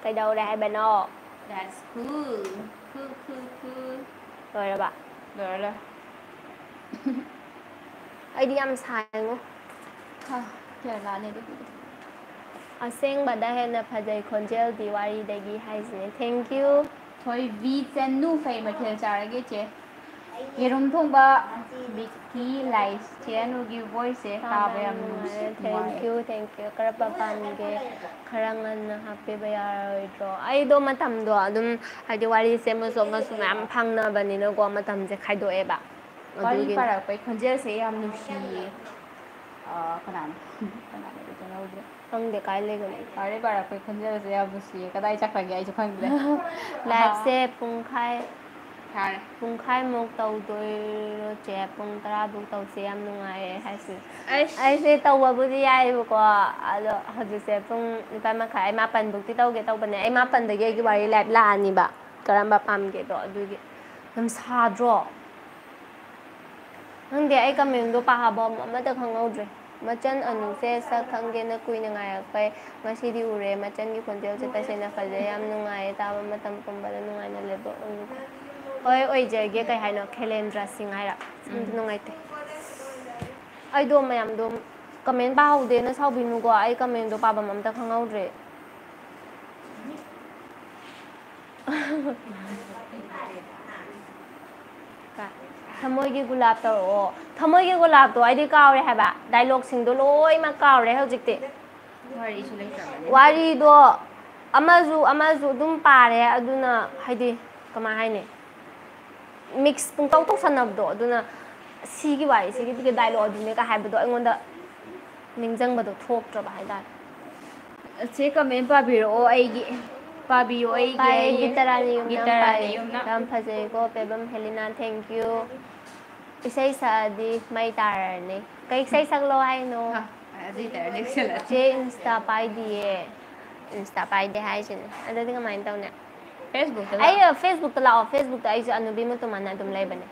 ꯀꯩꯗꯧꯔꯦ ꯍꯥꯏꯕꯅꯣ? That's cool. Cool, cool, cool. ꯂꯣꯏꯔꯕ? ꯂꯣꯏꯔꯦ, ꯂꯣꯏꯔꯦ꯫ ꯑꯩꯗꯤ ꯌꯥꯝ ꯁꯥꯏꯉꯣ꯫ ꯍꯥ, ꯀꯦꯔꯂꯥꯅꯦ ꯑꯗꯨꯕꯨꯗꯤ꯫ ꯑꯁꯦꯡꯕꯗ ꯍꯦꯟꯅ ꯐꯖꯩ ꯈꯣꯟꯖꯦꯜꯗꯤ ꯋꯥꯔꯤꯗꯒꯤ ꯍꯥꯏꯁꯤꯅꯦ꯫ Thank you. ꯊꯣꯏꯕꯤ ꯆꯅꯨ, ꯀꯩ ꯃꯊꯦꯜ ꯆꯥꯔꯒꯦ, ꯆꯦ? ꯌꯦꯔꯨꯝ ꯊꯣꯡꯕ꯫ ꯕꯤꯀꯤ ꯂꯥꯏꯁ, ꯆꯦ ꯑꯅꯨꯒꯤ voice ꯁꯦ ꯇꯥꯕ ꯌꯥꯝ ꯅꯨꯡꯁꯤ, ꯅꯨꯡꯉꯥꯏ꯫ Thank you, thank you. ꯀꯔꯝꯕ ꯄꯥꯝꯒꯦ? ꯈꯔ ꯉꯟꯅ ꯍꯥꯞꯄꯤꯕ ꯌꯥꯔꯣꯏꯗ꯭ꯔꯣ? ꯑꯩꯗꯣ ꯃꯇꯝꯗꯣ ꯑꯗꯨꯝ, ꯍꯥꯏꯗꯤ, ꯋꯥꯔꯤꯁꯦ ꯑꯃꯁꯨ ꯑꯃꯁꯨ ꯃꯌꯥꯝ ꯐꯪꯅꯕꯅꯤꯅꯀꯣ, ꯃꯇꯝꯁꯦ ꯈꯥꯏꯗꯣꯛꯑꯦꯕ꯫ ꯋꯥꯔꯤ ꯑꯗꯨꯒꯤꯅꯤ꯫ ꯄꯥꯔꯛꯄꯩ ꯈꯣꯟꯖꯦꯜꯁꯦ ꯌꯥꯝ ꯅꯨꯡꯁꯤꯌꯦ꯫ ꯑ, ꯀꯅꯥꯅꯣ? ꯀꯅꯥꯅꯣ? ꯈꯪꯍꯧꯗ꯭ꯔꯦ꯫ ꯈꯪꯗꯦ, ꯀꯥꯏ ꯂꯩꯒꯅꯤ? ꯋꯥꯔꯤ ꯄꯥꯔꯛꯄꯩ ꯈꯣꯟꯖꯦꯜꯁꯦ ꯌꯥꯝ ꯅꯨꯡꯁꯤꯌꯦ꯫ ꯀꯗꯥꯏ ꯆꯠꯈ꯭ꯔꯒꯦ? ꯑꯩꯁꯨ ꯈꯪꯗ꯭ꯔꯦ꯫ Live ꯁꯦ ꯄꯨꯡꯈꯥꯏ, ꯌꯥꯔꯦ꯫ ꯄꯨꯡꯈꯥꯏꯃꯨꯛ ꯇꯧꯗꯣꯏꯔꯣ, ꯆꯦ? ꯄꯨꯡ ꯇꯔꯥꯕꯨꯛ ꯇꯧꯁꯦ꯫ ꯌꯥꯝ ꯅꯨꯡꯉꯥꯏꯌꯦ ꯍꯥꯏꯁꯤꯅꯦ꯫ ꯑꯩꯁ꯫ ꯑꯩꯁꯦ ꯇꯧꯕꯕꯨꯗꯤ ꯌꯥꯏꯌꯦꯕꯀꯣ, ꯑꯗꯣ ꯍꯧꯖꯤꯛꯁꯦ ꯄꯨꯡ ꯅꯤꯄꯥꯟ ꯃꯈꯥꯏ, ꯑꯩ ꯃꯥꯄꯟꯕꯨꯛꯇꯤ ꯇꯧꯒꯦ ꯇꯧꯕꯅꯦ꯫ ꯑꯩ ꯃꯥꯄꯟꯗꯒꯤ ꯑꯩꯒꯤ ꯋꯥꯔꯤ live ꯂꯥꯛꯑꯅꯤꯕ꯫ ꯀꯔꯝꯕ ꯄꯥꯝꯒꯦꯗꯣ ꯑꯗꯨꯒꯤ꯫ ꯌꯥꯝ ꯁꯥꯗ꯭ꯔꯣ? ꯈꯪꯗꯦ, ꯑꯩ comment ꯗꯣ ꯄꯥꯕꯝ ꯑꯃꯠꯇ ꯈꯪꯍꯧꯗ꯭ꯔꯦ꯫ ꯃꯆꯟ ꯑꯅꯨꯁꯦ ꯁꯛ ꯈꯪꯒꯦꯅ ꯀꯨꯏꯅ ꯉꯥꯏꯔꯛꯄꯩ ꯉꯁꯤꯗꯤ ꯎꯔꯦ꯫ ꯃꯆꯟꯒꯤ ꯈꯣꯟꯖꯦꯜꯁꯦ ꯇꯁꯦꯡꯅ ꯐꯖꯩ, ꯌꯥꯝ ꯅꯨꯡꯉꯥꯏꯌꯦ ꯇꯥꯕ꯫ ꯃꯇꯝ ꯄꯨꯝꯕꯗ ꯅꯨꯡꯉꯥꯏꯅ ꯂꯩꯕ ꯑꯣꯏꯌꯨꯀꯣ꯫ ꯍꯣꯏ, ꯑꯣꯏꯖꯒꯦ꯫ ꯀꯩ ꯍꯥꯏꯅꯣ? ꯈꯦꯂꯦꯟꯗ꯭ꯔ ꯁꯤꯡ ꯍꯥꯏꯔꯣ? ꯑꯝꯇ ꯎꯝ꯫ ꯅꯨꯡꯉꯥꯏꯇꯦ꯫ ꯑꯩꯗꯣ ꯃꯌꯥꯝꯗꯣ comment ꯄꯥꯍꯧꯗꯦꯅ ꯁꯥꯎꯕꯤꯅꯨꯀꯣ, ꯑꯩ comment ꯗꯣ ꯄꯥꯕꯝ ꯑꯝꯇ ꯈꯪꯍꯧꯗ꯭ꯔꯦ꯫ ꯊꯃꯣꯏꯒꯤ ꯒꯨꯂꯥꯞ ꯇꯧꯔꯛꯑꯣ꯫ ꯊꯃꯣꯏꯒꯤ ꯒꯨꯂꯥꯞꯇꯣ ꯑꯩꯗꯤ ꯀꯥꯎꯔꯦ ꯍꯥꯏꯕ꯫ Dialogue ꯁꯤꯡꯗꯣ ꯂꯣꯏꯅꯃꯛ ꯀꯥꯎꯔꯦ ꯍꯧꯖꯤꯛꯇꯤ꯫ ꯋꯥꯔꯤꯁꯨ ꯂꯩꯇ꯭ꯔꯕꯅꯤꯅ꯫ ꯋꯥꯔꯤꯗꯣ ꯑꯃꯁꯨ ꯑꯃꯁꯨ ꯑꯗꯨꯝ ꯄꯥꯔꯦ, ꯑꯗꯨꯅ ꯍꯥꯏꯗꯤ ꯀꯃꯥꯏ ꯍꯥꯏꯅꯤ? Mix ꯄꯨꯡꯇꯧ ꯇꯧꯁꯟꯅꯕꯗꯣ, ꯑꯗꯨꯅ ꯁꯤꯒꯤ ꯋꯥꯔꯤ, ꯁꯤꯒꯤ dialogue ꯑꯗꯨꯅꯦ ꯀ ꯍꯥꯏꯕꯗꯣ ꯑꯩꯉꯣꯟꯗ ꯅꯤꯡꯁꯤꯡꯕꯗꯣ ꯊꯣꯛꯇ꯭ꯔꯕ ꯍꯥꯏꯇꯥꯔꯦ꯫ ꯆꯦ, comment ꯄꯥꯕꯤꯔꯛꯑꯣ ꯑꯩꯒꯤ꯫ ꯄꯥꯕꯤꯌꯨ ꯑꯩꯒꯤ ꯄꯥꯏ ꯑꯩꯒꯤ꯫ ꯒꯤꯇꯔꯥꯅꯤ ꯌꯨꯝꯅ ꯒꯤꯇꯔꯥꯅꯤ ꯄꯥꯏ꯫ ꯌꯨꯝꯅ꯫ ꯌꯥꯝ ꯐꯖꯩꯀꯣ ꯄꯦꯕꯝ ꯍꯦꯂꯤꯅꯥ, thank you꯫ ꯏꯁꯩ ꯁꯛꯑꯗꯤ ꯃꯩ ꯇꯥꯔꯅꯤ꯫ ꯀꯩ ꯏꯁꯩ ꯁꯛꯂꯣ ꯍꯥꯏꯅꯣ? ꯍꯥ, ꯑꯗꯨ ꯇꯥꯔꯗꯤ ꯌꯦꯡꯁꯤꯜꯂꯁꯤ꯫ ꯆꯦ ꯏꯟꯁꯇꯥ ꯄꯥꯏꯗꯤꯌꯦ꯫ ꯏꯟꯁꯇꯥ ꯄꯥꯏꯗꯦ ꯍꯥꯏꯁꯤꯅꯦ꯫ ꯑꯗꯨꯗꯤ ꯀꯃꯥꯏꯅ ꯇꯧꯅꯤ? ꯐꯦꯁꯕꯨꯛꯇ ꯑꯩ ꯂꯥꯛꯑꯣ꯫ ꯐꯦꯁꯕꯨꯛꯇ ꯂꯥꯛꯑꯣ꯫ ꯐꯦꯁꯕꯨꯛꯇ ꯑꯩꯁꯨ ꯑꯅꯨꯕꯤ ꯃꯇꯨꯃꯥꯟꯅ ꯑꯗꯨꯝ ꯂꯩꯕꯅꯦ꯫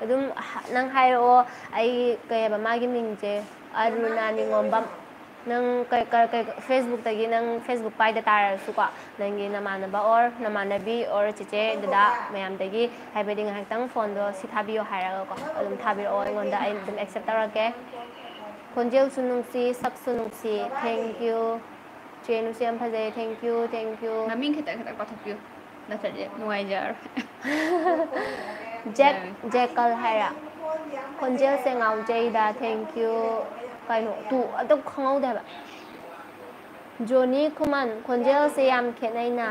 ꯑꯗꯨꯝ ꯍ-, ꯅꯪ ꯍꯥꯏꯔꯛꯑꯣ꯫ ꯑꯩ ꯀꯩ ꯍꯥꯏꯕ ꯃꯥꯒꯤ ꯃꯤꯡꯁꯦ? ꯑꯔꯨꯅꯥ ꯅꯤꯉꯣꯝꯕꯝ꯫ ꯅꯪ ꯀꯩ, ꯀ-, ꯀꯩ, ꯐꯦꯁꯕꯨꯛꯇꯒꯤ ꯅꯪ ꯐꯦꯁꯕꯨꯛ ꯄꯥꯏꯗ ꯇꯥꯔꯁꯨꯀꯣ, ꯅꯪꯒꯤ ꯅꯃꯥꯟꯅꯕ or ꯅꯃꯥꯟꯅꯕꯤ or ꯆꯤꯆꯦ ꯗꯗꯥ ꯃꯌꯥꯝꯗꯒꯤ ꯍꯥꯏꯕꯗꯤ ꯉꯥꯏꯍꯥꯛꯇꯪ ꯐꯣꯟꯗꯣ ꯁꯤ ꯊꯥꯕꯤꯌꯣ ꯍꯥꯏꯔꯒꯀꯣ ꯑꯗꯨꯝ ꯊꯥꯕꯤꯔꯛꯑꯣ ꯑꯩꯉꯣꯟꯗ, ꯑꯩ ꯑꯗꯨꯝ ꯑꯦꯛꯁꯦꯞ ꯇꯧꯔꯛꯀꯦ꯫ ꯈꯣꯟꯖꯦꯜꯁꯨ ꯅꯨꯡꯁꯤ, ꯁꯛꯁꯨ ꯅꯨꯡꯁꯤ꯫ Thank you꯫ ꯆꯦ ꯅꯨꯡꯁꯤ ꯌꯥꯝ ꯐꯖꯩ꯫ Thank you, thank you꯫ ꯃꯃꯤꯡ ꯈꯤꯇꯪ ꯈꯤꯇꯪ ꯄꯥꯊꯣꯛꯄꯤꯌꯨ, ꯅꯠꯇ꯭ꯔꯗꯤ ꯅꯨꯡꯉꯥꯏꯖꯔꯣꯏ꯫ ꯖꯦꯛ, ꯖꯦꯀꯜ ꯍꯥꯏꯔ? ꯈꯣꯟꯖꯦꯜꯁꯦ ꯉꯥꯎꯖꯩꯗ꯫ Thank you꯫ ꯀꯩꯅꯣ ꯇꯨ ꯑꯗꯨꯝ ꯈꯪꯍꯧꯗꯦ ꯍꯥꯏꯕ꯫ ꯖꯣꯅꯤ ꯈꯨꯃꯟ, ꯈꯣꯟꯖꯦꯜꯁꯦ ꯌꯥꯝ ꯈꯦꯠꯅꯩꯅ꯫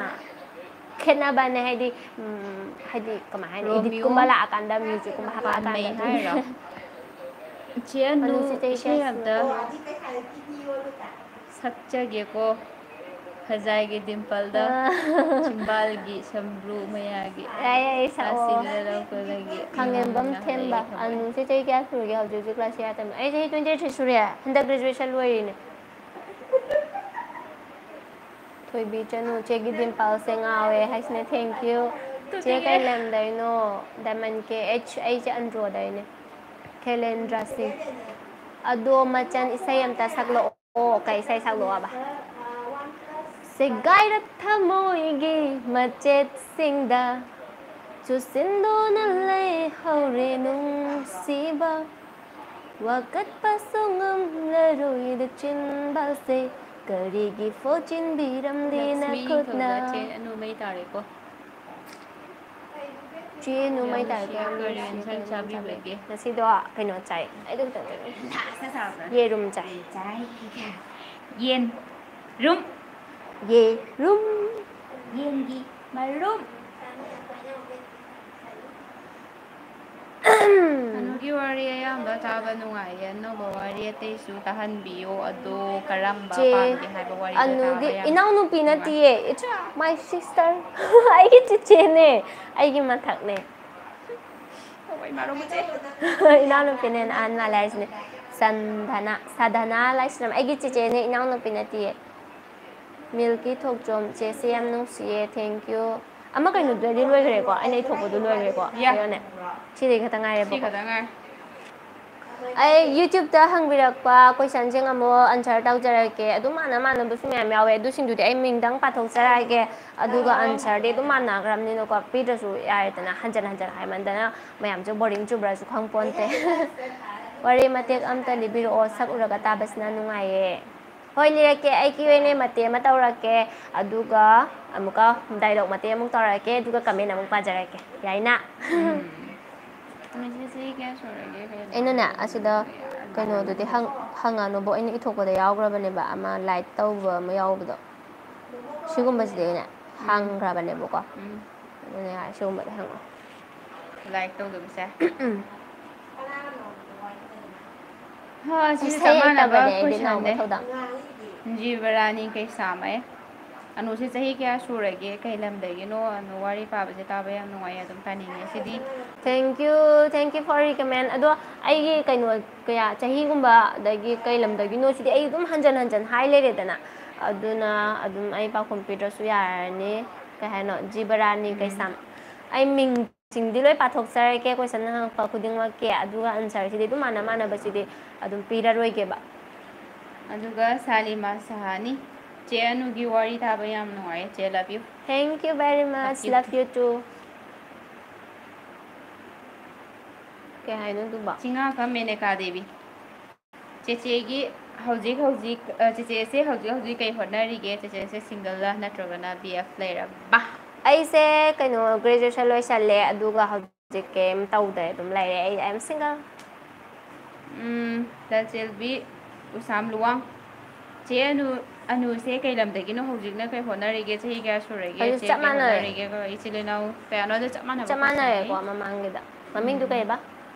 ꯈꯦꯠꯅꯕꯅꯦ ꯍꯥꯏꯗꯤ, ꯎꯝ, ꯍꯥꯏꯗꯤ ꯀꯃꯥꯏ ꯍꯥꯏꯅꯤ? ꯔꯣꯃꯤꯌꯣ ꯏꯗꯤꯠꯀꯨꯝꯕ ꯂꯥꯛꯑꯀꯥꯟꯗ, ꯃ꯭ꯌꯨꯖꯤꯛꯀꯨꯝꯕ ꯍꯥꯞꯄꯛꯑꯀꯥꯟꯗ ꯄꯥꯟꯕꯩ ꯑꯗꯨꯝ꯫ ꯍꯥꯏꯔꯣ? ꯏꯆꯦ ꯑꯅꯨ, ꯑꯅꯨꯁꯦ ꯆꯍꯤ ꯏꯁꯩ ꯀꯌꯥ ꯑꯝꯇ ꯁꯨꯔꯒꯦ? ꯁꯛꯆꯒꯦꯀꯣ꯫ ꯈꯖꯥꯏꯒꯤ ꯗꯤꯝꯄꯜꯗ, ꯑꯥ꯫ ꯆꯤꯝꯕꯥꯜꯒꯤ ꯁꯝꯕ꯭ꯔꯨ ꯃꯌꯥꯒꯤ ꯌꯥꯏ, ꯌꯥꯏ, ꯁꯛꯑꯣ꯫ ꯔꯥꯁꯤꯗꯨꯅ ꯂꯧꯀꯣꯜꯂꯒꯤ ꯈꯥꯡꯉꯦꯝꯕꯝ ꯏꯃꯥ ꯊꯦꯝꯕ, ꯂꯩ ꯊꯝꯃꯣꯏ꯫ ꯑꯅꯨꯁꯦ ꯆꯍꯤ ꯀꯌꯥ ꯁꯨꯔꯒꯦ? ꯍꯧꯖꯤꯛ ꯍꯧꯖꯤꯛ class ꯀꯌꯥ ꯇꯝꯃꯤ? ꯑꯩ ꯆꯍꯤ twenty three ꯁꯨꯔꯦ, ꯍꯟꯗꯛ graduation ꯂꯣꯏꯔꯤꯅꯦ꯫ ꯊꯣꯏꯕꯤ ꯆꯅꯨ, ꯆꯦꯒꯤ ꯗꯤꯝꯄꯜꯁꯦ ꯉꯥꯎꯋꯦ ꯍꯥꯏꯁꯤꯅ, thank you꯫ ꯆꯦ ꯀꯩ ꯂꯝꯗꯩꯅꯣ? Diamond K H, ꯑꯩꯁꯦ ꯑꯟꯗ꯭ꯔꯣꯗꯩꯅꯦ꯫ ꯈꯦꯂꯦꯟꯗ꯭ꯔ ꯁꯤꯡ, ꯑꯗꯣ ꯃꯆꯟ ꯏꯁꯩ ꯑꯝꯇ ꯁꯛꯂꯛꯑꯣ꯫ ꯀꯩ ꯏꯁꯩ ꯁꯛꯂꯛꯑꯣꯕ? ꯁꯦꯒꯥꯏꯔꯛ ꯊꯃꯣꯏꯒꯤ ꯃꯆꯦꯠꯁꯤꯡꯗ ꯆꯨꯁꯤꯟꯗꯨꯅ ꯂꯩꯍꯧꯔꯦ ꯅꯨꯡꯁꯤꯕ꯫ ꯋꯥꯀꯠꯄꯁꯨ ꯉꯝꯂꯔꯣꯏꯗ ꯆꯤꯟꯕꯥꯜꯁꯦ, ꯀꯔꯤꯒꯤ ꯐꯣꯠꯆꯤꯟꯕꯤꯔꯝꯂꯤ ꯂꯛꯁꯃꯤ ꯅꯈꯨꯠꯅ? ꯅꯤꯡꯊꯧꯗ ꯆꯦ ꯑꯅꯨ ꯃꯩ ꯇꯥꯔꯦꯀꯣ꯫ ꯆꯦ ꯅꯨ ꯃꯩ ꯇꯥꯔꯦꯀꯣ, ꯅꯨꯡꯁꯤꯌꯦ, ꯌꯥꯝ ꯀꯔꯤ ꯅꯨꯡꯁꯤꯌꯦ, ꯌꯦꯟꯁꯥꯡ ꯀꯔꯤ ꯌꯦꯟꯁꯥꯡ ꯆꯥꯕꯤꯕꯒꯦ? ꯆꯥꯕꯤꯕꯒꯦ? ꯉꯁꯤꯗꯣ ꯀꯩꯅꯣ ꯆꯥꯏ, ꯑꯩꯗꯣ ꯈꯤꯇꯪ ꯆꯥꯏ꯫ ꯂꯥꯁꯇ ꯆꯥꯕ꯭ꯔꯥ? ꯌꯦꯔꯨꯝ ꯆꯥꯏ꯫ ꯆꯥꯏ꯫ ꯌꯦꯟ꯫ ꯔꯨꯝ꯫ ꯌꯦꯔꯨꯝ꯫ ꯌꯦꯟꯒꯤ ꯃꯔꯨꯝ꯫ ꯑꯅꯨ ꯒꯤ ꯋꯥꯔꯤ ꯑꯌꯥꯝꯕ ꯇꯥꯕ ꯅꯨꯡꯉꯥꯏꯌꯦ꯫ ꯑꯅꯧꯕ ꯋꯥꯔꯤ ꯑꯇꯩꯁꯨ ꯇꯥꯍꯟꯕꯤꯌꯣ꯫ ꯑꯗꯣ ꯀꯔꯝꯕ ꯆꯦ ꯄꯥꯝꯒꯦ ꯍꯥꯏꯕ ꯋꯥꯔꯤꯗꯣ ꯑꯅꯨꯒꯤ ꯇꯥꯕ ꯌꯥꯝ ꯏꯅꯥꯎꯅꯨꯄꯤ ꯅꯨꯡꯉꯥꯏ꯫ ꯅꯠꯇꯤꯌꯦ, it's my sister. ꯑꯩꯒꯤ ꯆꯤꯆꯦꯅꯦ, ꯑꯩꯒꯤ ꯃꯊꯛꯅꯦ꯫ ꯍꯣꯏ, ꯃꯥꯔꯣ ꯃꯆꯦ꯫ ꯏꯅꯥꯎꯅꯨꯄꯤꯅꯦ ꯑꯍꯟ ꯃꯥꯜꯂꯦ ꯍꯥꯏꯁꯤꯅꯦ꯫ ꯁꯟꯙꯅꯥ, ꯁꯥꯙꯅꯥ ꯂꯥꯏꯁ꯭ꯔꯝ, ꯑꯩꯒꯤ ꯆꯤꯆꯦꯅꯦ, ꯏꯅꯥꯎꯅꯨꯄꯤ ꯅꯠꯇꯤꯌꯦ꯫ ꯃꯤꯜꯀꯤ ꯊꯣꯛꯆꯣꯝ, ꯆꯦꯁꯦ ꯌꯥꯝ ꯅꯨꯡꯁꯤꯌꯦ, thank you꯫ ꯑꯃ ꯀꯩꯅꯣꯗꯨꯗꯤ ꯂꯣꯏꯈ꯭ꯔꯦꯀꯣ, ꯑꯩꯅ ꯏꯊꯣꯛꯄꯗꯨ ꯂꯣꯏꯈ꯭ꯔꯦꯀꯣ꯫ ꯌꯥ꯫ ꯀꯩꯅꯣꯅꯦ, ꯁꯤꯗꯩ ꯈꯛꯇ ꯁꯤ ꯉꯥꯏꯔꯦꯕꯀꯣ꯫ ꯈꯛꯇ ꯉꯥꯏꯔꯦ꯫ ꯑꯩ YouTube-ꯇ ꯍꯪꯕꯤꯔꯛꯄ question-ꯁꯤꯡ ꯑꯃꯨꯛ answer ꯇꯧꯖꯔꯛꯀꯦ꯫ ꯑꯗꯨꯝ ꯃꯥꯟꯅ ꯃꯥꯟꯅꯕꯁꯨ ꯃꯌꯥꯝ ꯌꯥꯎꯋꯦ꯫ ꯑꯗꯨꯁꯤꯡꯗꯨꯗꯤ ꯑꯩ ꯃꯤꯡꯗꯪ ꯄꯥꯊꯣꯛꯆꯔꯛꯑꯒꯦ꯫ ꯑꯗꯨꯒ answer-ꯗꯤ ꯑꯗꯨꯝ ꯃꯥꯟꯅꯈ꯭ꯔꯕꯅꯤꯅꯀꯣ, ꯄꯤꯗ꯭ꯔꯁꯨ ꯌꯥꯔꯦꯗꯅ, ꯍꯟꯖꯟ ꯍꯟꯖꯟ ꯍꯥꯏꯃꯟꯗꯅ ꯃꯌꯥꯝꯁꯦ boring ꯆꯨꯕ꯭ꯔꯥꯁꯨ ꯈꯪꯄꯣꯟꯇꯦ꯫ ꯋꯥꯔꯤ ꯃꯇꯦꯛ ꯑꯝꯇ ꯂꯤꯕꯤꯔꯛꯑꯣ, ꯁꯛꯎꯔꯒ ꯇꯥꯕꯁꯤꯅ ꯅꯨꯡꯉꯥꯏꯌꯦ꯫ ꯍꯣꯏ, ꯂꯤꯔꯛꯀꯦ꯫ ꯑꯩ Q and A ꯃꯇꯦꯛ ꯑꯃ ꯇꯧꯔꯛꯀꯦ, ꯑꯗꯨꯒ ꯑꯃꯨꯛꯀ dialogue ꯃꯇꯦꯛ ꯑꯃꯨꯛ ꯇꯧꯔꯛꯀꯦ, ꯑꯗꯨꯒ comment ꯑꯃꯨꯛ ꯄꯥꯖꯔꯛꯀꯦ꯫ ꯌꯥꯏꯅ? ꯃꯤꯁꯦ ꯆꯍꯤ ꯀꯌꯥ ꯁꯨꯔꯒꯦ? ꯀꯩ ꯑꯩꯅꯅꯦ, ꯂꯝꯗꯒꯤꯅꯣ? ꯑꯁꯤꯗ ꯀꯩꯅꯣꯗꯨꯗꯤ ꯍꯪ-, ꯍꯪꯉꯅꯨꯕꯣ, ꯑꯩꯅ ꯏꯊꯣꯛꯄꯗ ꯌꯥꯎꯈ꯭ꯔꯕꯅꯦꯕ, ꯑꯃ like ꯇꯧꯕ ꯑꯃ ꯌꯥꯎꯕꯗꯣ꯫ ꯁꯤꯒꯨꯝꯕꯁꯤꯗꯤ ꯑꯩꯅ ꯎꯝ꯫ ꯍꯪꯈ꯭ꯔꯕꯅꯦꯕꯀꯣ꯫ ꯎꯝ꯫ ꯑꯗꯨꯅ ꯌꯥꯔꯦ, ꯁꯤꯒꯨꯝꯕꯗꯤ ꯍꯪꯉꯛꯑꯣ꯫ Like ꯇꯧꯗꯕꯁꯦ꯫ ꯎꯝ꯫ ꯍꯣ, ꯁꯤꯁꯨ ꯏꯁꯩ ꯆꯞ ꯃꯥꯟꯅꯕ ꯍꯩꯇꯕꯅꯦ ꯑꯩꯗꯤ, ꯅꯥꯎꯕ question-ꯅꯦ꯫ ꯊꯧꯗꯥꯝ꯫ ꯖꯤꯕꯔꯥꯅꯤ ꯀꯩꯁꯥꯃꯩ꯫ ꯑꯅꯨꯁꯦ ꯆꯍꯤ ꯀꯌꯥ ꯁꯨꯔꯒꯦ? ꯀꯩ ꯂꯝꯗꯒꯤꯅꯣ? ꯑꯅꯨ ꯋꯥꯔꯤ ꯄꯥꯕꯁꯦ ꯇꯥꯕ ꯌꯥꯝ ꯅꯨꯡꯉꯥꯏꯌꯦ, ꯑꯗꯨꯝ ꯇꯥꯅꯤꯡꯉꯦ꯫ ꯁꯤꯗꯤ Thank you, thank you for recommend. ꯑꯗꯣ ꯑꯩꯒꯤ ꯀꯩꯅꯣ, ꯀꯌꯥ, ꯆꯍꯤꯒꯨꯝꯕ ꯑꯗꯒꯤ ꯀꯩ ꯂꯝꯗꯒꯤꯅꯣ ꯁꯤꯗꯤ ꯑꯩ ꯑꯗꯨꯝ ꯍꯟꯖꯟ ꯍꯟꯖꯟ ꯍꯥꯏ ꯂꯩꯔꯦꯗꯅ꯫ ꯑꯗꯨꯅ ꯑꯗꯨꯝ ꯑꯩ ꯄꯥꯎꯈꯨꯝ ꯄꯤꯗ꯭ꯔꯁꯨ ꯌꯥꯔꯅꯤ꯫ ꯀꯩ ꯍꯥꯏꯅꯣ? ꯖꯤꯕꯔꯥꯅꯤ ꯎꯝ꯫ ꯀꯩꯁꯥꯝ꯫ ꯑꯩ ꯃꯤꯡꯁꯤꯡꯗꯤ ꯂꯣꯏ ꯄꯥꯊꯣꯛꯆꯔꯛꯀꯦ, question ꯍꯪꯉꯛꯄ ꯈꯨꯗꯤꯡꯃꯛꯀꯤ, ꯑꯗꯨꯒ answer-ꯁꯤꯗꯤ ꯑꯗꯨꯝ ꯃꯥꯟꯅ ꯃꯥꯟꯅꯕꯁꯤꯗꯤ ꯑꯗꯨꯝ ꯄꯤꯔꯔꯣꯏꯒꯦꯕ꯫ ꯑꯗꯨꯒ ꯁꯥꯂꯤꯃꯥ ꯁꯍꯥꯅꯤ꯫ ꯆꯦ ꯑꯅꯨꯒꯤ ꯋꯥꯔꯤ ꯇꯥꯕ ꯌꯥꯝ ꯅꯨꯡꯉꯥꯏꯌꯦ, ꯆꯦ, love you꯫ Thank you very much, Love you love too꯫ You too꯫ ꯀꯩ ꯍꯥꯏꯅꯣ ꯑꯗꯨꯕꯣ? ꯆꯤꯡꯉꯥꯈꯝ ꯃꯦꯅꯦꯀꯥ ꯗꯦꯕꯤ꯫ ꯆꯦꯆꯦꯒꯤ ꯍꯧꯖꯤꯛ ꯍꯧꯖꯤꯛ, ꯑ, ꯆꯦꯆꯦꯁꯦ ꯍꯧꯖꯤꯛ ꯍꯧꯖꯤꯛ ꯀꯩ ꯍꯣꯠꯅꯔꯤꯒꯦ? ꯆꯦꯆꯦꯁꯦ single-ꯂ ꯅꯠꯇ꯭ꯔꯒꯅ B F ꯂꯩꯔꯕ? ꯑꯩꯁꯦ ꯀꯩꯅꯣ, graduation ꯂꯣꯏꯁꯜꯂꯦ, ꯑꯗꯨꯒ ꯍꯧꯖꯤꯛ ꯀꯩꯝ ꯇꯧꯗ꯭ꯔꯦ, ꯑꯗꯨꯝ ꯂꯩꯔꯦ꯫ ꯑꯩ, I am single꯫ ꯎꯝ, ꯂꯟꯆꯦꯜꯕꯤ ꯎꯁꯥꯝ ꯂꯨꯋꯥꯡ꯫ ꯆꯦ ꯑꯅꯨ, ꯑꯅꯨꯁꯦ ꯀꯩ ꯂꯝꯗꯒꯤꯅꯣ? ꯍꯧꯖꯤꯛꯅ ꯀꯩ ꯍꯣꯠꯅꯔꯤꯒꯦ? ꯆꯍꯤ ꯀꯌꯥ ꯁꯨꯔꯒꯦ? ꯑꯗꯨ ꯆꯦ ꯆꯞ ꯀꯩ ꯃꯥꯟꯅꯔꯦ꯫ ꯍꯣꯠꯅꯔꯤꯒꯦ? ꯏꯆꯤꯜ ꯏꯅꯥꯎ ꯀꯌꯥꯅꯣ? ꯑꯗꯨ ꯆꯞ ꯃꯥꯟꯅꯕ ꯆꯞ question-ꯅꯦ꯫ ꯃꯥꯟꯅꯔꯦꯀꯣ ꯃꯃꯥꯡꯒꯤꯗ꯫ ꯃꯃꯤꯡꯗꯨ ꯎꯝ꯫ ꯀꯩꯕ?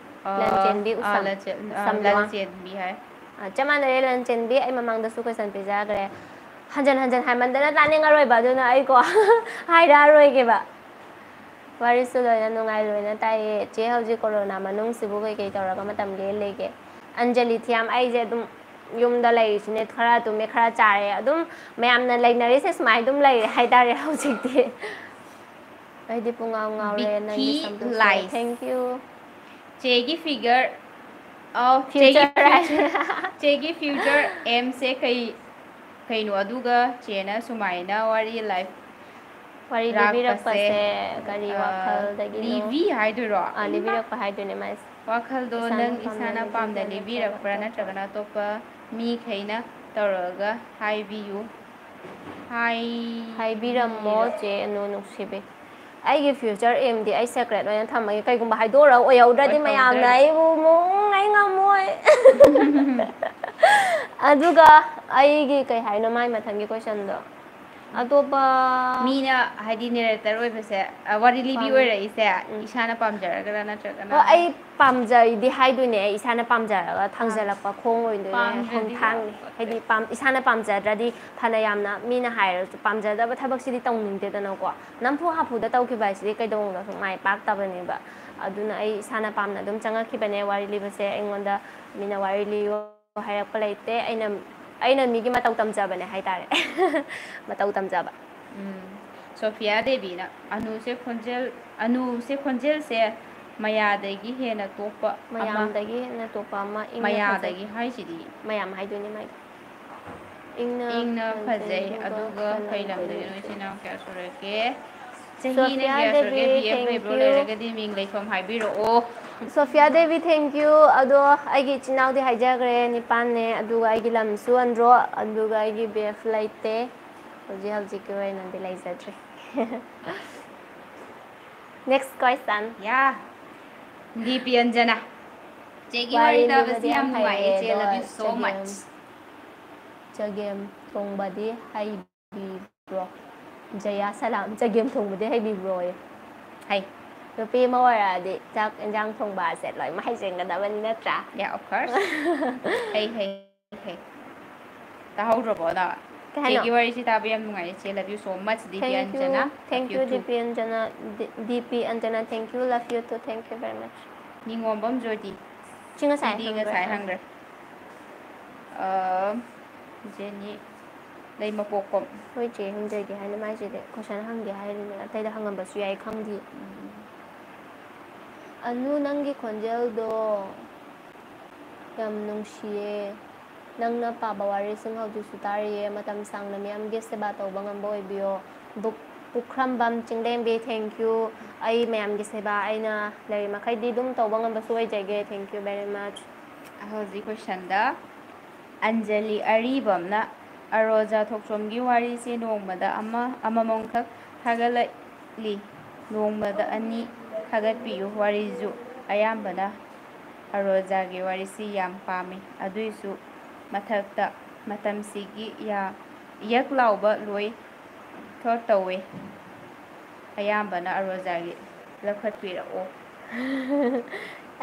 ꯂꯟꯆꯦꯟꯕꯤ ꯑꯥ, ꯎꯁꯝ꯫ ꯂꯟꯆꯦꯟ-, ꯑꯥ, ꯎꯁꯝ ꯂꯨꯋꯥꯡ꯫ ꯂꯟꯆꯦꯟꯕꯤ ꯍꯥꯏ꯫ ꯑ, ꯆꯞ ꯃꯥꯟꯅꯔꯦ, ꯂꯟꯆꯦꯟꯕꯤ꯫ ꯑꯩ ꯃꯃꯥꯡꯗꯁꯨ question ꯄꯤꯖꯈ꯭ꯔꯦ꯫ ꯍꯟꯖꯟ ꯍꯟꯖꯟ ꯍꯥꯏꯃꯟꯗꯅ ꯇꯥꯅꯤꯡꯉꯔꯣꯏꯕ, ꯑꯗꯨꯅ ꯑꯩꯀꯣ ꯍꯥꯏꯔꯛꯑꯔꯣꯏꯒꯦꯕ꯫ ꯋꯥꯔꯤꯁꯨ ꯂꯣꯏꯅ ꯅꯨꯡꯉꯥꯏ, ꯂꯣꯏꯅ ꯇꯥꯏꯌꯦ꯫ ꯆꯦ, ꯍꯧꯖꯤꯛ ꯀꯣꯔꯣꯅꯥ ꯃꯅꯨꯡꯁꯤꯕꯨ ꯀꯩꯀꯩ ꯇꯧꯔꯒ ꯃꯇꯝ ꯂꯦꯜꯂꯤꯒꯦ? ꯑꯟꯖꯂꯤ ꯊꯤꯌꯥꯝ, ꯑꯩꯁꯦ ꯑꯗꯨꯝ ꯌꯨꯝꯗ ꯂꯩꯔꯤꯁꯤꯅꯦ, ꯈꯔ ꯇꯨꯝꯃꯦ, ꯈꯔ ꯆꯥꯔꯦ, ꯑꯗꯨꯝ ꯃꯌꯥꯝꯅ ꯂꯩꯅꯔꯤꯁꯦ ꯁꯨꯃꯥꯏꯅ ꯑꯗꯨꯝ ꯂꯩꯔꯦ ꯍꯥꯏꯇꯥꯔꯦ ꯍꯧꯖꯤꯛꯇꯤ꯫ ꯑꯩꯗꯤ ꯄꯨꯡꯉꯥꯎ ꯉꯥꯎꯔꯦ꯫ ꯅꯪꯒꯤ Vicky ꯁꯝꯗꯨꯁꯨ꯫ Life꯫ Thank you꯫ ꯆꯦꯒꯤ figure, ꯑꯧ, ꯆꯦꯒꯤ Future꯫ future, ꯆꯦꯒꯤ future aimꯁꯦ ꯀꯩ, ꯀꯩꯅꯣ? ꯑꯗꯨꯒ ꯆꯦꯅ ꯁꯨꯃꯥꯏꯅ ꯋꯥꯔꯤ life ꯋꯥꯔꯤ ꯂꯥꯛꯄꯁꯦ, ꯂꯤꯕꯤꯔꯛꯄꯁꯦ ꯀꯔꯤ ꯑ, ꯋꯥꯈꯜꯗꯒꯤꯅꯣ? ꯂꯤꯕꯤ ꯍꯥꯏꯗꯣꯏꯔꯣ? ꯑ, ꯂꯤꯕꯤꯔꯛꯄ ꯍꯥꯏꯗꯣꯏꯅꯦ ꯃꯥꯏꯁꯦ꯫ ꯋꯥꯈꯜꯗꯣ ꯏꯁꯥꯅ ꯅꯪ ꯄꯥꯝꯅ ꯏꯁꯥꯅ ꯄꯥꯝꯅ ꯂꯤꯕꯤꯕ꯭ꯔꯥ ꯂꯤꯕꯤꯔꯛꯄ꯭ꯔꯥ ꯅꯠꯇ꯭ꯔꯒꯅ ꯅꯠꯇ꯭ꯔꯒꯅ ꯑꯇꯣꯞꯄ ꯃꯤꯈꯩꯅ ꯇꯧꯔꯒ ꯍꯥꯏꯕꯤꯌꯨ꯫ ꯍꯥꯏ- ꯍꯥꯏꯕꯤꯔꯝꯃꯣ ꯆꯦ ꯑꯅꯨ ꯅꯨꯡꯁꯤꯕꯤ꯫ ꯑꯩꯒꯤ future aimꯗꯤ ꯑꯩ secret ꯑꯣꯏꯅ ꯊꯝꯃꯒꯦ꯫ ꯀꯩꯒꯨꯝꯕ ꯍꯥꯏꯗꯣꯔꯛꯑ ꯑꯣꯏꯍꯧꯗ꯭ꯔꯗꯤ ꯃꯌꯥꯝꯅ ꯑꯣꯏꯍꯧꯗ꯭ꯔꯗꯤ꯫ ꯑꯩꯕꯨ ꯃꯨꯡ ꯑꯩ ꯉꯝꯃꯣꯏ꯫ ꯑꯗꯨꯒ ꯑꯩꯒꯤ ꯀꯩ ꯍꯥꯏꯅꯣ ꯃꯥꯏ ꯃꯊꯪꯒꯤ questionꯗꯣ? ꯑꯇꯣꯞꯄ ꯃꯤꯅ ꯍꯥꯏꯗꯤ narrator ꯑꯣꯏꯕꯁꯦ, ꯑ, ꯋꯥꯔꯤ ꯂꯤꯕꯤ ꯄꯥꯝ-, ꯑꯣꯏꯔꯛꯏꯁꯦ ꯎꯝ꯫ ꯏꯁꯥꯅ ꯄꯥꯝꯖꯔꯒꯔꯥ ꯅꯠꯇ꯭ꯔꯒꯅ? ꯍꯣꯏ, ꯑꯩ ꯄꯥꯝꯖꯩꯗꯤ ꯍꯥꯏꯗꯣꯏꯅꯦ꯫ ꯑꯩ ꯏꯁꯥꯅ ꯄꯥꯝꯖꯔꯒ ꯊꯥꯡꯖꯜꯂꯛꯄ ꯈꯣꯡ ꯑꯣꯏꯗꯣꯏꯅꯦ꯫ ꯄꯥꯝꯗ꯭ꯔꯗꯤ ꯈꯣꯡꯊꯥꯡꯅꯤ꯫ ꯌꯥꯄꯣꯠꯇꯦ꯫ ꯍꯥꯏꯗꯤ ꯄꯥꯝ-, ꯏꯁꯥꯅ ꯄꯥꯝꯖꯗ꯭ꯔꯗꯤ ꯐꯅ ꯌꯥꯝꯅ ꯃꯤꯅ ꯍꯥꯏꯔꯁꯨ ꯄꯥꯝꯖꯗꯕ ꯊꯕꯛꯁꯤꯗꯤ ꯇꯧꯅꯤꯡꯗꯦꯗꯅꯀꯣ꯫ ꯅꯝꯐꯨ ꯍꯥꯐꯨꯗ ꯇꯧꯈꯤꯕ ꯍꯥꯏꯁꯤꯗꯤ ꯀꯩꯗꯧꯅꯨꯡꯗꯁꯨ ꯃꯥꯏ ꯄꯥꯛꯇꯕꯅꯦꯕ꯫ ꯑꯗꯨꯅ ꯑꯩ ꯏꯁꯥꯅ ꯄꯥꯝꯅ ꯑꯗꯨꯝ ꯆꯪꯉꯛꯈꯤꯕꯅꯦ ꯋꯥꯔꯤ ꯂꯤꯕꯁꯦ꯫ ꯑꯩꯉꯣꯟꯗ ꯃꯤꯅ ꯋꯥꯔꯤ ꯂꯤꯌꯣ ꯍꯥꯏꯔꯛꯄ ꯂꯩꯇꯦ꯫ ꯑꯩꯅ, ꯑꯩꯅ ꯃꯤꯒꯤ ꯃꯇꯧ ꯇꯝꯖꯕꯅꯦ ꯍꯥꯏꯇꯥꯔꯦ꯫ ꯃꯇꯧ ꯇꯝꯖꯕ꯫ ꯎꯝ꯫ ꯁꯣꯐꯤꯌꯥ ꯗꯦꯕꯤꯅ, "ꯑꯅꯨꯁꯦ ꯈꯣꯟꯖꯦꯜ, ꯑꯅꯨꯁꯦ ꯈꯣꯟꯖꯦꯜꯁꯦ ꯃꯌꯥꯗꯒꯤ ꯍꯦꯟꯅ ꯇꯣꯞꯄ ꯑꯃ"꯫ ꯃꯌꯥꯝꯗꯒꯤ ꯍꯦꯟꯅ ꯇꯣꯞꯄ ꯑꯃ, ꯏꯪꯅ ꯐꯖꯩ꯫ ꯃꯌꯥꯗꯒꯤ ꯍꯥꯏꯁꯤꯗꯤ? ꯃꯌꯥꯝ ꯍꯥꯏꯗꯣꯏꯅꯦ ꯃꯥꯏꯗꯣ꯫ ꯏꯪꯅ ꯏꯪꯅ ꯐꯖꯩ, ꯐꯖꯩ, ꯑꯗꯨꯒ ꯑꯗꯨꯒ ꯀꯩ ꯀꯩ ꯂꯝꯗꯒꯤꯅꯣ ꯂꯝꯗꯒꯤꯅꯣ? ꯏꯆꯤꯟ ꯏꯆꯤꯟ ꯏꯅꯥꯎ ꯏꯅꯥꯎ ꯀꯌꯥ ꯀꯌꯥ ꯁꯨꯔꯒꯦ? ꯁꯨꯔꯒꯦ? ꯁꯣꯐꯤꯌꯥ ꯆꯍꯤꯅ ꯀꯌꯥ ꯁꯨꯔꯒꯦ? ꯗꯦꯕꯤ, B F thank ꯍꯩꯕ꯭ꯔꯣ? you꯫ ꯂꯩꯔꯒꯗꯤ ꯃꯤꯡ ꯂꯩꯐꯝ ꯍꯥꯏꯕꯤꯔꯛꯑꯣ꯫ Sophia Devi, thank you꯫ ꯑꯗꯣ ꯑꯩꯒꯤ ꯏꯆꯤꯟ ꯏꯅꯥꯎꯗꯤ ꯍꯥꯏꯖꯈ꯭ꯔꯦ, ꯅꯤꯄꯥꯟꯅꯦ꯫ ꯑꯗꯨꯒ ꯑꯩꯒꯤ ꯂꯝꯁꯨ ꯑꯟꯗ꯭ꯔꯣ, ꯑꯗꯨꯒ ꯑꯩꯒꯤ B F ꯂꯩꯇꯦ꯫ ꯍꯧꯖꯤꯛ ꯍꯧꯖꯤꯛꯀꯤ ꯑꯣꯏꯅꯗꯤ ꯂꯩꯖꯗ꯭ꯔꯤ꯫ Next question꯫ ꯌꯥ꯫ ꯗꯤꯄꯤꯌꯟꯖꯅ꯫ ꯆꯦꯒꯤ ꯋꯥꯔꯤ ꯋꯥꯔꯤ ꯇꯥꯕꯁꯤ ꯂꯤꯕꯗꯤ ꯌꯥꯝ ꯌꯥꯝ ꯅꯨꯡꯉꯥꯏꯌꯦ, ꯍꯩꯔꯦ, ꯆꯦ, ꯑꯗꯣ love you so ꯆꯒꯦꯝ, much꯫ ꯆꯒꯦꯝ ꯊꯣꯡꯕꯗꯤ ꯍꯩꯕꯤꯕ꯭ꯔꯣ? ꯖꯌꯥ ꯁꯂꯥꯝ, ꯆꯒꯦꯝ ꯊꯣꯡꯕꯗꯤ ꯍꯩꯕꯤꯕ꯭ꯔꯣꯌꯦ? ꯍꯩ꯫ ꯅꯨꯄꯤ ꯑꯃ ꯑꯣꯏꯔꯛꯑꯗꯤ ꯆꯥꯛ ꯏꯟꯖꯥꯡ ꯊꯣꯡꯕ ꯑꯁꯦ ꯂꯣꯏꯅ ꯍꯩꯖꯤꯟꯒꯗꯕꯅꯤ, ꯅꯠꯇ꯭ꯔꯥ? Yeah, of course. ꯍꯩ, ꯍꯩ, ꯍꯩ. ꯇꯥꯍꯧꯗ꯭ꯔꯕꯣ ꯅꯪ? ꯀꯩ ꯍꯥꯏꯅꯣ? ꯆꯦꯒꯤ ꯋꯥꯔꯤꯁꯤ ꯇꯥꯕ ꯌꯥꯝ ꯅꯨꯡꯉꯥꯏꯌꯦ, ꯆꯦ꯫ Love you so much, D P Thank you, ꯑꯟꯖꯅꯥ. thank Love you, you too. D P ꯑꯟꯖꯅꯥ, D-, D P ꯑꯟꯖꯅꯥ, thank you, love you too, thank you very much. ꯅꯤꯉꯣꯝꯕꯝ ꯖꯣꯏꯇꯤ. ꯁꯤ ꯉꯁꯥꯏ ꯁꯤꯗꯤ ꯍꯪꯈ꯭ꯔꯦ꯫ ꯉꯁꯥꯏ ꯍꯪꯈ꯭ꯔꯦ꯫ ꯑ, ꯖꯦꯅꯤ ꯂꯩꯃꯄꯣꯛꯄꯝ꯫ ꯍꯣꯏ ꯆꯦ, ꯍꯪꯖꯒꯦ ꯍꯥꯏꯅ ꯃꯥꯏꯁꯤꯗꯤ question ꯍꯪꯒꯦ ꯍꯥꯏꯔꯤꯅꯦ, ꯑꯇꯩꯗ ꯍꯪꯉꯝꯕꯁꯨ ꯌꯥꯏ, ꯈꯪꯗꯦ꯫ ꯑꯅꯨ, ꯅꯪꯒꯤ ꯈꯣꯟꯖꯦꯜꯗꯣ ꯌꯥꯝ ꯅꯨꯡꯁꯤꯌꯦ꯫ ꯅꯪꯅ ꯄꯥꯕ ꯋꯥꯔꯤꯁꯤꯡ ꯍꯧꯖꯤꯛꯁꯨ ꯇꯥꯔꯤꯌꯦ꯫ ꯃꯇꯝ ꯁꯥꯡꯅ ꯃꯤꯌꯥꯝꯒꯤ ꯁꯦꯕꯥ ꯇꯧꯕ ꯉꯝꯕ ꯑꯣꯏꯕꯤꯌꯣ꯫ ꯕꯨꯛ-, ꯄꯨꯈ꯭ꯔꯝꯕꯝ ꯆꯤꯡꯂꯦꯝꯕꯤ, thank you꯫ ꯑꯩ ꯃꯌꯥꯝꯒꯤ ꯁꯦꯕꯥ ꯑꯩꯅ ꯂꯩꯔꯤ ꯃꯈꯩꯗꯤ ꯑꯗꯨꯝ ꯇꯧꯕ ꯉꯝꯕꯁꯨ ꯑꯣꯏꯖꯒꯦ꯫ Thank you very much꯫ ꯍꯧꯖꯤꯛ questionꯗ ꯑꯟꯖꯂꯤ ꯑꯔꯤꯕꯝꯅ ꯑꯔꯣꯖꯥ ꯊꯣꯛꯆꯣꯝꯒꯤ ꯋꯥꯔꯤꯁꯦ ꯅꯣꯡꯃꯗ ꯑꯃ, ꯑꯃꯃꯝꯈꯛ ꯊꯥꯒꯠꯂꯛꯂꯤ꯫ ꯅꯣꯡꯃꯗ ꯑꯅꯤ ꯊꯥꯒꯠꯄꯤꯌꯨ꯫ ꯋꯥꯔꯤꯁꯨ ꯑꯌꯥꯝꯕꯅ ꯑꯔꯣꯖꯥꯒꯤ ꯋꯥꯔꯤꯁꯤ ꯌꯥꯝ ꯄꯥꯝꯃꯤ꯫ ꯑꯗꯨꯏꯁꯨ ꯃꯊꯛꯇ ꯃꯇꯝꯁꯤꯒꯤ ꯌꯥ-, ꯌꯛ ꯂꯥꯎꯕ ꯂꯣꯏ ꯊꯣꯠ ꯇꯧꯋꯦ꯫ ꯑꯌꯥꯝꯕꯅ ꯑꯔꯣꯖꯥꯒꯤ ꯂꯧꯈꯠꯄꯤꯔꯛꯑꯣ꯫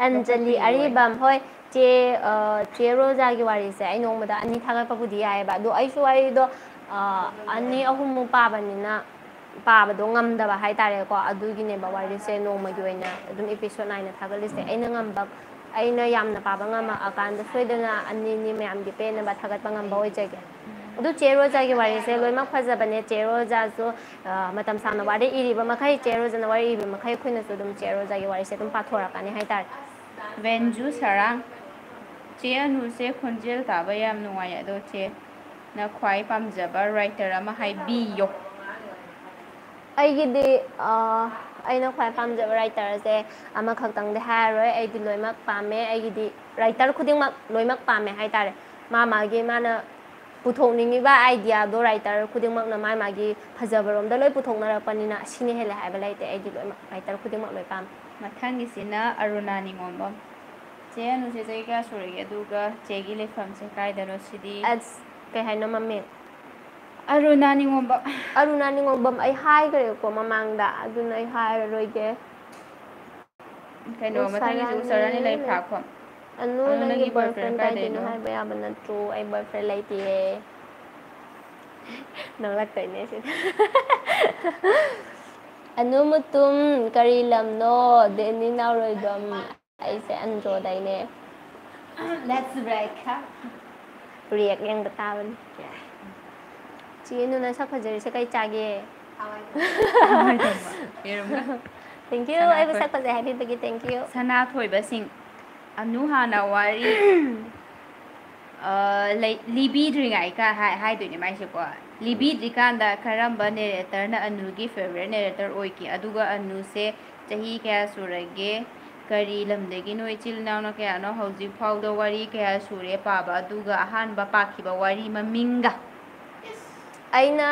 ꯑꯟꯖꯂꯤ ꯂꯧꯈꯠꯄꯤꯌꯣ꯫ ꯑꯔꯤꯕꯝ, ꯍꯣꯏ ꯆꯦ, ꯑ, ꯆꯦ ꯔꯣꯖꯥꯒꯤ ꯋꯥꯔꯤꯁꯦ ꯑꯩ ꯅꯣꯡꯃꯗ ꯑꯅꯤ ꯊꯥꯒꯠꯄꯕꯨꯗꯤ ꯌꯥꯏꯑꯕ, ꯑꯗꯣ ꯑꯩꯁꯨ ꯋꯥꯔꯤꯗꯣ, ꯑ, ꯑꯅꯤ ꯑꯍꯨꯝꯃꯨꯛ ꯄꯥꯕꯅꯤꯅ ꯄꯥꯕꯗꯣ ꯉꯝꯗꯕ ꯍꯥꯏꯇꯥꯔꯦꯀꯣ, ꯑꯗꯨꯒꯤꯅꯦꯕ ꯋꯥꯔꯤꯁꯦ ꯅꯣꯡꯃꯒꯤ ꯑꯣꯏꯅ ꯑꯗꯨꯝ episode ꯅꯥꯏꯅ ꯊꯥꯒꯠꯂꯤꯁꯦ꯫ ꯑꯩꯅ ꯉꯝꯕ, ꯑꯩꯅ ꯌꯥꯝꯅ ꯄꯥꯕ ꯉꯝꯃꯛꯑꯀꯥꯟꯗ ꯁꯣꯏꯗꯅ ꯑꯅꯤ ꯑꯅꯤ ꯃꯌꯥꯝꯒꯤ ꯄꯦꯟꯅꯕ ꯊꯥꯒꯠꯄ ꯉꯝꯕ ꯑꯣꯏꯖꯒꯦ꯫ ꯑꯗꯨ ꯆꯦ ꯔꯣꯖꯥꯒꯤ ꯋꯥꯔꯤꯁꯦ ꯂꯣꯏꯅꯃꯛ ꯐꯖꯕꯅꯦ꯫ ꯆꯦ ꯔꯣꯖꯥꯁꯨ, ꯑ, ꯃꯇꯝ ꯁꯥꯡꯅ ꯋꯥꯔꯤ ꯏꯔꯤꯕ ꯃꯈꯩ, ꯆꯦ ꯔꯣꯖꯥꯅ ꯋꯥꯔꯤ ꯏꯔꯤꯕ ꯃꯈꯩ ꯑꯩꯈꯣꯏꯅꯁꯨ ꯑꯗꯨꯝ ꯆꯦ ꯔꯣꯖꯥꯒꯤ ꯋꯥꯔꯤꯁꯦ ꯑꯗꯨꯝ ꯄꯥꯊꯣꯔꯛꯀꯅꯤ ꯍꯥꯏꯇꯥꯔꯦ꯫ ꯕꯦꯟꯖꯨ ꯁꯔꯥꯡ, ꯆꯦ ꯑꯅꯨꯁꯦ ꯈꯣꯟꯖꯦꯜ ꯇꯥꯕ ꯌꯥꯝ ꯅꯨꯡꯉꯥꯏ, ꯑꯗꯣ ꯆꯦꯅ ꯈ꯭ꯋꯥꯏ ꯄꯥꯝꯖꯕ writer ꯑꯃ ꯍꯥꯏꯕꯤꯌꯣ꯫ ꯑꯩꯒꯤꯗꯤ, ꯑ, ꯑꯩꯅ ꯈ꯭ꯋꯥꯏ ꯄꯥꯝꯖꯕ writerꯁꯦ ꯑꯃꯈꯛꯇꯪꯗꯤ ꯍꯥꯏꯔꯔꯣꯏ, ꯑꯩꯗꯤ ꯂꯣꯏꯅꯃꯛ ꯄꯥꯝꯃꯦ꯫ ꯑꯩꯒꯤꯗꯤ writer ꯈꯨꯗꯤꯡꯃꯛ ꯂꯣꯏꯅꯃꯛ ꯄꯥꯝꯃꯦ ꯍꯥꯏꯇꯥꯔꯦ꯫ ꯃꯥ ꯃꯥꯒꯤ ꯃꯥꯅ ꯄꯨꯊꯣꯛꯅꯤꯡꯉꯤꯕ ideaꯗꯣ writer ꯈꯨꯗꯤꯡꯃꯛꯅ ꯃꯥ ꯃꯥꯒꯤ ꯐꯖꯕꯔꯣꯝꯗ ꯂꯣꯏ ꯄꯨꯊꯣꯛꯅꯔꯛꯄꯅꯤꯅ ꯁꯤꯅ ꯍꯦꯜꯂꯦ ꯍꯥꯏꯕ ꯂꯩꯇꯦ꯫ ꯑꯩꯗꯤ ꯂꯣꯏꯅꯃꯛ writer ꯈꯨꯗꯤꯡꯃꯛ ꯂꯣꯏ ꯄꯥꯝꯃꯦ꯫ ꯃꯊꯪꯒꯤꯁꯤꯅ ꯑꯔꯨꯅꯥ ꯅꯤꯉꯣꯝꯕꯝ꯫ ꯆꯦ ꯑꯅꯨꯁꯦ ꯆꯍꯤ ꯀꯌꯥ ꯁꯨꯔꯒꯦ? ꯑꯗꯨꯒ ꯆꯦꯒꯤ ꯂꯩꯐꯝꯁꯦ ꯀꯥꯏꯗꯅꯣ? ꯁꯤꯗꯤ ꯑꯁ, ꯀꯩ ꯍꯥꯏꯅꯣ ꯃꯃꯤꯡ? ꯑꯔꯨꯅꯥ ꯅꯤꯉꯣꯝꯕꯝ꯫ ꯑꯔꯨꯅꯥ ꯅꯤꯉꯣꯝꯕꯝ ꯑꯩ ꯍꯥꯏꯈ꯭ꯔꯦꯀꯣ ꯃꯃꯥꯡꯗ, ꯑꯗꯨꯅ ꯑꯩ ꯍꯥꯏꯔꯔꯣꯏꯒꯦ꯫ ꯀꯩꯅꯣ, ꯃꯊꯪꯒꯤꯁꯦ ꯎꯁꯥꯔꯥꯅꯤ ꯂꯩꯐꯥꯈꯣ꯫ ꯑꯅꯨ, ꯅꯪꯒꯤ boyfriend ꯀꯥꯏꯗꯩꯅꯣ ꯍꯥꯏꯕ ꯌꯥꯕ ꯅꯠꯇ꯭ꯔꯣ? ꯑꯩ boyfriend ꯂꯩꯇꯤꯌꯦ꯫ ꯅꯣꯛꯂꯛꯇꯣꯏꯅꯦ ꯁꯤꯗ꯫ ꯑꯅꯨ ꯃꯨꯇꯨꯝ, ꯀꯔꯤ ꯂꯝꯅꯣ? ꯗꯦꯅꯤ ꯅꯥꯎꯔꯣꯏꯕꯝ꯫ ꯑꯩꯁꯦ ꯑꯟꯗ꯭ꯔꯣꯗꯩꯅꯦ꯫ Let's break. React ꯌꯦꯡꯕ ꯇꯥꯕꯅꯤ꯫ ꯆꯦ ꯑꯅꯨ, ꯅꯁꯛ ꯐꯖꯔꯤꯁꯦ ꯀꯩ ꯆꯥꯒꯦ? ꯌꯦꯔꯨꯝꯒ꯫ Thank you, ꯑꯩꯕꯨ ꯁꯛ ꯐꯖꯩ ꯍꯥꯏꯕꯤꯕꯒꯤ thank you꯫ ꯁꯅꯥꯊꯣꯏꯕꯁꯤꯡ, ꯑꯅꯨ ꯍꯥꯟꯅ ꯋꯥꯔꯤ, ꯑ, ꯂꯩ-, ꯂꯤꯕꯤꯗ꯭ꯔꯤꯉꯩ ꯀ-, ꯍꯥꯏ-, ꯍꯥꯏꯗꯣꯏꯅꯦ ꯃꯥꯏꯁꯦꯀꯣ꯫ ꯂꯤꯕꯤꯗ꯭ꯔꯤꯀꯥꯟꯗ ꯀꯔꯝꯕ narratorꯅ ꯑꯅꯨꯒꯤ favourite narrator ꯑꯣꯏꯒꯦ? ꯑꯗꯨꯒ ꯑꯅꯨꯁꯦ ꯆꯍꯤ ꯀꯌꯥ ꯁꯨꯔꯒꯦ? ꯀꯔꯤ ꯂꯝꯗꯒꯤꯅꯣ? ꯏꯆꯤꯜ ꯏꯅꯥꯎꯅ ꯀꯌꯥꯅꯣ? ꯍꯧꯖꯤꯛ ꯐꯥꯎꯗ ꯋꯥꯔꯤ ꯀꯌꯥ ꯁꯨꯔꯦ ꯄꯥꯕ? ꯑꯗꯨꯒ ꯑꯍꯥꯟꯕ ꯄꯥꯈꯤꯕ ꯋꯥꯔꯤ ꯃꯃꯤꯡꯒ꯫ ꯑꯩꯅ,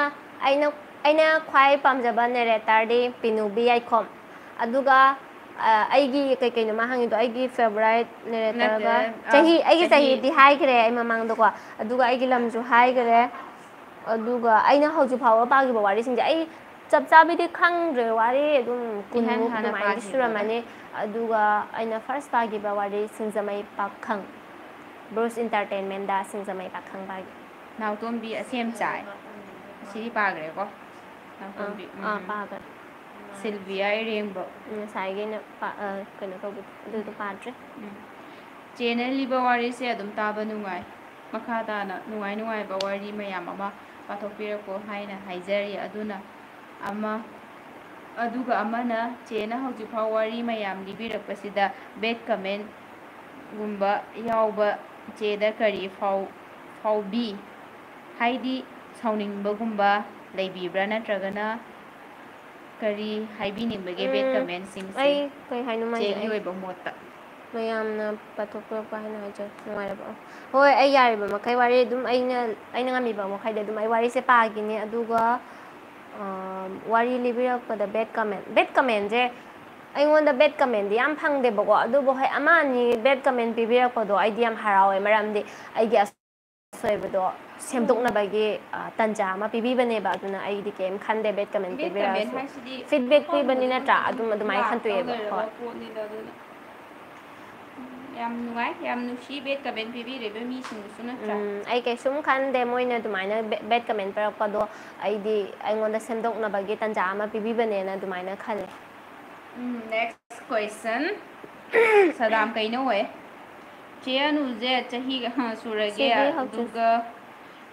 ꯑꯩꯅ, ꯑꯩꯅ ꯈ꯭ꯋꯥꯏ ꯄꯥꯝꯖꯕ narratorꯗꯤ ꯄꯤꯅꯨꯕꯤ ꯌꯥꯏꯈꯣꯝ꯫ ꯑꯗꯨꯒ, ꯑ, ꯑꯩꯒꯤ ꯀꯩ ꯀꯩꯅꯣ ꯃꯥ ꯍꯪꯉꯤꯗꯣ, ꯑꯩꯒꯤ favourite narratorꯒ ꯅꯠꯇꯦ, ꯑ, ꯆꯍꯤ, ꯑꯩꯒꯤ ꯆꯍꯤ꯫ ꯆꯍꯤꯗꯤ ꯍꯥꯏꯈ꯭ꯔꯦ ꯑꯩ ꯃꯃꯥꯡꯗꯀꯣ꯫ ꯑꯗꯨꯒ ꯑꯩꯒꯤ ꯂꯝꯁꯨ ꯍꯥꯏꯈ꯭ꯔꯦ꯫ ꯑꯗꯨꯒ ꯑꯩꯅ ꯍꯧꯖꯤꯛ ꯐꯥꯎꯕ ꯄꯥꯈꯤꯕ ꯋꯥꯔꯤꯁꯤꯡꯁꯦ ꯑꯩ ꯆꯞ ꯆꯥꯕꯤꯗꯤ ꯈꯪꯗ꯭ꯔꯦ, ꯋꯥꯔꯤ ꯑꯗꯨꯝ ꯏꯍꯥꯟ ꯀꯨꯟꯃꯨꯛ ꯍꯥꯟꯅ ꯑꯗꯨꯃꯥꯏꯅꯗꯤ ꯄꯥꯈꯤꯕꯗ꯫ ꯁꯨꯔꯝꯃꯅꯤ꯫ ꯑꯗꯨꯒ ꯑꯩꯅ first ꯄꯥꯈꯤꯕ ꯋꯥꯔꯤ ꯁꯤꯡꯖꯃꯩ ꯄꯥꯛꯈꯪ, Bruce Entertainmentꯗ ꯁꯤꯡꯖꯃꯩ ꯄꯥꯛꯈꯪ ꯄꯥꯈꯤ꯫ ꯅꯥꯎꯇꯣꯝꯕꯤ ꯑꯁꯦꯝꯆꯥꯏ꯫ ꯁꯤꯗꯤ ꯄꯥꯈ꯭ꯔꯦꯀꯣ? ꯅꯥꯎꯇꯣꯝꯕꯤ꯫ ꯑꯥ, ꯎꯝ꯫ ꯄꯥꯈ꯭ꯔꯦ꯫ ꯁꯤꯜꯚꯤꯌꯥ ꯏꯔꯦꯡꯕꯝ꯫ ꯉꯁꯥꯏꯒꯤ ꯑꯩꯅ ꯄꯥ-, ꯑ, ꯀꯩꯅꯣ ꯇꯧꯕꯗꯣ, ꯑꯗꯨꯗꯣ ꯄꯥꯗ꯭ꯔꯤ꯫ ꯎꯝ꯫ ꯆꯦꯅ ꯂꯤꯕ ꯋꯥꯔꯤꯁꯦ ꯑꯗꯨꯝ ꯇꯥꯕ ꯅꯨꯡꯉꯥꯏ꯫ ꯃꯈꯥ ꯇꯥꯅ ꯅꯨꯡꯉꯥꯏ ꯅꯨꯡꯉꯥꯏꯕ ꯋꯥꯔꯤ ꯃꯌꯥꯝ ꯑꯃ ꯄꯥꯊꯣꯛꯄꯤꯔꯛꯑꯣ ꯍꯥꯏꯅ ꯍꯥꯏꯖꯔꯤ꯫ ꯑꯗꯨꯅ ꯑꯃ, ꯑꯗꯨꯒ ꯑꯃꯅ, ꯆꯦꯅ ꯍꯧꯖꯤꯛꯐꯥꯎ ꯋꯥꯔꯤ ꯃꯌꯥꯝ ꯂꯤꯕꯤꯔꯛꯄꯁꯤꯗ bad comment ꯒꯨꯝꯕ ꯌꯥꯎꯕ ꯆꯦꯗ ꯀꯔꯤ ꯐꯥꯎ-, ꯐꯥꯎꯕꯤ? ꯍꯥꯏꯗꯤ ꯁꯥꯎꯅꯤꯡꯕꯒꯨꯝꯕ ꯂꯩꯕꯤꯕ꯭ꯔꯥ? ꯅꯠꯇ꯭ꯔꯒꯅ ꯀꯔꯤ ꯍꯥꯏꯕꯤꯅꯤꯡꯕꯒꯦ bad ꯎꯝ, commentꯁꯤꯡꯁꯦ? ꯑꯩ ꯀꯩ ꯍꯥꯏꯅꯣ ꯃꯥꯏꯁꯦ? ꯆꯦꯒꯤ ꯑꯩ ꯑꯣꯏꯕ ꯃꯣꯠꯇ꯫ ꯃꯌꯥꯝꯅ ꯄꯥꯊꯣꯛꯄꯤꯔꯛꯄ ꯍꯥꯏꯅ ꯍꯥꯏꯖꯔꯦ꯫ ꯅꯨꯡꯉꯥꯏꯔꯕ? ꯍꯣꯏ, ꯑꯩ ꯌꯥꯔꯤꯕ ꯃꯈꯩ ꯋꯥꯔꯤ ꯑꯗꯨꯝ ꯑꯩꯅ, ꯑꯩꯅ ꯉꯝꯃꯤꯕ ꯃꯈꯩꯗꯤ ꯑꯗꯨꯝ ꯑꯩ ꯋꯥꯔꯤꯁꯦ ꯄꯥꯈꯤꯅꯤ꯫ ꯑꯗꯨꯒ, ꯑ, ꯋꯥꯔꯤ ꯂꯤꯕꯤꯔꯛꯄꯗ bad comment, bad commentꯁꯦ ꯑꯩꯉꯣꯟꯗ bad commentꯗꯤ ꯌꯥꯝ ꯐꯪꯗꯦꯕꯀꯣ꯫ ꯑꯗꯨꯕꯨ ꯍꯣꯏ, ꯑꯃ ꯑꯅꯤ bad comment ꯄꯤꯕꯤꯔꯛꯄꯗꯣ ꯑꯩꯗꯤ ꯌꯥꯝ ꯍꯔꯥꯎꯋꯦ꯫ ꯃꯔꯝꯗꯤ ꯑꯩꯒꯤ ꯑꯁꯣꯏꯕꯗꯣ ꯁꯦꯝꯗꯣꯛꯅꯕꯒꯤ, ꯑ, ꯇꯟꯖꯥ ꯑꯃ ꯄꯤꯕꯤꯕꯅꯦꯕ꯫ ꯑꯗꯨꯅ ꯑꯩꯗꯤ ꯀꯩꯝ ꯈꯟꯗꯦ bad comment ꯕꯦꯠ ꯀꯃꯦꯟ ꯄꯤꯕꯤꯔꯛꯑꯁꯨ꯫ ꯍꯥꯏꯁꯤꯗꯤ Feedback ꯄꯤꯕꯅꯤ ꯅꯠꯇ꯭ꯔꯥ? ꯑꯗꯨꯝ ꯑꯗꯨꯃꯥꯏꯅ ꯂꯥꯛꯇꯧ ꯈꯟꯇꯣꯛꯑꯦꯕ꯫ ꯂꯩꯔꯕ ꯍꯣꯏ꯫ ꯄꯣꯠꯅꯤꯗ, ꯑꯗꯨꯅ꯫ ꯎꯝ, ꯌꯥꯝ ꯅꯨꯡꯉꯥꯏ, ꯌꯥꯝ ꯅꯨꯡꯁꯤ bad comment ꯄꯤꯕꯤꯔꯤꯕ ꯃꯤꯁꯤꯡꯗꯨꯁꯨ, ꯅꯠꯇ꯭ꯔꯥ? ꯎꯝ, ꯑꯩ ꯀꯩꯁꯨꯝ ꯈꯟꯗꯦ ꯃꯣꯏꯅ ꯑꯗꯨꯃꯥꯏꯅ bad comment ꯄꯤꯔꯛꯄꯗꯣ꯫ ꯑꯩꯗꯤ ꯑꯩꯉꯣꯟꯗ ꯁꯦꯝꯗꯣꯛꯅꯕꯒꯤ ꯇꯟꯖꯥ ꯑꯃ ꯄꯤꯕꯤꯕꯅꯦꯅ ꯑꯗꯨꯃꯥꯏꯅ ꯈꯜꯂꯦ꯫ ꯎꯝ, next question꯫ ꯁꯗꯥꯝ ꯀꯩꯅꯣ ꯑꯣꯏ? ꯆꯦ ꯑꯅꯨꯁꯦ ꯆꯍꯤ ꯀꯌꯥ ꯁꯨꯔꯒꯦ? ꯆꯍꯤ ꯍꯧꯖꯤꯛ ꯑꯗꯨꯒ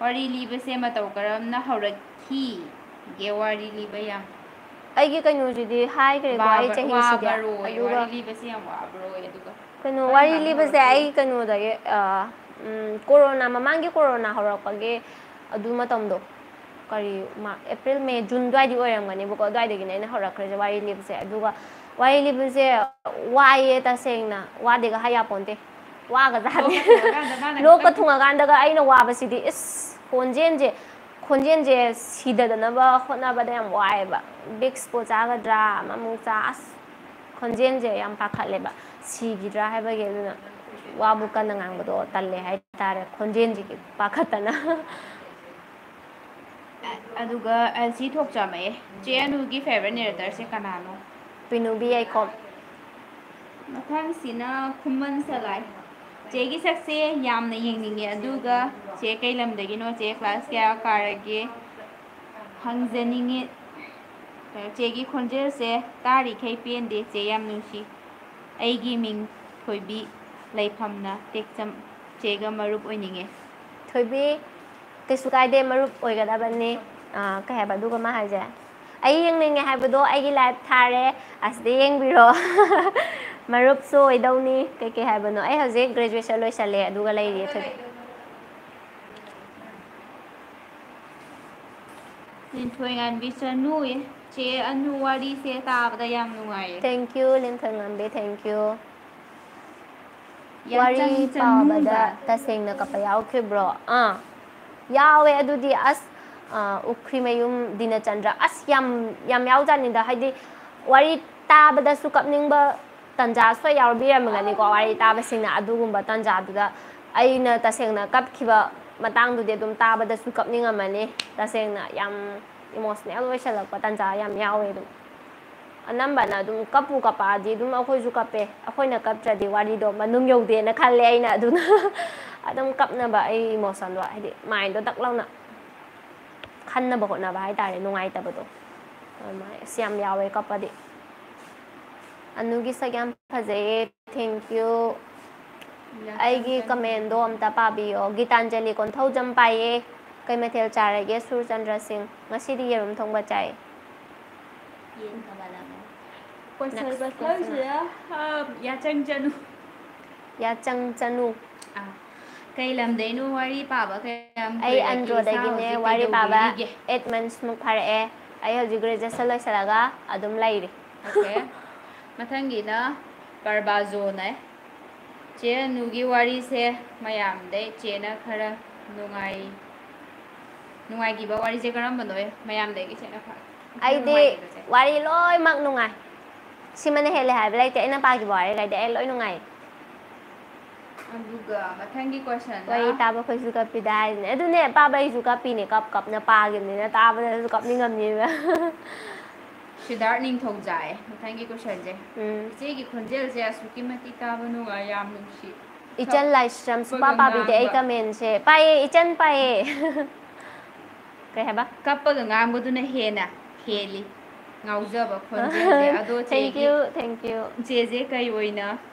ꯋꯥꯔꯤ ꯂꯤꯕꯁꯦ ꯃꯇꯧ ꯀꯔꯝꯅ ꯍꯧꯔꯛꯈꯤꯒꯦ? ꯋꯥꯔꯤ ꯂꯤꯕ ꯌꯥꯝ ꯑꯩꯒꯤ ꯀꯩꯅꯣꯁꯤꯗꯤ ꯍꯥꯏꯈ꯭ꯔꯦꯀꯣ, ꯑꯩ ꯋꯥꯕ-, ꯆꯍꯤꯁꯤꯗꯤ꯫ ꯋꯥꯕꯔꯣꯏ, ꯑꯗꯨꯒ ꯋꯥꯔꯤ ꯂꯤꯕꯁꯦ ꯌꯥꯝ ꯋꯥꯕꯔꯣꯏ, ꯑꯗꯨꯒ ꯀꯩꯅꯣ, ꯀꯔꯝ ꯋꯥꯔꯤ ꯀꯥꯟꯗ ꯂꯤꯕꯁꯦ ꯍꯧꯔꯛꯈꯤ? ꯑꯩ ꯀꯩꯅꯣꯗꯒꯤ, ꯑ, ꯎꯝ, ꯀꯣꯔꯣꯅꯥ, ꯃꯃꯥꯡꯒꯤ ꯀꯣꯔꯣꯅꯥ ꯍꯧꯔꯛꯄꯒꯤ ꯑꯗꯨ ꯃꯇꯝꯗꯣ, ꯀꯔꯤ, ꯃꯥ-, ꯑꯦꯄ꯭ꯔꯤꯜ, ꯃꯦ, ꯖꯨꯟ ꯑꯗꯨꯋꯥꯏꯗꯤ ꯑꯣꯏꯔꯝꯒꯅꯦꯕꯀꯣ, ꯑꯗꯨꯋꯥꯏꯗꯒꯤꯅꯦ ꯑꯩꯅ ꯍꯧꯔꯛꯈ꯭ꯔꯤꯁꯦ ꯋꯥꯔꯤ ꯂꯤꯕꯁꯦ꯫ ꯑꯗꯨꯒ ꯋꯥꯔꯤ ꯂꯤꯕꯁꯦ ꯋꯥꯏꯌꯦ ꯇꯁꯦꯡꯅ, ꯋꯥꯗꯦꯒ ꯍꯥꯏ ꯌꯥꯄꯣꯟꯇꯦ, ꯋꯥꯒꯖꯥꯠꯅꯤ꯫ ꯂꯣꯛꯀ ꯊꯨꯡꯉꯀꯥꯟꯗ ꯃꯥꯅ ꯂꯣꯛꯀ ꯈꯤꯇꯪ ꯊꯨꯡꯉꯀꯥꯟꯗꯒ ꯑꯩꯅ ꯋꯥꯕꯁꯤꯗꯤ, ꯏꯁ, ꯈꯣꯟꯖꯦꯜꯁꯦ, ꯈꯣꯟꯖꯦꯜꯁꯦ ꯁꯤꯗꯗꯅꯕ ꯍꯣꯠꯅꯕꯗ ꯌꯥꯝ ꯋꯥꯏꯌꯦꯕ꯫ ꯕꯤꯛꯁꯄꯨ ꯆꯥꯒꯗ꯭ꯔꯥ, ꯑꯃꯃꯨꯛ ꯆꯥ, ꯑꯁ, ꯈꯣꯟꯖꯦꯜꯁꯦ ꯌꯥꯝ ꯄꯥꯈꯠꯂꯦꯕ, ꯁꯤꯈꯤꯗ꯭ꯔꯥ ꯍꯥꯏꯕꯒꯤ꯫ ꯑꯗꯨꯅ ꯋꯥꯕꯨ ꯀꯟꯅ ꯉꯥꯡꯕꯗꯣ ꯇꯜꯂꯦ ꯍꯥꯏꯇꯥꯔꯦ, ꯈꯣꯟꯖꯦꯜꯁꯤꯒꯤ ꯄꯥꯈꯠꯇꯅ꯫ ꯑ-, ꯑꯗꯨꯒ ꯑꯦꯜꯁꯤ ꯊꯣꯛꯆꯥꯝꯃꯛꯑꯦ, "ꯆꯦ ꯑꯅꯨꯒꯤ favourite narrator ꯁꯦ ꯀꯅꯥꯅꯣ?" ꯄꯤꯅꯨꯕꯤ ꯌꯥꯏꯈꯣꯝ꯫ ꯃꯊꯪꯁꯤꯅ ꯈꯨꯃꯟ ꯁꯂꯥꯏ꯫ "ꯆꯦꯒꯤ ꯁꯛꯁꯦ ꯌꯥꯝꯅ ꯌꯦꯡꯅꯤꯡꯉꯦ, ꯑꯗꯨꯒ ꯆꯦ ꯀꯩ ꯂꯝꯗꯒꯤꯅꯣ? ꯆꯦ class ꯀꯌꯥ ꯀꯥꯔꯒꯦ? ꯍꯪꯖꯅꯤꯡꯉꯤ꯫ ꯆꯦꯒꯤ ꯈꯣꯟꯖꯦꯜꯁꯦ ꯇꯥꯔꯤꯈꯩ ꯄꯦꯟꯗꯦ꯫ ꯆꯦ ꯌꯥꯝ ꯅꯨꯡꯁꯤ꯫ ꯑꯩꯒꯤ ꯃꯤꯡ ꯊꯣꯏꯕꯤ, ꯂꯩꯐꯝꯅ ꯇꯦꯛꯆꯝ꯫ ꯆꯦꯒ ꯃꯔꯨꯞ ꯑꯣꯏꯅꯤꯡꯉꯦ꯫" ꯊꯣꯏꯕꯤ, ꯀꯩꯁꯨ ꯀꯥꯏꯗꯦ, ꯃꯔꯨꯞ ꯑꯣꯏꯒꯗꯕꯅꯤ꯫ ꯑꯥ, ꯀꯩ ꯍꯥꯏꯕ ꯑꯗꯨꯒ ꯃꯥ ꯍꯥꯏꯁꯦ? "ꯑꯩ ꯌꯦꯡꯅꯤꯡꯉꯦ ꯍꯥꯏꯕꯗꯣ ꯑꯩꯒꯤ live ꯊꯥꯔꯦ, ꯑꯁꯤꯗ ꯌꯦꯡꯕꯤꯔꯣ꯫" ꯃꯔꯨꯞꯁꯨ ꯑꯣꯏꯗꯧꯅꯤ꯫ ꯀꯩꯀꯩ ꯍꯥꯏꯕꯅꯣ? ꯑꯩ ꯍꯧꯖꯤꯛ graduation ꯂꯣꯏꯁꯜꯂꯦ, ꯑꯗꯨꯒ ꯂꯩꯔꯤꯌꯦ ꯊꯣꯏꯕꯤ꯫ ꯂꯤꯟꯊꯣꯏꯉꯥꯟꯕꯤ ꯆꯅꯨ, ꯆꯦ ꯑꯅꯨ ꯋꯥꯔꯤꯁꯦ ꯇꯥꯕꯗ ꯌꯥꯝ ꯅꯨꯡꯉꯥꯏꯌꯦ꯫ Thank you, ꯂꯤꯟꯊꯣꯏꯉꯥꯟꯕꯤ, thank you꯫ ꯋꯥꯔꯤ ꯌꯥꯆꯪ ꯄꯥꯕꯗ ꯆꯅꯨꯗ꯫ ꯇꯁꯦꯡꯅ ꯀꯞꯄ ꯌꯥꯎꯈꯤꯕ꯭ꯔꯣ? ꯑꯥ, ꯌꯥꯎꯋꯦ꯫ ꯑꯗꯨꯗꯤ ꯑꯁ, ꯑꯥ, ꯎꯈ꯭ꯔꯤꯃꯌꯨꯝ ꯗꯤꯅꯆꯟꯗ꯭ꯔ, ꯑꯁ, ꯌꯥꯝ, ꯌꯥꯝ ꯌꯥꯎꯖꯥꯠꯅꯤꯗ꯫ ꯍꯥꯏꯗꯤ, ꯋꯥꯔꯤ ꯇꯥꯕꯗꯁꯨ ꯀꯞꯅꯤꯡꯕ ꯇꯟꯖꯥ ꯁꯣꯏ ꯌꯥꯎꯕꯤꯔꯝꯒꯅꯤꯀꯣ, ꯋꯥꯔꯤ ꯇꯥꯕꯁꯤꯡꯅ꯫ ꯑꯗꯨꯒꯨꯝꯕ ꯇꯟꯖꯥꯗꯨꯗ ꯑꯩꯅ ꯇꯁꯦꯡꯅ ꯀꯞꯈꯤꯕ ꯃꯇꯥꯡꯗꯨꯗꯤ ꯑꯗꯨꯝ ꯇꯥꯕꯗꯁꯨ ꯀꯞꯅꯤꯡꯉꯝꯃꯅꯤ꯫ ꯇꯁꯦꯡꯅ ꯌꯥꯝ emotional ꯑꯣꯏꯁꯜꯂꯛꯄ ꯇꯥꯟꯖꯥ ꯌꯥꯝ ꯌꯥꯎꯋꯦ꯫ ꯑꯗꯨꯝ ꯑꯅꯝꯕꯅ ꯑꯗꯨꯝ ꯀꯞꯄꯨ ꯀꯞꯄꯛꯑꯗꯤ ꯑꯗꯨꯝ ꯑꯩꯈꯣꯏꯁꯨ ꯀꯞꯄꯦ, ꯑꯩꯈꯣꯏꯅ ꯀꯞꯇ꯭ꯔꯗꯤ ꯋꯥꯔꯤꯗꯣ ꯃꯅꯨꯡ ꯌꯧꯗꯦꯅ ꯈꯜꯂꯦ ꯑꯩꯅ꯫ ꯑꯗꯨꯅ ꯑꯗꯨꯝ ꯀꯞꯅꯕ ꯑꯩ emotionꯗꯣ, ꯍꯥꯏꯗꯤ mindꯗꯣ ꯇꯛ ꯂꯥꯎꯅ ꯈꯟꯅꯕ ꯍꯣꯠꯅꯕ ꯍꯥꯏꯇꯥꯔꯦ, ꯅꯨꯡꯉꯥꯏꯇꯕꯗꯣ꯫ ꯑꯗꯨꯃꯥꯏꯅ ꯑꯁ ꯌꯥꯝ ꯌꯥꯎꯋꯦ ꯀꯞꯄꯗꯤ꯫ ꯑꯅꯨꯒꯤ ꯁꯛ ꯌꯥꯝ ꯐꯖꯩꯌꯦ, thank you꯫ ꯑꯩꯒꯤ commentꯗꯣ ꯑꯝꯇ ꯄꯥꯕꯤꯌꯣ꯫ ꯒꯤꯇꯥꯟꯖꯂꯤ ꯀꯣꯟꯊꯧꯖꯝ ꯄꯥꯏꯌꯦ꯫ "ꯀꯩ ꯃꯊꯦꯜ ꯆꯥꯔꯒꯦ ꯁꯨꯔꯆꯟꯗ꯭ꯔ ꯁꯤꯡ?" "ꯉꯁꯤꯗꯤ ꯌꯦꯔꯨꯝ ꯊꯣꯡꯕ ꯆꯥꯏ꯫" ꯀꯣꯏꯁꯜ Next question꯫ ꯕꯁꯂꯣꯏꯁꯤꯗ, ꯑ, ꯌꯥꯆꯪ ꯆꯅꯨ꯫ ꯌꯥꯆꯪ ꯆꯅꯨ꯫ ꯑꯥ, ꯀꯩ ꯂꯝꯗꯩꯅꯣ ꯋꯥꯔꯤ ꯄꯥꯕ ꯀꯌꯥꯝ ꯑꯩ ꯀꯨꯏꯔꯒꯦ? ꯏꯆꯥ ꯑꯟꯗ꯭ꯔꯣꯗꯒꯤꯅꯦ, ꯍꯧꯖꯤꯛ ꯋꯥꯔꯤ ꯄꯥꯕ ꯀꯩꯗꯧꯕꯤꯔꯤꯒꯦ? Eight months ꯃꯨꯛ ꯐꯥꯔꯛꯑꯦ꯫ ꯑꯩ ꯍꯧꯖꯤꯛ graduation ꯂꯣꯏꯁꯤꯜꯂꯒ ꯑꯗꯨꯝ ꯂꯩꯔꯤ꯫ Okay꯫ ꯃꯊꯪꯒꯤꯅ ꯄꯔꯕꯥꯖꯣꯅꯦ꯫ ꯆꯦ ꯑꯅꯨꯒꯤ ꯋꯥꯔꯤꯁꯦ ꯃꯌꯥꯝꯗꯩ ꯆꯦꯅ ꯈꯔ ꯅꯨꯡꯉꯥꯏ-, ꯅꯨꯡꯉꯥꯏꯈꯤꯕ ꯋꯥꯔꯤꯁꯦ ꯀꯔꯝꯕꯅꯣ? ꯃꯌꯥꯝꯗꯒꯤ ꯆꯦꯅ ꯈ꯭ꯋꯥꯏ ꯑꯩꯗꯤ ꯅꯨꯡꯉꯥꯏꯈꯤꯕꯁꯦ? ꯋꯥꯔꯤ ꯂꯣꯏꯅꯃꯛ ꯅꯨꯡꯉꯥꯏ꯫ ꯁꯤꯃꯅ ꯍꯦꯜꯂꯦ ꯍꯥꯏꯕ ꯂꯩꯇꯦ꯫ ꯑꯩꯅ ꯄꯥꯈꯤꯕ ꯋꯥꯔꯤꯈꯩꯗꯤ ꯑꯩ ꯂꯣꯏ ꯅꯨꯡꯉꯥꯏ꯫ ꯑꯗꯨꯒ ꯃꯊꯪꯒꯤ questionꯅ ꯋꯥꯔꯤ ꯇꯥꯕ ꯑꯩꯈꯣꯏꯁꯨ ꯀꯞꯄꯤꯗ ꯍꯥꯏꯁꯤꯅꯦ꯫ ꯑꯗꯨꯅꯦ, ꯄꯥꯕ ꯑꯩꯁꯨ ꯀꯞꯄꯤꯅꯦ꯫ ꯀꯞ ꯀꯞꯅ ꯄꯥꯈꯤꯕꯅꯤꯅ ꯇꯥꯕꯗꯁꯨ ꯀꯞꯅꯤꯡꯉꯝꯅꯦꯕ꯫ ꯁꯤꯗꯥꯔꯠ ꯅꯤꯡꯊꯧꯖꯥꯏ꯫ ꯃꯊꯪꯒꯤ questionꯁꯦ꯫ ꯎꯝ꯫ "ꯏꯆꯦꯒꯤ ꯈꯣꯟꯖꯦꯜꯁꯦ ꯑꯁꯨꯛꯀꯤ ꯃꯇꯤꯛ ꯇꯥꯕ ꯅꯨꯡꯉꯥꯏ, ꯌꯥꯝ ꯅꯨꯡꯁꯤ꯫" ꯏꯆꯟ ꯂꯥꯏꯁ꯭ꯔꯝ ꯁꯨꯄꯥ ꯄꯥꯕꯤꯗꯦ ꯑꯩ ꯉꯥꯡꯕ꯫ Commentꯁꯦ꯫ ꯄꯥꯏꯌꯦ, ꯏꯆꯟ ꯄꯥꯏꯌꯦ꯫ ꯀꯩ ꯍꯥꯏꯕ? ꯀꯞꯄꯒ ꯉꯥꯡꯕꯗꯨꯅ ꯍꯦꯟꯅ ꯍꯦꯜꯂꯤ ꯉꯥꯎꯖꯕ ꯈꯣꯟꯖꯦꯜꯁꯦ꯫ ꯑꯗꯣ thank ꯆꯦꯒꯤ, you, thank you꯫ ꯆꯦꯁꯦ ꯀꯩ ꯑꯣꯏꯅ,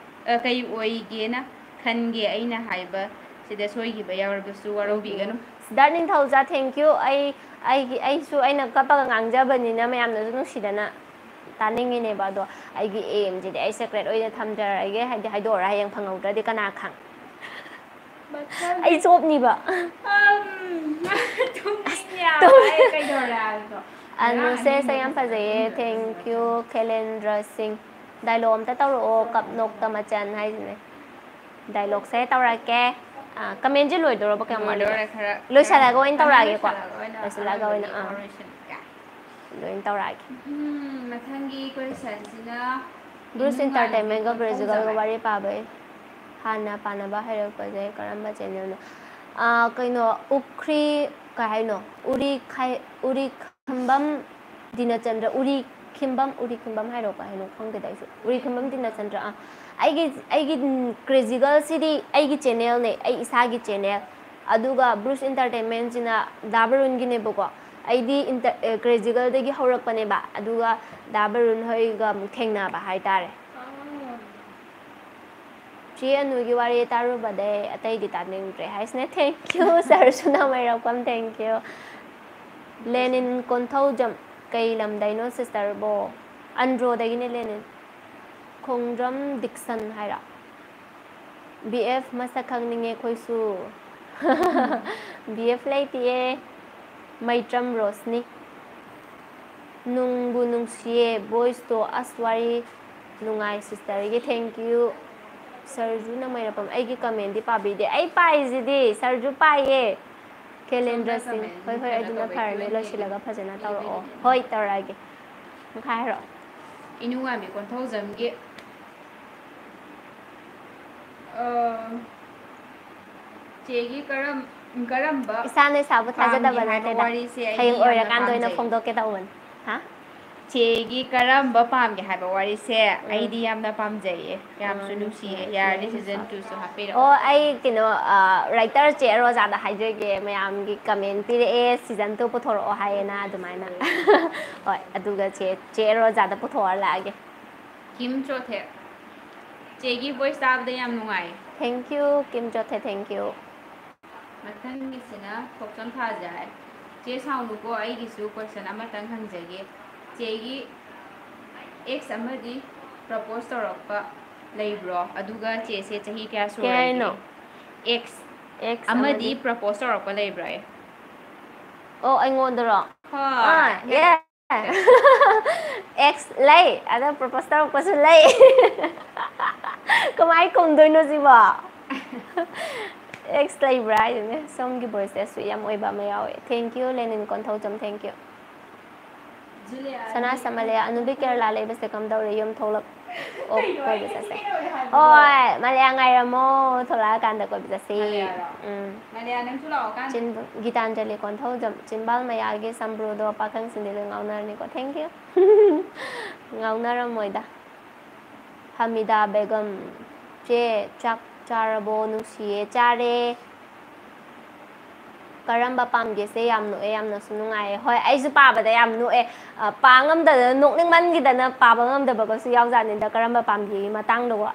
ꯑ, ꯀꯩ ꯑꯣꯏꯒꯦꯅ ꯈꯟꯒꯦ? ꯑꯩꯅ ꯍꯥꯏꯕ ꯁꯤꯗ ꯁꯣꯏꯈꯤꯕ ꯌꯥꯎꯔꯕꯁꯨ ꯋꯥꯔꯧꯕꯤꯒꯅꯨ꯫ ꯁꯤꯗꯥꯔꯠ ꯅꯤꯡꯊꯧꯖꯥ, thank you꯫ ꯑꯩ, ꯑꯩꯒꯤ, ꯑꯩꯁꯨ ꯑꯩꯅ ꯀꯞꯄꯒ ꯉꯥꯡꯖꯕꯅꯤꯅ ꯃꯌꯥꯝꯅꯁꯨ ꯅꯨꯡꯁꯤꯗꯅ ꯇꯥꯅꯤꯡꯉꯤꯅꯦꯕ꯫ ꯑꯗꯣ ꯑꯩꯒꯤ aimꯁꯤꯗꯤ ꯑꯩ secret ꯑꯣꯏꯅ ꯊꯝꯖꯔꯒꯦ, ꯍꯥꯏꯗꯤ ꯍꯥꯏꯗꯣꯛꯑꯔ ꯍꯌꯦꯡ ꯐꯪꯍꯧꯗ꯭ꯔꯗꯤ ꯀꯅꯥ ꯈꯪ꯫ ꯃꯊꯪ ꯑꯩ ꯆꯣꯞꯅꯤꯕ꯫ ꯑꯝ, ꯇꯨꯝꯅꯤꯡꯉꯦ ꯍꯥꯏꯕ꯫ ꯇꯨꯝ-, ꯑꯩ ꯀꯩꯗꯧꯔꯦ ꯍꯥꯏꯕꯗꯣ꯫ ꯑꯅꯨꯁꯦ ꯉꯔꯥꯡ ꯁꯛ ꯌꯥꯝ ꯑꯍꯤꯡꯗꯣ ꯐꯖꯩꯌꯦ꯫ ꯇꯨꯝꯗꯕ꯫ Thank you, ꯈꯦꯂꯦꯟꯗ꯭ꯔ ꯁꯤꯡ꯫ Dialogue ꯑꯝꯇ ꯇꯧꯔꯛꯑꯣ, ꯀꯞ ꯅꯣꯛꯇ ꯃꯆꯟ ꯍꯥꯏꯁꯤꯅꯦ꯫ Dialogueꯁꯦ ꯇꯧꯔꯛꯀꯦ꯫ ꯑꯥ, commentꯁꯦ ꯂꯣꯏꯗꯣꯔꯕ ꯀꯌꯥꯝ ꯋꯥꯠꯂꯤꯒꯦ? ꯂꯣꯏꯗꯣꯔꯦ ꯈꯔ꯫ ꯂꯣꯏꯁꯤꯜꯂꯒ ꯑꯣꯏꯅ ꯈꯔ ꯇꯧꯔꯛꯑꯒꯦꯀꯣ꯫ ꯂꯣꯏꯁꯤꯜꯂꯒ ꯑꯣꯏꯅ, ꯂꯣꯏꯁꯤꯜꯂꯒ ꯑꯥ꯫ ꯑꯔꯣꯏꯕꯒꯤ ꯋꯥꯔꯣꯏꯁꯤꯟ ꯀꯥꯏ꯫ ꯂꯣꯏꯅ ꯇꯧꯔꯛꯑꯒꯦ꯫ ꯎꯝ, ꯃꯊꯪꯒꯤ questionꯁꯤꯅ ꯕ꯭ꯔꯨꯁ ꯏꯅꯨꯡꯉꯥꯏꯕꯤ Entertainmentꯒ ꯕ꯭ꯔꯦꯖꯤꯀꯜꯒ ꯀꯣꯟꯊꯧꯖꯝ꯫ ꯋꯥꯔꯤ ꯄꯥꯕꯩ ꯍꯥꯟꯅ ꯄꯥꯅꯕ ꯍꯩꯔꯛꯄꯁꯦ ꯀꯔꯝꯕ channelꯅꯣ? ꯑꯥ, ꯀꯩꯅꯣ, ꯎꯈ꯭ꯔꯤ, ꯀꯩ ꯍꯥꯏꯅꯣ? ꯎꯔꯤ ꯈꯥꯏ-, ꯎꯔꯤ ꯈꯝꯕꯝ ꯗꯤꯅꯆꯟꯗ꯭ꯔ, ꯎꯔꯤ ꯈꯤꯝꯕꯝ, ꯎꯔꯤ ꯈꯤꯝꯕꯝ ꯍꯥꯏꯔꯣ ꯀꯩ ꯍꯥꯏꯅꯣ ꯈꯪꯗꯦꯗ ꯑꯩꯁꯨ꯫ ꯎꯔꯤ ꯈꯤꯝꯕꯝ ꯗꯤꯅꯆꯟꯗ꯭ꯔ, ꯑꯥ꯫ ꯑꯩꯒꯤ, ꯑꯩꯒꯤ, ꯎꯝ, Crazy Girl ꯁꯤꯗꯤ ꯑꯩꯒꯤ channel ꯅꯦ, ꯑꯩ ꯏꯁꯥꯒꯤ channel꯫ ꯑꯗꯨꯒ Bruce Entertainment ꯁꯤꯅ ꯗꯥ ꯕꯔꯨꯟꯒꯤꯅꯦꯕꯀꯣ꯫ ꯑꯩꯗꯤ ꯏꯟꯇ-, ꯑꯦ, Crazy Girl ꯗꯒꯤ ꯍꯧꯔꯛꯄꯅꯦꯕ꯫ ꯑꯗꯨꯒ ꯗꯥ ꯕꯔꯨꯟ ꯍꯣꯏꯒ ꯑꯃꯨꯛ ꯊꯦꯡꯅꯕ ꯍꯥꯏꯇꯥꯔꯦ꯫ ꯆꯦ ꯑꯅꯨꯒꯤ ꯋꯥꯔꯤ ꯇꯥꯔꯨꯕꯗꯩ ꯑꯇꯩꯗꯤ ꯇꯥꯅꯤꯡꯗ꯭ꯔꯦ ꯍꯥꯏꯁꯤꯅꯦ꯫ Thank you, sir ꯁꯨꯅꯥꯃꯩꯔꯥꯛꯄꯝ, thank you꯫ ꯂꯦꯅꯤꯟ Konthoujam, ꯀꯩ ꯂꯝꯗꯩꯅꯣ sister ꯕꯣ? ꯑꯟꯗ꯭ꯔꯣꯗꯒꯤꯅꯦ ꯂꯦꯅꯤꯟ꯫ ꯈꯣꯡꯗ꯭ꯔꯝ ꯗꯤꯛꯁꯟ ꯍꯥꯏꯔꯣ? ꯕꯤ ꯑꯦꯐ ꯃꯁꯛ ꯈꯪꯅꯤꯡꯉꯦ ꯑꯩꯈꯣꯏꯁꯨ꯫ ꯕꯤ ꯑꯦꯐ ꯂꯩꯇꯤꯌꯦ꯫ ꯃꯩꯇ꯭ꯔꯝ ꯔꯣꯁꯅꯤ꯫ ꯅꯨꯡꯕꯨ ꯅꯨꯡꯁꯤꯌꯦ voice ꯇꯣ꯫ ꯑꯁ, ꯋꯥꯔꯤ ꯅꯨꯡꯉꯥꯏ sister ꯒꯤ꯫ Thank you꯫ Sir ꯖꯨ ꯅꯃꯩꯔꯥꯛꯄꯝ꯫ ꯑꯩꯒꯤ comment ꯗꯤ ꯄꯥꯕꯤꯗꯦ꯫ ꯑꯩ ꯄꯥꯏꯁꯤꯗꯤ, sir ꯖꯨ ꯄꯥꯏꯌꯦ꯫ ꯈꯦꯂꯦꯟꯗ꯭ꯔ ꯁꯣꯝꯗ ꯁꯤꯡ꯫ Comment ꯍꯣꯏ, ꯍꯣꯏ, ꯀꯩꯅꯣ ꯑꯗꯨꯅ ꯇꯧꯕꯩ ꯐꯔꯅꯤ꯫ Q and A ꯂꯣꯏꯁꯤꯜꯂꯒ ꯐꯖꯅ ꯇꯧꯔꯛꯑꯣ꯫ ꯏꯕꯤꯔꯤꯅꯦ꯫ ꯍꯣꯏ, ꯇꯧꯔꯛꯑꯒꯦ꯫ ꯃꯈꯥ ꯍꯥꯏꯔꯛꯑꯣ꯫ ꯏꯅꯨꯉꯥꯏꯕꯤ ꯀꯣꯟꯊꯧꯖꯝꯒꯤ, ꯑ, ꯆꯦꯒꯤ ꯀꯔꯝ-, ꯀꯔꯝꯕ ꯏꯁꯥꯅ ꯏꯁꯥꯕꯨ ꯄꯥꯝꯒꯦ ꯊꯥꯖꯗꯕ ꯍꯥꯏꯕ ꯅꯠꯇꯦꯗ꯫ ꯋꯥꯔꯤꯁꯦ ꯑꯩꯗꯤ ꯍꯌꯦꯡ ꯌꯥꯝꯅ ꯑꯣꯏꯔꯀꯥꯟꯗ ꯑꯣꯏꯅ ꯄꯥꯝꯖꯩ꯫ ꯐꯣꯡꯗꯣꯛꯀꯦ ꯇꯧꯕꯅꯤ꯫ ꯍꯥ? ꯆꯦꯒꯤ ꯀꯔꯝꯕ ꯄꯥꯝꯒꯦ ꯍꯥꯏꯕ ꯋꯥꯔꯤꯁꯦ ꯎꯝ꯫ ꯑꯩꯗꯤ ꯌꯥꯝꯅ ꯄꯥꯝꯖꯩꯌꯦ꯫ ꯌꯥꯝꯁꯨ ꯑꯥ, ꯅꯨꯡꯁꯤꯌꯦ꯫ ꯅꯨꯡꯁꯤꯌꯦ꯫ ꯌꯥꯔꯗꯤ season two ꯁꯨ ꯍꯥꯞꯄꯤꯔꯛꯑꯣ꯫ ꯑꯣ, ꯑꯩ ꯀꯩꯅꯣ, ꯑ, writer ꯆꯦ ꯔꯣꯖꯥꯗ ꯍꯥꯏꯖꯒꯦ, ꯃꯌꯥꯝꯒꯤ comment ꯄꯤꯔꯛꯑꯦ, season two ꯄꯨꯊꯣꯔꯛꯑꯣ ꯍꯥꯏꯌꯦꯅ ꯑꯗꯨꯃꯥꯏꯅ꯫ ꯍꯣꯏ, ꯑꯗꯨꯒ ꯆꯦ, ꯆꯦ ꯔꯣꯖꯥꯗ ꯄꯨꯊꯣꯛꯍꯜꯂꯛꯑꯒꯦ꯫ ꯀꯤꯝ ꯆꯣꯊꯦ꯫ ꯆꯦꯒꯤ voice ꯇꯥꯕꯗ ꯌꯥꯝ ꯅꯨꯡꯉꯥꯏ꯫ Thank you, ꯀꯤꯝ ꯆꯣꯊꯦ, thank you꯫ ꯃꯊꯪꯒꯤꯁꯤꯅ ꯊꯣꯛꯆꯝ ꯊꯥꯖ ꯍꯥꯏ꯫ ꯆꯦ ꯁꯥꯎꯅꯨꯀꯣ, ꯑꯩꯒꯤꯁꯨ question ꯑꯃꯇꯪ ꯍꯪꯖꯒꯦ꯫ ꯆꯦꯒꯤ ex ꯑꯃꯗꯤ propose ꯇꯧꯔꯛꯄ ꯂꯩꯕ꯭ꯔꯣ? ꯑꯗꯨꯒ ꯆꯦꯁꯦ ꯆꯍꯤ ꯀꯌꯥ ꯀꯩ ꯁꯨꯔꯒꯦ? ꯍꯥꯏꯅꯣ? Ex ex ꯑꯃꯗꯤ ꯑꯃꯗꯤ? Propose ꯇꯧꯔꯛꯄ ꯂꯩꯕ꯭ꯔꯣ? ꯑꯣ, ꯑꯩꯉꯣꯟꯗꯔꯣ? ꯍꯣꯏ꯫ ꯑꯥ, yes꯫ Ex ꯂꯩ, ꯑꯗꯣ propose ꯇꯧꯔꯛꯄꯁꯨ ꯂꯩ꯫ ꯀꯃꯥꯏ ꯈꯨꯝꯗꯣꯏꯅꯣ ꯁꯤꯕꯣ? Ex ꯂꯩꯕ꯭ꯔꯥ ꯍꯥꯏꯁꯤꯅꯦ꯫ ꯁꯣꯝꯒꯤ voice ꯁꯦ sweet ꯌꯥꯝ ꯑꯣꯏꯕ ꯑꯃ ꯌꯥꯎꯋꯦ꯫ Thank you, ꯂꯦꯅꯤꯟ Konthoujam, thank you꯫ ꯁꯅꯥ ꯁꯃꯂꯦ, ꯑꯅꯨꯕꯤ ꯀꯦꯔꯂꯥ ꯂꯩꯕꯁꯦ ꯀꯝꯗꯧꯔꯦ? ꯌꯨꯝ ꯊꯣꯛꯂꯛ-, ꯑꯣ, ꯀꯣꯏꯕ ꯆꯠꯁꯦ꯫ ꯍꯣꯏ, ꯃꯂꯦꯌꯥ ꯉꯥꯏꯔꯝꯃꯣ, ꯊꯣꯛꯂꯛꯑꯀꯥꯟꯗ ꯀꯣꯏꯕ ꯆꯠꯁꯤ꯫ ꯃꯂꯦꯌꯥꯔꯣ? ꯎꯝ꯫ ꯃꯂꯦꯌꯥ ꯅꯪꯁꯨ ꯂꯥꯛꯑꯣ ꯀꯥꯟꯗ꯫ ꯆꯤꯟ-, ꯒꯤꯇꯥꯟꯖꯂꯤ ꯀꯣꯟꯊꯧꯖꯝ, ꯆꯤꯟꯕꯥꯜ ꯃꯌꯥꯒꯤ ꯆꯝꯕ꯭ꯔꯨꯗꯣ ꯄꯥꯈꯪꯁꯤꯡꯗꯤ ꯂꯣꯏ ꯉꯥꯎꯅꯔꯅꯤꯀꯣ꯫ Thank you꯫ ꯉꯥꯎꯅꯔꯝꯃꯣꯏꯗ꯫ ꯍꯃꯤꯗꯥ ꯕꯦꯒꯝ, ꯆꯦ, ꯆꯥꯛ ꯆꯥꯔꯕꯣ? ꯅꯨꯡꯁꯤꯌꯦ, ꯆꯥꯔꯦ꯫ ꯀꯔꯝꯕ ꯄꯥꯝꯒꯦꯁꯦ ꯌꯥꯝ ꯅꯣꯛꯑꯦ, ꯌꯥꯝꯅꯁꯨ ꯅꯨꯡꯉꯥꯏꯌꯦ꯫ ꯍꯣꯏ, ꯑꯩꯁꯨ ꯄꯥꯕꯗ ꯌꯥꯝ ꯅꯣꯛꯑꯦ꯫ ꯑ, ꯄꯥ ꯉꯝꯗꯗꯅ, ꯅꯣꯛꯅꯤꯡꯃꯟꯈꯤꯗꯅ ꯄꯥꯕ ꯉꯝꯗꯕꯒꯁꯨ ꯌꯥꯎꯖꯥꯠꯅꯤꯗ, ꯀꯔꯝꯕ ꯄꯥꯝꯒꯦꯒꯤ ꯃꯇꯥꯡꯗꯀꯣ꯫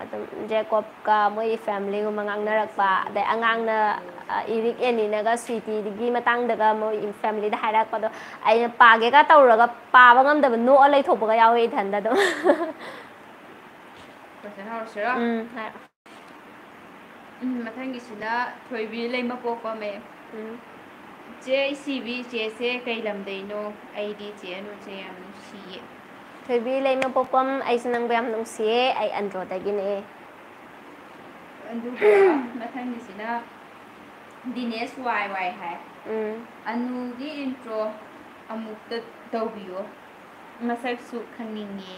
ꯑꯗꯨꯝ ꯖꯦꯀꯣꯕꯀ ꯃꯣꯏꯒꯤ ꯐꯦꯃꯤꯂꯤꯒꯨꯝꯕ ꯉꯥꯡꯅꯔꯛꯄ, ꯑꯗꯩ ꯑꯉꯥꯡꯅ, ꯑ, ꯏꯔꯤꯛ ꯑꯦꯅꯤꯅꯒ ꯁ꯭ꯋꯤꯇꯤꯒꯤ ꯃꯇꯥꯡꯗꯒ ꯃꯣꯏ ꯐꯦꯃꯤꯂꯤꯗ ꯍꯥꯏꯔꯛꯄꯗꯣ, ꯑꯩꯅ ꯄꯥꯒꯦꯒ ꯇꯧꯔꯒ ꯄꯥꯕ ꯉꯝꯗꯕ, ꯅꯣꯛꯑ ꯂꯩꯊꯣꯛꯄꯒ ꯌꯥꯎꯋꯦ ꯏꯊꯟꯗ ꯑꯗꯨꯝ꯫ Question ꯍꯧꯔꯁꯤꯔꯣ? ꯎꯝ, ꯍꯥꯏꯔꯣ꯫ ꯎꯝ, ꯃꯊꯪꯒꯤꯁꯤꯅ ꯊꯣꯏꯕꯤ ꯂꯩꯃꯄꯣꯛꯄꯝ꯫ ꯎꯝ꯫ ꯆꯦ ꯏꯁꯤꯕꯤ, ꯆꯦꯁꯦ ꯀꯩ ꯂꯝꯗꯩꯅꯣ? ꯑꯩꯗꯤ ꯆꯦ ꯑꯅꯨꯁꯦ ꯌꯥꯝ ꯅꯨꯡꯁꯤꯌꯦ꯫ ꯊꯣꯏꯕꯤ ꯂꯩꯃꯄꯣꯛꯄꯝ, ꯑꯩꯁꯨ ꯅꯪꯕꯨ ꯌꯥꯝ ꯅꯨꯡꯁꯤꯌꯦ꯫ ꯑꯩ ꯑꯟꯗ꯭ꯔꯣꯗꯒꯤꯅꯦ꯫ ꯑꯗꯨꯒ ꯃꯊꯪꯒꯤꯁꯤꯅ ꯗꯤꯅꯦꯁ ꯋꯥꯏ ꯋꯥꯏ ꯍꯥꯏ꯫ ꯎꯝ꯫ ꯑꯅꯨꯒꯤ intro ꯑꯃꯨꯛꯇ ꯇꯧꯕꯤꯌꯣ, ꯃꯁꯛꯁꯨ ꯈꯪꯅꯤꯡꯉꯦ꯫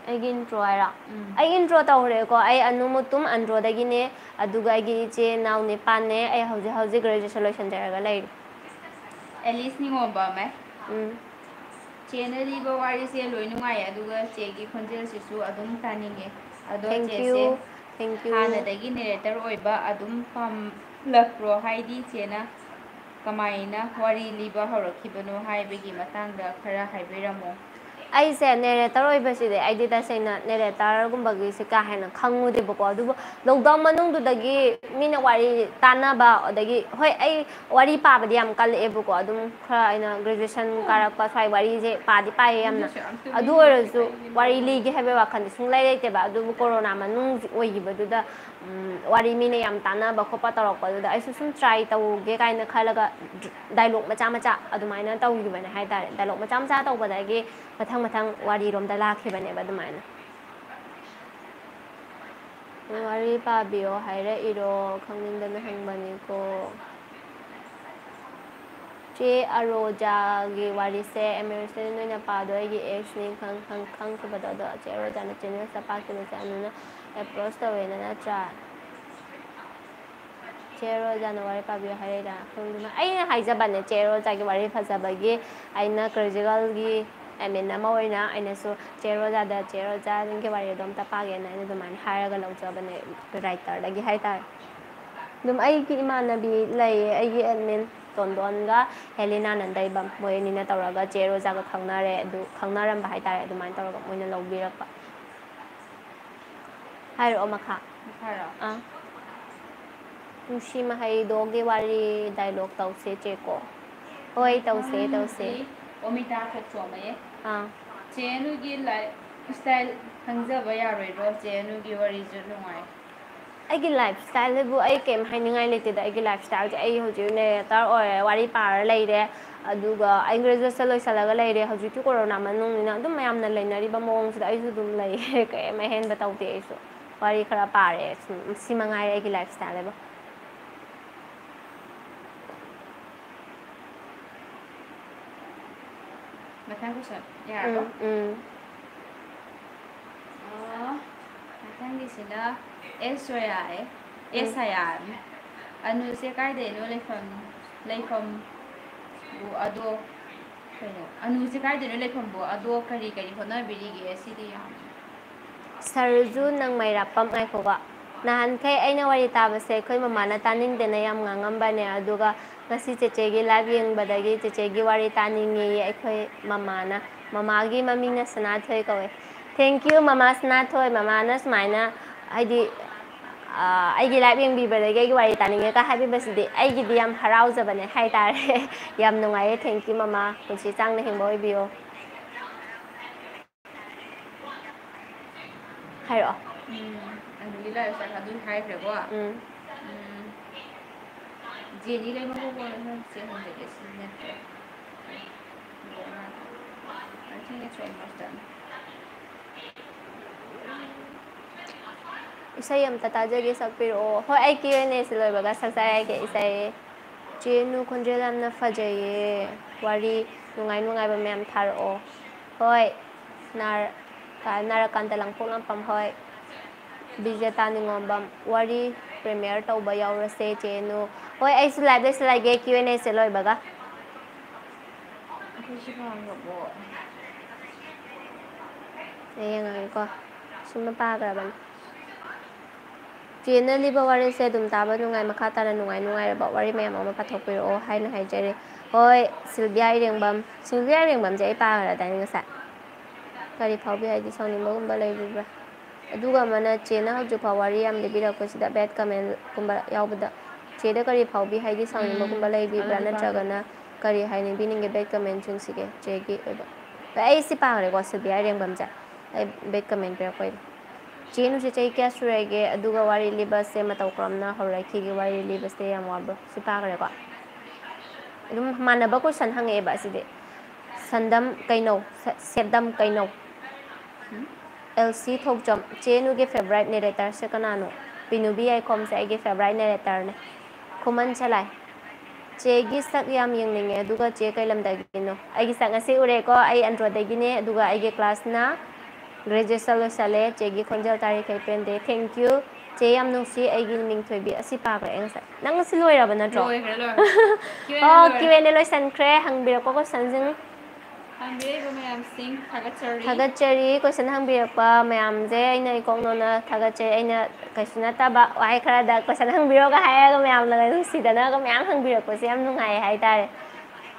ꯑꯩꯒꯤ intro ꯍꯥꯏꯔꯣ? ꯎꯝ꯫ ꯑꯩꯒꯤ intro ꯇꯧꯈ꯭ꯔꯦꯀꯣ꯫ ꯑꯩ ꯑꯅꯨ ꯃꯨꯇꯨꯝ, ꯑꯟꯗ꯭ꯔꯣꯗꯒꯤꯅꯦ꯫ ꯑꯗꯨꯒ ꯑꯩꯒꯤ ꯏꯆꯦ ꯏꯅꯥꯎ ꯅꯤꯄꯥꯟꯅꯦ꯫ ꯑꯩ ꯍꯧꯖꯤꯛ ꯍꯧꯖꯤꯛ graduation ꯂꯣꯏꯁꯤꯟꯖꯔꯒ ꯂꯩꯔꯤ꯫ ꯑꯦꯂꯤꯁ ꯅꯤꯉꯣꯝꯕꯝ ꯍꯥꯏ꯫ ꯎꯝ꯫ ꯆꯦꯅ ꯂꯤꯕ ꯋꯥꯔꯤꯁꯦ ꯂꯣꯏ ꯅꯨꯡꯉꯥꯏ, ꯑꯗꯨꯒ ꯆꯦꯒꯤ ꯈꯣꯟꯖꯦꯜꯁꯤꯁꯨ ꯑꯗꯨꯝ ꯇꯥꯅꯤꯡꯉꯦ꯫ ꯑꯗꯣ thank ꯆꯦꯁꯦ you, thank you꯫ ꯍꯥꯟꯅꯗꯒꯤ narrator ꯑꯣꯏꯕ ꯑꯗꯨꯝ ꯄꯥꯝꯂꯛꯄ꯭ꯔꯣ? ꯍꯥꯏꯗꯤ ꯆꯦꯅ ꯀꯃꯥꯏꯅ ꯋꯥꯔꯤ ꯂꯤꯕ ꯍꯧꯔꯛꯈꯤꯕꯅꯣ ꯍꯥꯏꯕꯒꯤ ꯃꯇꯥꯡꯗ ꯈꯔ ꯍꯥꯏꯕꯤꯔꯝꯃꯣ꯫ ꯑꯩꯁꯦ narrator ꯑꯣꯏꯕꯁꯤꯗꯤ ꯑꯩꯗꯤ ꯇꯁꯦꯡꯅ narratorꯒꯨꯝꯕꯒꯤꯁꯦ ꯀꯥ ꯍꯦꯟꯅ ꯈꯪꯉꯨꯗꯦꯕꯀꯣ, ꯑꯗꯨꯕꯨ lockdown ꯃꯅꯨꯡꯗꯨꯗꯒꯤ ꯃꯤꯅ ꯋꯥꯔꯤ ꯇꯥꯟꯅꯕ, ꯑꯗꯒꯤ ꯍꯣꯏ, ꯑꯩ ꯋꯥꯔꯤ ꯄꯥꯕꯗꯤ ꯌꯥꯝ ꯀꯜꯂꯛꯑꯦꯕꯀꯣ꯫ ꯑꯗꯨꯝ ꯈꯔ ꯑꯩꯅ graduation ꯀꯥꯔꯛꯄ ꯁ꯭ꯋꯥꯏ ꯋꯥꯔꯤꯁꯦ ꯄꯥꯗꯤ ꯄꯥꯏꯌꯦ ꯌꯥꯝꯅ꯫ ꯑꯗꯨ ꯑꯣꯏꯔꯁꯨ ꯋꯥꯔꯤ ꯂꯤꯒꯦ ꯍꯥꯏꯕꯒꯤ ꯋꯥꯈꯜꯗꯤ ꯁꯨꯡꯂꯩ ꯂꯩꯇꯦꯕ꯫ ꯑꯗꯨꯕꯨ ꯀꯣꯔꯣꯅꯥ ꯃꯅꯨꯡ ꯑꯣꯏꯈꯤꯕꯗꯨꯗ, ꯎꯝ, ꯋꯥꯔꯤ ꯃꯤꯅ ꯌꯥꯝ ꯇꯥꯟꯅꯕ ꯈꯣꯠꯄ ꯇꯧꯔꯛꯄꯗꯨꯗ ꯑꯩꯁꯨ ꯁꯨꯝ try ꯇꯧꯒꯦ ꯀꯥꯏꯅ ꯈꯜꯂꯒ dialogue ꯃꯆꯥ ꯃꯆꯥ ꯑꯗꯨꯃꯥꯏꯅ ꯇꯧꯈꯤꯕꯅꯦ ꯍꯥꯏꯇꯥꯔꯦ꯫ Dialogue ꯃꯆꯥ ꯃꯆꯥ ꯇꯧꯕꯗꯒꯤ ꯃꯊꯪ ꯃꯊꯪ ꯋꯥꯔꯤꯔꯣꯝꯗ ꯂꯥꯛꯈꯤꯕꯅꯦꯕ ꯑꯗꯨꯃꯥꯏꯅ꯫ ꯋꯥꯔꯤ ꯄꯥꯕꯤꯌꯣ ꯍꯥꯏꯔꯛꯏꯔꯣ? ꯈꯪꯅꯤꯡꯗꯅ ꯍꯪꯕꯅꯤꯀꯣ꯫ ꯆꯦ ꯑꯔꯣꯖꯥꯒꯤ ꯋꯥꯔꯤꯁꯦ ꯑꯦꯝ ꯑꯦꯁ ꯅꯣꯏꯅ ꯄꯥꯗꯣ ꯑꯩꯒꯤ ꯑꯦꯛꯁꯅꯤ ꯈꯪ ꯈꯪ ꯈꯪꯈꯤꯕꯗꯣ, ꯑꯗꯣ ꯆꯦ ꯑꯔꯣꯖꯥꯅ ꯆꯦꯅꯦꯜꯁꯇ ꯄꯥꯛꯈꯤꯕꯁꯦ ꯑꯅꯨꯅ ꯑꯦꯄ꯭ꯔꯣꯁ ꯇꯧꯋꯦꯅ ꯅꯠꯇ꯭ꯔꯥ? ꯆꯦ ꯔꯣꯖꯥꯅ ꯋꯥꯔꯤ ꯄꯥꯕꯤꯌꯨ ꯍꯥꯏꯔꯛꯏꯔꯥ? ꯈꯪꯗꯦ꯫ ꯑꯩꯅ ꯍꯥꯏꯖꯕꯅꯦ, ꯆꯦ ꯔꯣꯖꯥꯒꯤ ꯋꯥꯔꯤ ꯐꯖꯕꯒꯤ ꯑꯩꯅ ꯀ꯭ꯔꯤꯖꯤꯀꯦꯜꯒꯤ ꯑꯦꯗꯃꯤꯟ ꯑꯃ ꯑꯣꯏꯅ ꯑꯩꯅꯁꯨ ꯆꯦ ꯔꯣꯖꯥꯗ, "ꯆꯦ ꯔꯣꯖꯥ, ꯅꯪꯒꯤ ꯋꯥꯔꯤ ꯑꯗꯨꯝꯇ ꯄꯥꯒꯦꯅ" ꯑꯩꯅ ꯑꯗꯨꯃꯥꯏꯅ ꯍꯥꯏꯔꯒ ꯂꯧꯖꯕꯅꯦ, ꯔꯥꯏꯇꯔꯗꯒꯤ ꯍꯥꯏꯇꯥꯔꯦ꯫ ꯑꯗꯨꯝ ꯑꯩꯒꯤ ꯏꯃꯥꯟꯅꯕꯤ ꯂꯩꯌꯦ, ꯑꯩꯒꯤ ꯑꯦꯗꯃꯤꯟ ꯇꯣꯟꯗꯣꯟꯒ ꯍꯦꯂꯤꯅꯥ ꯅꯟꯗꯩꯕꯝ, ꯃꯣꯏ ꯑꯅꯤꯅ ꯇꯧꯔꯒ ꯆꯦ ꯔꯣꯖꯥꯒ ꯈꯪꯅꯔꯦ, ꯑꯗꯨ ꯈꯪꯅꯔꯝꯕ ꯍꯥꯏꯇꯥꯔꯦ, ꯑꯗꯨꯃꯥꯏꯅ ꯇꯧꯔꯒ ꯃꯣꯏꯅ ꯂꯧꯕꯤꯔꯛꯄ꯫ ꯍꯥꯏꯔꯛꯑꯣ ꯃꯈꯥ꯫ ꯃꯈꯥꯔꯣ? ꯑꯥ꯫ ꯅꯨꯡꯁꯤ ꯃꯍꯩꯗꯣꯒꯤ ꯋꯥꯔꯤ ꯗꯥꯏꯂꯣꯛ ꯇꯧꯁꯦ ꯆꯦꯀꯣ꯫ ꯍꯣꯏ, ꯇꯧꯁꯦ, ꯇꯧꯁꯦ꯫ ꯃꯊꯪꯗꯤ ꯑꯣꯃꯤꯇꯥ ꯈꯣꯛꯆꯣꯝ ꯑꯌꯦ꯫ ꯑꯥ꯫ ꯆꯦ ꯑꯅꯨꯒꯤ ꯂꯥꯏꯐ ꯁ꯭ꯇꯥꯏꯜ ꯈꯪꯖꯕ ꯌꯥꯔꯣꯏꯗ꯭ꯔꯣ? ꯆꯦ ꯑꯅꯨꯒꯤ ꯋꯥꯔꯤꯁꯨ ꯅꯨꯡꯉꯥꯏ꯫ ꯑꯩꯒꯤ ꯂꯥꯏꯐ ꯁ꯭ꯇꯥꯏꯜ ꯍꯥꯏꯕꯨ ꯑꯩ ꯀꯩꯝ ꯍꯥꯏꯅꯤꯡꯉꯥꯏ ꯂꯩꯇꯦꯗ꯫ ꯑꯩꯒꯤ ꯂꯥꯏꯐ ꯁ꯭ꯇꯥꯏꯜꯁꯦ, ꯑꯩ ꯍꯧꯖꯤꯛ ꯅꯦꯔꯦꯇꯔ ꯑꯣꯏꯔꯦ, ꯋꯥꯔꯤ ꯄꯥꯔ ꯂꯩꯔꯦ, ꯑꯗꯨꯒ ꯑꯩ ꯒ꯭ꯔꯦꯖꯨꯑꯦꯁꯟ ꯂꯣꯏꯁꯤꯜꯂꯒ ꯂꯩꯔꯦ꯫ ꯍꯧꯖꯤꯛꯇꯤ ꯀꯣꯔꯣꯅꯥ ꯃꯅꯨꯡꯅꯤꯅ ꯑꯗꯨꯝ ꯃꯌꯥꯝꯅ ꯂꯩꯅꯔꯤꯕ ꯃꯑꯣꯡꯁꯤꯗ ꯑꯩꯁꯨ ꯑꯗꯨꯝ ꯂꯩꯌꯦ꯫ ꯀꯩꯝ ꯑꯍꯦꯟꯕ ꯇꯧꯗꯦ ꯑꯩꯁꯨ꯫ ꯋꯥꯔꯤ ꯈꯔ ꯄꯥꯔꯦ, ꯁꯨꯝ ꯁꯤ ꯃꯉꯥꯏꯔꯦ ꯑꯩꯒꯤ ꯂꯥꯏꯐ ꯁ꯭ꯇꯥꯏꯜ ꯍꯥꯏꯕꯨ꯫ ꯃꯊꯪ ꯀꯣꯏꯁꯟ ꯌꯥꯔꯕꯣ? ꯎꯝ, ꯎꯝ꯫ ꯑꯥ, ꯃꯊꯪꯒꯤꯁꯤꯅ ꯑꯦꯁ ꯁꯣꯌꯥ ꯑꯦ, ꯑꯦꯁ ꯎꯝ꯫ ꯁꯌꯥ꯫ ꯑꯅꯨꯁꯦ ꯀꯥꯏꯗꯩꯅꯣ ꯂꯩꯐꯝ, ꯂꯩꯐꯝꯕꯨ ꯑꯗꯣ, ꯀꯩꯅꯣ? ꯑꯅꯨꯁꯦ ꯀꯥꯏꯗꯩꯅꯣ ꯂꯩꯐꯝꯕꯨ ꯑꯗꯣ ꯀꯔꯤ ꯀꯔꯤ ꯍꯣꯠꯅꯕꯤꯔꯤꯒꯦ? ꯁꯤꯗꯤ ꯌꯥꯝ ꯁꯔꯖꯨ ꯅꯪ ꯃꯩꯔꯥꯞꯄꯝ ꯉꯥꯏꯈꯣꯀꯣ꯫ ꯅꯍꯥꯟꯈꯩ ꯑꯩꯅ ꯋꯥꯔꯤ ꯇꯥꯕꯁꯦ ꯑꯩꯈꯣꯏ ꯃꯃꯥꯅ ꯇꯥꯅꯤꯡꯗꯦꯅ ꯌꯥꯝ ꯉꯥꯡꯉꯝꯕꯅꯦ, ꯑꯗꯨꯒ ꯉꯁꯤ ꯆꯦꯆꯦꯒꯤ ꯂꯥꯏꯚ ꯌꯦꯡꯕꯗꯒꯤ ꯆꯦꯆꯦꯒꯤ ꯋꯥꯔꯤ ꯇꯥꯅꯤꯡꯉꯦꯌꯦ ꯑꯩꯈꯣꯏ ꯃꯃꯥꯅ꯫ ꯃꯃꯥꯒꯤ ꯃꯃꯤꯡꯅ ꯁꯅꯥꯊꯣꯏ ꯀꯧꯋꯦ꯫ Thank you ꯃꯃꯥ ꯁꯅꯥꯊꯣꯏ, ꯃꯃꯥꯅ ꯁꯨꯃꯥꯏꯅ ꯍꯥꯏꯗꯤ, ꯑ, ꯑꯩꯒꯤ ꯂꯥꯏꯚ ꯌꯦꯡꯕꯤꯕꯗꯒꯤ ꯑꯩꯒꯤ ꯋꯥꯔꯤ ꯇꯥꯅꯤꯡꯉꯦꯒ ꯍꯥꯏꯕꯤꯕꯁꯤꯗꯤ ꯑꯩꯒꯤꯗꯤ ꯌꯥꯝ ꯍꯔꯥꯎꯖꯕꯅꯦ ꯍꯥꯏꯇꯥꯔꯦ꯫ ꯌꯥꯝ ꯅꯨꯡꯉꯥꯏꯌꯦ, thank you ꯃꯃꯥ, ꯄꯨꯟꯁꯤ ꯁꯥꯡꯅ ꯍꯤꯡꯕ ꯑꯣꯏꯕꯤꯌꯣ꯫ ꯍꯥꯏꯔꯛꯑꯣ꯫ ꯎꯝ, ꯑꯗꯨꯒꯤ ꯂꯥꯏꯐ ꯁ꯭ꯇꯥꯏꯜ ꯑꯗꯨ ꯍꯥꯏꯈ꯭ꯔꯦꯀꯣ꯫ ꯎꯝ꯫ ꯎꯝ꯫ ꯖꯦꯅꯤ ꯂꯩꯃ ꯍꯣꯡꯕ ꯅꯪ ꯆꯦ ꯍꯟꯖꯒꯦ ꯁꯤ ꯅꯠꯇ꯭ꯔꯣ? I think it's almost done. ꯏꯁꯩ ꯑꯝꯇ ꯇꯥꯖꯒꯦ, ꯁꯛꯄꯤꯔꯛꯑꯣ꯫ ꯍꯣꯏ, ꯑꯩ Q and A ꯁꯤ ꯂꯣꯏꯕꯒ ꯁꯛꯆꯔꯛꯑꯒꯦ ꯏꯁꯩ꯫ ꯆꯦ ꯅꯨ ꯈꯣꯟꯖꯦꯜ ꯌꯥꯝꯅ ꯐꯖꯩꯌꯦ꯫ ꯋꯥꯔꯤ ꯅꯨꯡꯉꯥꯏ ꯅꯨꯡꯉꯥꯏꯕ ꯃꯌꯥꯝ ꯊꯥꯔꯛꯑꯣ꯫ ꯍꯣꯏ꯫ ꯅꯥꯔ-, ꯀ-, ꯅꯥꯔꯀꯥꯟꯗ ꯂꯪꯄꯣꯛ ꯂꯪꯄꯝ, ꯍꯣꯏ꯫ ꯕꯤꯖꯦꯇꯥ ꯅꯤꯉꯣꯝꯕꯝ, ꯋꯥꯔꯤ premiere ꯇꯧꯕ ꯌꯥꯎꯔꯁꯦ ꯆꯦ ꯅꯨ꯫ ꯍꯣꯏ, ꯑꯩꯁꯨ live ꯂꯣꯏꯁꯤꯜꯂꯒꯦ, Q and A ꯁꯦ ꯂꯣꯏꯕꯒ꯫ ꯑꯩꯈꯣꯏ ꯁꯤ ꯄꯥꯡꯉꯕꯣ? ꯑꯩ ꯌꯦꯡꯉꯒꯦꯀꯣ꯫ ꯁꯨꯝꯕ ꯄꯥꯈ꯭ꯔꯕꯅꯤ꯫ ꯆꯦꯅ ꯂꯤꯕ ꯋꯥꯔꯤꯁꯦ ꯑꯗꯨꯝ ꯇꯥꯕ ꯅꯨꯡꯉꯥꯏ꯫ ꯃꯈꯥ ꯇꯥꯅ ꯅꯨꯡꯉꯥꯏ ꯅꯨꯡꯉꯥꯏꯔꯕ ꯋꯥꯔꯤ ꯃꯌꯥꯝ ꯑꯃ ꯄꯥꯊꯣꯛꯄꯤꯔꯛꯑꯣ ꯍꯥꯏꯅ ꯍꯥꯏꯖꯔꯤ꯫ ꯍꯣꯏ, ꯁꯤꯜꯚꯤꯌꯥ ꯏꯔꯦꯡꯕꯝ꯫ ꯁꯤꯜꯚꯤꯌꯥ ꯏꯔꯦꯡꯕꯝꯁꯦ ꯑꯩ ꯄꯥꯈ꯭ꯔꯗꯥꯏꯅꯦ ꯉꯁꯥꯏ? ꯀꯔꯤ ꯐꯥꯎꯕꯤ ꯍꯥꯏꯗꯤ ꯁꯥꯎꯅꯤꯡꯕꯒꯨꯝꯕ ꯂꯩꯕꯤꯕ꯭ꯔꯥ? ꯑꯗꯨꯒ ꯑꯃꯅ, ꯆꯦꯅ ꯍꯧꯖꯤꯛꯐꯥꯎ ꯋꯥꯔꯤ ꯌꯥꯝ ꯂꯤꯕꯤꯔꯛꯄꯁꯤꯗ bad comment ꯀꯨꯝꯕ ꯌꯥꯎꯕꯗ ꯆꯦꯗ ꯀꯔꯤ ꯐꯥꯎꯕꯤ ꯍꯥꯏꯗꯤ ꯁꯥꯎꯅꯤꯡꯕꯒꯨꯝꯕ ꯎꯝ, ꯂꯩꯕꯤꯕ꯭ꯔꯥ? ꯑꯗꯨꯗꯤ ꯅꯠꯇ꯭ꯔꯒꯅ ꯀꯔꯤ ꯍꯥꯏꯅꯤꯡꯕꯤꯅꯤꯡꯒꯦ bad comment ꯁꯤꯡꯁꯤꯒꯤ ꯆꯦꯒꯤ ꯑꯣꯏꯕ? ꯑꯩ ꯁꯤ ꯄꯥꯈ꯭ꯔꯦꯀꯣ, ꯁꯤꯜꯚꯤꯌꯥ ꯏꯔꯦꯡꯕꯝꯁꯦ꯫ ꯑꯩ bad comment ꯄꯤꯔꯛꯄꯩꯗꯣ꯫ ꯆꯦ ꯅꯨꯁꯤ ꯆꯍꯤ ꯀꯌꯥ ꯁꯨꯔꯒꯦ? ꯑꯗꯨꯒ ꯋꯥꯔꯤ ꯂꯤꯕꯁꯦ ꯃꯇꯧ ꯀꯔꯝꯅ ꯍꯧꯔꯛꯈꯤꯒꯦ? ꯋꯥꯔꯤ ꯂꯤꯕꯁꯦ ꯌꯥꯝ ꯋꯥꯕ꯭ꯔꯣ? ꯁꯤ ꯄꯥꯈ꯭ꯔꯦꯀꯣ꯫ ꯑꯗꯨꯝ ꯃꯥꯟꯅꯕ question ꯍꯪꯉꯛꯑꯦꯕ ꯑꯁꯤꯗꯤ꯫ ꯁꯟꯗꯝ ꯀꯩꯅꯧ, ꯁ-, ꯁꯦꯠꯗꯝ ꯀꯩꯅꯧ꯫ ꯑꯦꯜ ꯁꯤ ꯊꯣꯛꯆꯝ, ꯆꯦ ꯅꯨꯒꯤ favourite narrator ꯁꯦ ꯀꯅꯥꯅꯣ? ꯄꯤꯅꯨꯕꯤ ꯌꯥꯏꯈꯣꯝꯁꯦ ꯑꯩꯒꯤ favourite narrator ꯅꯦ꯫ ꯈꯨꯃꯟ ꯁꯂꯥꯏ, ꯆꯦꯒꯤ ꯁꯛ ꯌꯥꯝ ꯌꯦꯡꯅꯤꯡꯉꯦ, ꯑꯗꯨꯒ ꯆꯦ ꯀꯩ ꯂꯝꯗꯒꯤꯅꯣ? ꯑꯩꯒꯤ ꯁꯛ ꯉꯁꯤ ꯎꯔꯦꯀꯣ, ꯑꯩ ꯑꯟꯗ꯭ꯔꯣꯗꯒꯤꯅꯦ, ꯑꯗꯨꯒ ꯑꯩꯒꯤ class ꯅ graduation ꯂꯣꯏꯁꯜꯂꯦ, ꯆꯦꯒꯤ ꯈꯣꯟꯖꯦꯜ ꯇꯥꯔꯤꯈꯩ ꯄꯦꯟꯗꯦ, thank you꯫ ꯆꯦ ꯌꯥꯝ ꯅꯨꯡꯁꯤ, ꯑꯩꯒꯤ ꯃꯤꯡ ꯊꯣꯏꯕꯤ꯫ ꯑꯁꯤ ꯄꯥꯈ꯭ꯔꯦ ꯑꯩ ꯉꯁꯥꯏ꯫ ꯅꯪ ꯉꯁꯤ ꯂꯣꯏꯔꯕ ꯅꯠꯇ꯭ꯔꯣ? ꯂꯣꯏꯈ꯭ꯔꯦ, ꯂꯣꯏꯈ꯭ꯔꯦ꯫ Q and A ꯑꯣ, ꯂꯣꯏꯔꯦ꯫ Q and A ꯂꯣꯏꯁꯟꯈ꯭ꯔꯦ꯫ ꯍꯪꯕꯤꯔꯛꯄ question ꯁꯤꯡ꯫ ꯍꯪꯕꯤꯔꯛꯏꯕ ꯃꯌꯥꯝꯁꯤꯡ ꯊꯥꯒꯠꯆꯔꯤ꯫ ꯊꯥꯒꯠꯆꯔꯤ꯫ Question ꯍꯪꯕꯤꯔꯛꯄ ꯃꯌꯥꯝꯁꯦ ꯑꯩꯅ ꯏꯀꯣꯛ ꯅꯣꯟꯅ ꯊꯥꯒꯠꯆꯔꯤ꯫ ꯑꯩꯅ ꯀꯩꯁꯨ ꯅꯠꯇꯕ ꯋꯥꯍꯩ ꯈꯔꯗ question ꯍꯪꯕꯤꯔꯛꯑꯣꯒ ꯍꯥꯏꯔꯒ ꯃꯌꯥꯝꯅꯒ ꯅꯨꯡꯁꯤꯗꯅꯒ ꯃꯌꯥꯝ ꯍꯪꯕꯤꯔꯛꯄꯁꯦ ꯌꯥꯝ ꯅꯨꯡꯉꯥꯏ ꯍꯥꯏꯇꯥꯔꯦ꯫